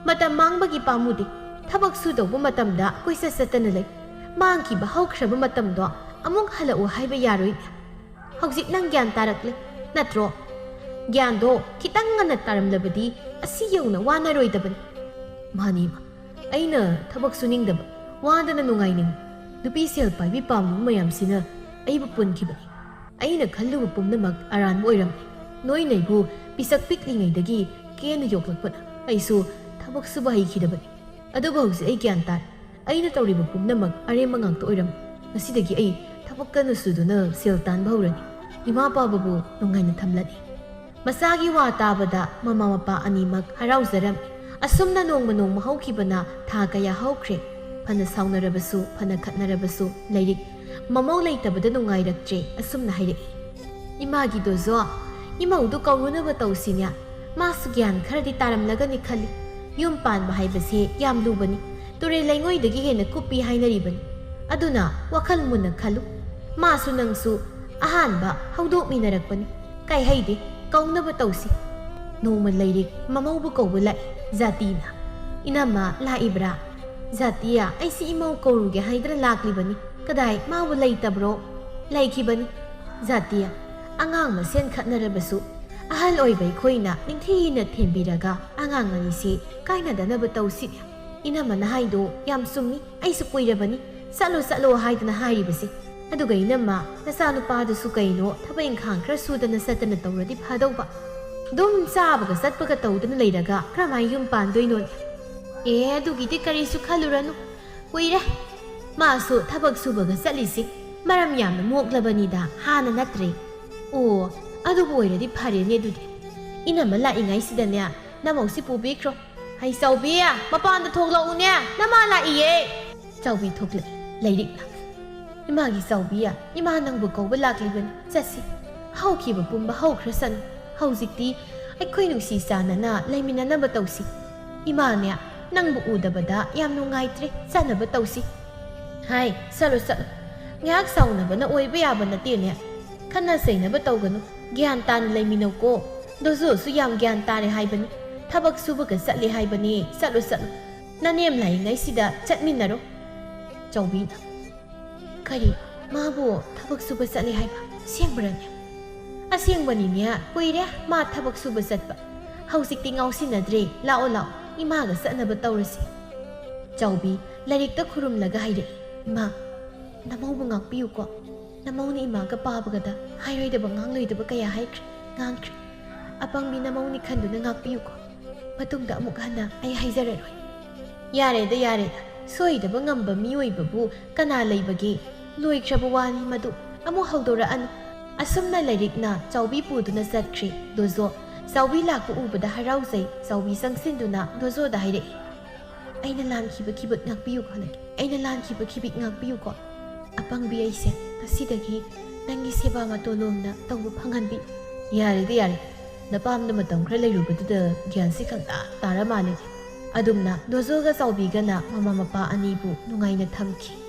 ꯃꯇꯝ ꯃꯥꯡꯕꯒꯤ ꯄꯥꯝꯃꯨꯗꯦ꯫ ꯊꯕꯛ ꯁꯨꯗꯧꯕ ꯃꯇꯝꯗ ꯀꯣꯏꯆꯠ ꯆꯠꯇꯅ ꯂꯩ꯫ ꯃꯥꯡꯈꯤꯕ ꯍꯧꯈ꯭ꯔꯕ ꯃꯇꯝꯗꯣ ꯑꯃꯨꯛ ꯍꯜꯂꯛꯎ ꯍꯥꯏꯕ ꯌꯥꯔꯣꯏ꯫ ꯍꯧꯖꯤꯛ ꯅꯪ ꯒ꯭ꯌꯥꯟ ꯇꯥꯔꯛꯂꯦ, ꯅꯠꯇ꯭ꯔꯣ? ꯒ꯭ꯌꯥꯟꯗꯣ ꯈꯤꯇꯪ ꯉꯟꯅ ꯇꯥꯔꯝꯂꯕꯗꯤ ꯑꯁꯤ ꯌꯧꯅ ꯋꯥꯅꯔꯣꯏꯗꯕꯅꯤ꯫ ꯃꯥꯅꯤ, ꯏꯃꯥ꯫ ꯑꯩꯅ ꯊꯕꯛ ꯁꯨꯅꯤꯡꯗꯕ, ꯋꯥꯗꯅ ꯅꯨꯡꯉꯥꯏꯅꯤꯡꯕ, ꯅꯨꯄꯤ ꯁꯦꯜ ꯄꯥꯏꯕꯤ ꯄꯥꯝꯂꯤꯕ ꯃꯌꯥꯝꯁꯤꯅ ꯑꯩꯕꯨ ꯄꯨꯟꯈꯤꯕꯅꯤ꯫ ꯑꯩꯅ ꯈꯜꯂꯨꯕ ꯄꯨꯝꯅꯃꯛ ꯑꯔꯥꯟꯕ ꯑꯣꯏꯔꯝꯃꯦ꯫ ꯅꯣꯏꯅ ꯑꯩꯕꯨ ꯄꯤꯁꯛ ꯄꯤꯛꯂꯤꯉꯩꯗꯒꯤ ꯀꯦꯅ ꯌꯣꯛꯂꯛꯄꯅ ꯑꯩꯁꯨ ꯊꯕꯛ ꯁꯨꯕ ꯍꯩꯈꯤꯗꯕꯅꯤ꯫ ꯑꯗꯨꯕꯨ ꯍꯧꯖꯤꯛ ꯑꯩ ꯒ꯭ꯌꯥꯟ ꯇꯥꯔꯦ꯫ ꯑꯩꯅ ꯇꯧꯔꯤꯕ ꯄꯨꯝꯅꯃꯛ ꯑꯔꯦꯝꯕ ꯉꯥꯛꯇ ꯑꯣꯏꯔꯝꯃꯤ꯫ ꯉꯁꯤꯗꯒꯤ ꯑꯩ ꯊꯕꯛ ꯀꯟꯅ ꯁꯨꯗꯨꯅ ꯁꯦꯜ ꯇꯥꯟꯕ ꯍꯧꯔꯅꯤ꯫ ꯏꯃꯥ ꯄꯥꯕꯕꯨ ꯅꯨꯡꯉꯥꯏꯅ ꯊꯝꯂꯅꯤ꯫ ꯃꯆꯥꯒꯤ ꯋꯥ ꯇꯥꯕꯗ ꯃꯃꯥ ꯃꯄꯥ ꯑꯅꯤꯃꯛ ꯍꯔꯥꯎꯖꯔꯝꯃꯤ꯫ ꯑꯁꯨꯝꯅ ꯅꯣꯡꯃ ꯅꯣꯡꯃ ꯍꯧꯈꯤꯕꯅ ꯊꯥ ꯀꯌꯥ ꯍꯧꯈ꯭ꯔꯦ꯫ ꯐꯅ ꯁꯥꯎꯅꯔꯕꯁꯨ, ꯐꯅ ꯈꯠꯅꯔꯕꯁꯨ ꯂꯥꯏꯔꯤꯛ ꯃꯃꯧ ꯂꯩꯇꯕꯗ ꯅꯨꯡꯉꯥꯏꯔꯛꯇ꯭ꯔꯦ ꯑꯁꯨꯝꯅ ꯍꯥꯏꯔꯛꯏ꯫ ꯏꯃꯥꯒꯤ ꯗꯣꯖꯣ, ꯏꯃꯧꯗꯨ ꯀꯧꯔꯨꯅꯕ ꯇꯧꯁꯤꯅꯦ꯫ ꯃꯥꯁꯨ ꯒ꯭ꯌꯥꯟ ꯈꯔꯗꯤ ꯇꯥꯔꯝꯂꯒꯅꯤ ꯈꯜꯂꯤ꯫ ꯌꯨꯝ ꯄꯥꯟꯕ ꯍꯥꯏꯕꯁꯦ ꯌꯥꯝ ꯂꯨꯕꯅꯤ꯫ ꯇꯨꯔꯦꯜ ꯂꯩꯉꯣꯏꯗꯒꯤ ꯍꯦꯟꯅ ꯀꯨꯞꯄꯤ ꯍꯥꯏꯅꯔꯤꯕꯅꯤ꯫ ꯑꯗꯨꯅ ꯋꯥꯈꯜ ꯃꯨꯟꯅ ꯈꯜꯂꯨ꯫ ꯃꯥꯁꯨ ꯅꯪꯁꯨ ꯑꯍꯥꯟꯕ ꯍꯧꯗꯣꯛꯃꯤꯟꯅꯔꯛꯄꯅꯤ꯫ ꯀꯥꯏꯍꯩꯗꯦ, ꯀꯧꯅꯕ ꯇꯧꯁꯤ꯫ ꯅꯣꯡꯃ ꯂꯩꯔꯤꯛ ꯃꯃꯧꯕꯨ ꯀꯧꯕ ꯂꯥꯛꯏ꯫ ꯖꯥꯇꯤꯅ, "ꯏꯅꯝꯃ ꯂꯥꯛꯏꯕ꯭ꯔꯥ?" ꯖꯥꯇꯤꯌꯥ, "ꯑꯩꯁꯤ ꯏꯃꯧ ꯀꯧꯔꯨꯒꯦ ꯍꯥꯏꯗꯅ ꯂꯥꯛꯂꯤꯕꯅꯤ꯫ ꯀꯗꯥꯏ, ꯃꯥꯕꯨ ꯂꯩꯇꯕ꯭ꯔꯣ?" "ꯂꯩꯈꯤꯕꯅꯤ꯫" ꯖꯥꯇꯤꯌꯥ, "ꯑꯉꯥꯡ ꯃꯁꯦꯟ ꯈꯠꯅꯔꯕꯁꯨ ꯑꯍꯜ ꯑꯣꯏꯕ ꯑꯩꯈꯣꯏꯅ ꯅꯤꯡꯊꯤꯅ ꯊꯦꯝꯕꯤꯔꯒ ꯑꯉꯥꯡ ꯑꯅꯤꯁꯤ ꯀꯥꯏꯅꯗꯅꯕ ꯇꯧꯁꯤ꯫ ꯏꯅꯝꯃꯅ ꯍꯥꯏꯗꯣ ꯌꯥꯝ ꯆꯨꯝꯃꯤ꯫ ꯑꯩꯁꯨ ꯀꯨꯏꯔꯕꯅꯤ ꯆꯠꯂꯣ ꯆꯠꯂꯣ ꯍꯥꯏꯗꯅ ꯍꯥꯏꯔꯤꯕꯁꯦ꯫ ꯑꯗꯨꯒ ꯏꯅꯝꯃ, ꯅꯆꯥꯅꯨꯄꯥꯗꯨꯁꯨ ꯀꯩꯅꯣ ꯊꯕꯛ ꯏꯪꯈꯥꯡ ꯈꯔ ꯁꯨꯗꯅ ꯆꯠꯇꯅ ꯇꯧꯔꯗꯤ ꯐꯗꯧꯕ꯫ ꯑꯗꯨꯝ ꯆꯥꯕꯒ ꯆꯠꯄꯒ ꯇꯧꯗꯅ ꯂꯩꯔꯒ ꯀꯔꯝꯍꯥꯏꯅ ꯌꯨꯝ ꯄꯥꯟꯗꯣꯏꯅꯣꯅꯦ?" "ꯑꯦ, ꯑꯗꯨꯒꯤꯗꯤ ꯀꯔꯤꯁꯨ ꯈꯜꯂꯨꯔꯅꯨ꯫ ꯀꯨꯏꯔꯦ ꯃꯥꯁꯨ ꯊꯕꯛ ꯁꯨꯕꯒ ꯆꯠꯂꯤꯁꯤ꯫ ꯃꯔꯝ ꯌꯥꯝꯅ ꯃꯣꯛꯂꯕꯅꯤꯗ, ꯍꯥꯟꯅ ꯅꯠꯇ꯭ꯔꯦ꯫" "ꯑꯣ, ꯑꯗꯨꯕꯨ ꯑꯣꯏꯔꯗꯤ ꯐꯔꯦꯅꯦ ꯑꯗꯨꯗꯤ꯫ ꯏꯅꯝꯃ ꯂꯥꯛꯏꯉꯩꯁꯤꯗꯅꯦ ꯅꯃꯧꯁꯤ ꯄꯨꯕꯤꯈ꯭ꯔꯣ꯫ ꯍꯩ ꯆꯥꯎꯕꯤ, ꯃꯄꯥꯟꯗ ꯊꯣꯛꯂꯛꯎꯅꯦ, ꯅꯃꯥ ꯂꯥꯛꯏꯌꯦ꯫" ꯆꯥꯎꯕꯤ ꯊꯣꯛꯂꯛꯏ꯫ ꯂꯩꯔꯤꯛꯅ, "ꯏꯃꯥꯒꯤ ꯆꯥꯎꯕꯤ, ꯏꯃꯥ ꯅꯪꯕꯨ ꯀꯧꯕ ꯂꯥꯛꯂꯤꯕꯅꯤ, ꯆꯠꯁꯤ꯫ ꯍꯧꯈꯤꯕ ꯄꯨꯝꯕ ꯍꯧꯈ꯭ꯔꯁꯅꯨ꯫ ꯍꯧꯖꯤꯛꯇꯤ ꯑꯩꯈꯣꯏ ꯅꯨꯡꯁꯤ ꯆꯥꯟꯅꯅ ꯂꯩꯃꯤꯟꯅꯅꯕ ꯇꯧꯁꯤ꯫ ꯏꯃꯥꯅꯦ, ꯅꯪꯕꯨ ꯎꯗꯕꯗ ꯌꯥꯝ ꯅꯨꯡꯉꯥꯏꯇ꯭ꯔꯦ, ꯆꯠꯅꯕ ꯇꯧꯁꯤ꯫ ꯍꯥꯏ, ꯆꯠꯂꯣ ꯆꯠꯂꯣ꯫ ꯉꯥꯏꯍꯥꯛ ꯁꯥꯎꯅꯕꯅ ꯑꯣꯏꯕ ꯌꯥꯕ ꯅꯠꯇꯦꯅꯦ꯫ ꯈꯠꯅ ꯆꯩꯅꯕ ꯇꯧꯒꯅꯨ, ꯒ꯭ꯌꯥꯟ ꯇꯥꯅ ꯂꯩꯃꯤꯟꯅꯧꯀꯣ꯫ ꯗꯣꯖꯣꯁꯨ ꯌꯥꯝ ꯒ꯭ꯌꯥꯟ ꯇꯥꯔꯦ ꯍꯥꯏꯕꯅꯤ, ꯊꯕꯛ ꯁꯨꯕꯒ ꯆꯠꯂꯦ ꯍꯥꯏꯕꯅꯤ꯫ ꯆꯠꯂꯣ ꯆꯠꯂꯣ꯫ ꯅꯅꯦꯝ ꯂꯥꯏꯔꯤꯉꯩꯁꯤꯗ ꯆꯠꯃꯤꯟꯅꯔꯣ꯫ ꯆꯥꯎꯕꯤꯅ, ꯀꯔꯤ? ꯃꯥꯕꯨ ꯊꯕꯛ ꯁꯨꯕ ꯆꯠꯂꯦ ꯍꯥꯏꯕ? ꯑꯁꯦꯡꯕꯔꯅꯦ? ꯑꯁꯦꯡꯕꯅꯤꯅꯦ, ꯀꯨꯏꯔꯦ ꯃꯥ ꯊꯕꯛ ꯁꯨꯕ ꯆꯠꯄ꯫ ꯍꯧꯖꯤꯛꯇꯤ ꯉꯥꯎꯁꯤꯟꯅꯗ꯭ꯔꯦ꯫ ꯂꯥꯛꯑꯣ ꯂꯥꯛꯑꯣ, ꯏꯃꯥꯒ ꯆꯠꯅꯕ ꯇꯧꯔꯁꯤ꯫ ꯆꯥꯎꯕꯤ ꯂꯥꯏꯔꯤꯛꯇ ꯈꯨꯔꯨꯝꯂꯒ ꯍꯥꯏꯔꯛꯏ, ꯏꯃꯥ, ꯅꯃꯧꯕꯨ ꯉꯥꯛꯄꯤꯌꯨꯀꯣ꯫ ꯅꯃꯧꯅ ꯏꯃꯥꯒ ꯄꯥꯕꯒꯗ ꯍꯥꯏꯔꯣꯏꯗꯕ ꯉꯥꯡꯂꯣꯏꯗꯕ ꯀꯌꯥ ꯍꯥꯏꯈ꯭ꯔꯦ, ꯉꯥꯡꯈ꯭ꯔꯦ꯫ ꯑꯄꯪꯕꯤ ꯅꯃꯧꯅꯤ ꯈꯟꯗꯨꯅ ꯉꯥꯛꯄꯤꯌꯨꯀꯣ꯫ ꯃꯇꯨꯡꯗ ꯑꯃꯨꯛ ꯍꯟꯅ ꯑꯩ ꯍꯥꯏꯖꯔꯔꯣꯏ꯫ ꯌꯥꯔꯦꯗ, ꯌꯥꯔꯦꯗ꯫ ꯁꯣꯏꯗꯕ ꯉꯝꯕ ꯃꯤꯑꯣꯏꯕꯕꯨ ꯀꯅꯥ ꯂꯩꯕꯒꯦ? ꯂꯣꯏꯈ꯭ꯔꯕ ꯋꯥꯅꯤ ꯃꯗꯨ꯫ ꯑꯃꯨꯛ ꯍꯧꯗꯣꯔꯛꯑꯅꯨ꯫ ꯑꯁꯨꯝꯅ ꯂꯥꯏꯔꯤꯛꯅ ꯆꯥꯎꯕꯤ ꯄꯨꯗꯨꯅ ꯆꯠꯈ꯭ꯔꯦ꯫ ꯗꯣꯖꯣ ꯆꯥꯎꯕꯤ ꯂꯥꯛꯄ ꯎꯕꯗ ꯍꯔꯥꯎꯖꯩ꯫ ꯆꯥꯎꯕꯤ ꯆꯪꯁꯤꯟꯗꯨꯅ ꯗꯣꯖꯣꯗ ꯍꯥꯏꯔꯛꯏ, ꯑꯩꯅ ꯂꯥꯟꯈꯤꯕ ꯈꯤꯕꯤꯛ ꯉꯥꯛꯄꯤꯌꯨꯀꯣ, ꯑꯩꯅ ꯂꯥꯟꯈꯤꯕ ꯈꯤꯕꯤꯛ ꯉꯥꯛꯄꯤꯌꯨꯀꯣ꯫ ꯑꯄꯪꯕꯤ ꯑꯩꯁꯦ ꯉꯁꯤꯗꯒꯤ ꯅꯪꯒꯤ ꯁꯦꯕꯥ ꯃꯇꯣꯂꯣꯝꯅ ꯇꯧꯕ ꯐꯪꯍꯟꯕꯤ꯫ ꯌꯥꯔꯦꯗ ꯌꯥꯔꯦ, ꯅꯄꯥꯝꯗ ꯃꯇꯝ ꯈꯔ ꯂꯩꯔꯨꯕꯗꯨꯗ ꯒ꯭ꯌꯥꯟꯁꯤ ꯈꯪꯇꯥ ꯇꯥꯔ ꯃꯥꯜꯂꯦ꯫ ꯑꯗꯨꯝꯅ ꯗꯣꯖꯣꯒ ꯆꯥꯎꯕꯤꯒꯅ ꯃꯃꯥ ꯃꯄꯥ ꯑꯅꯤꯕꯨ ꯅꯨꯡꯉꯥꯏꯅ ꯊꯝꯈꯤ꯫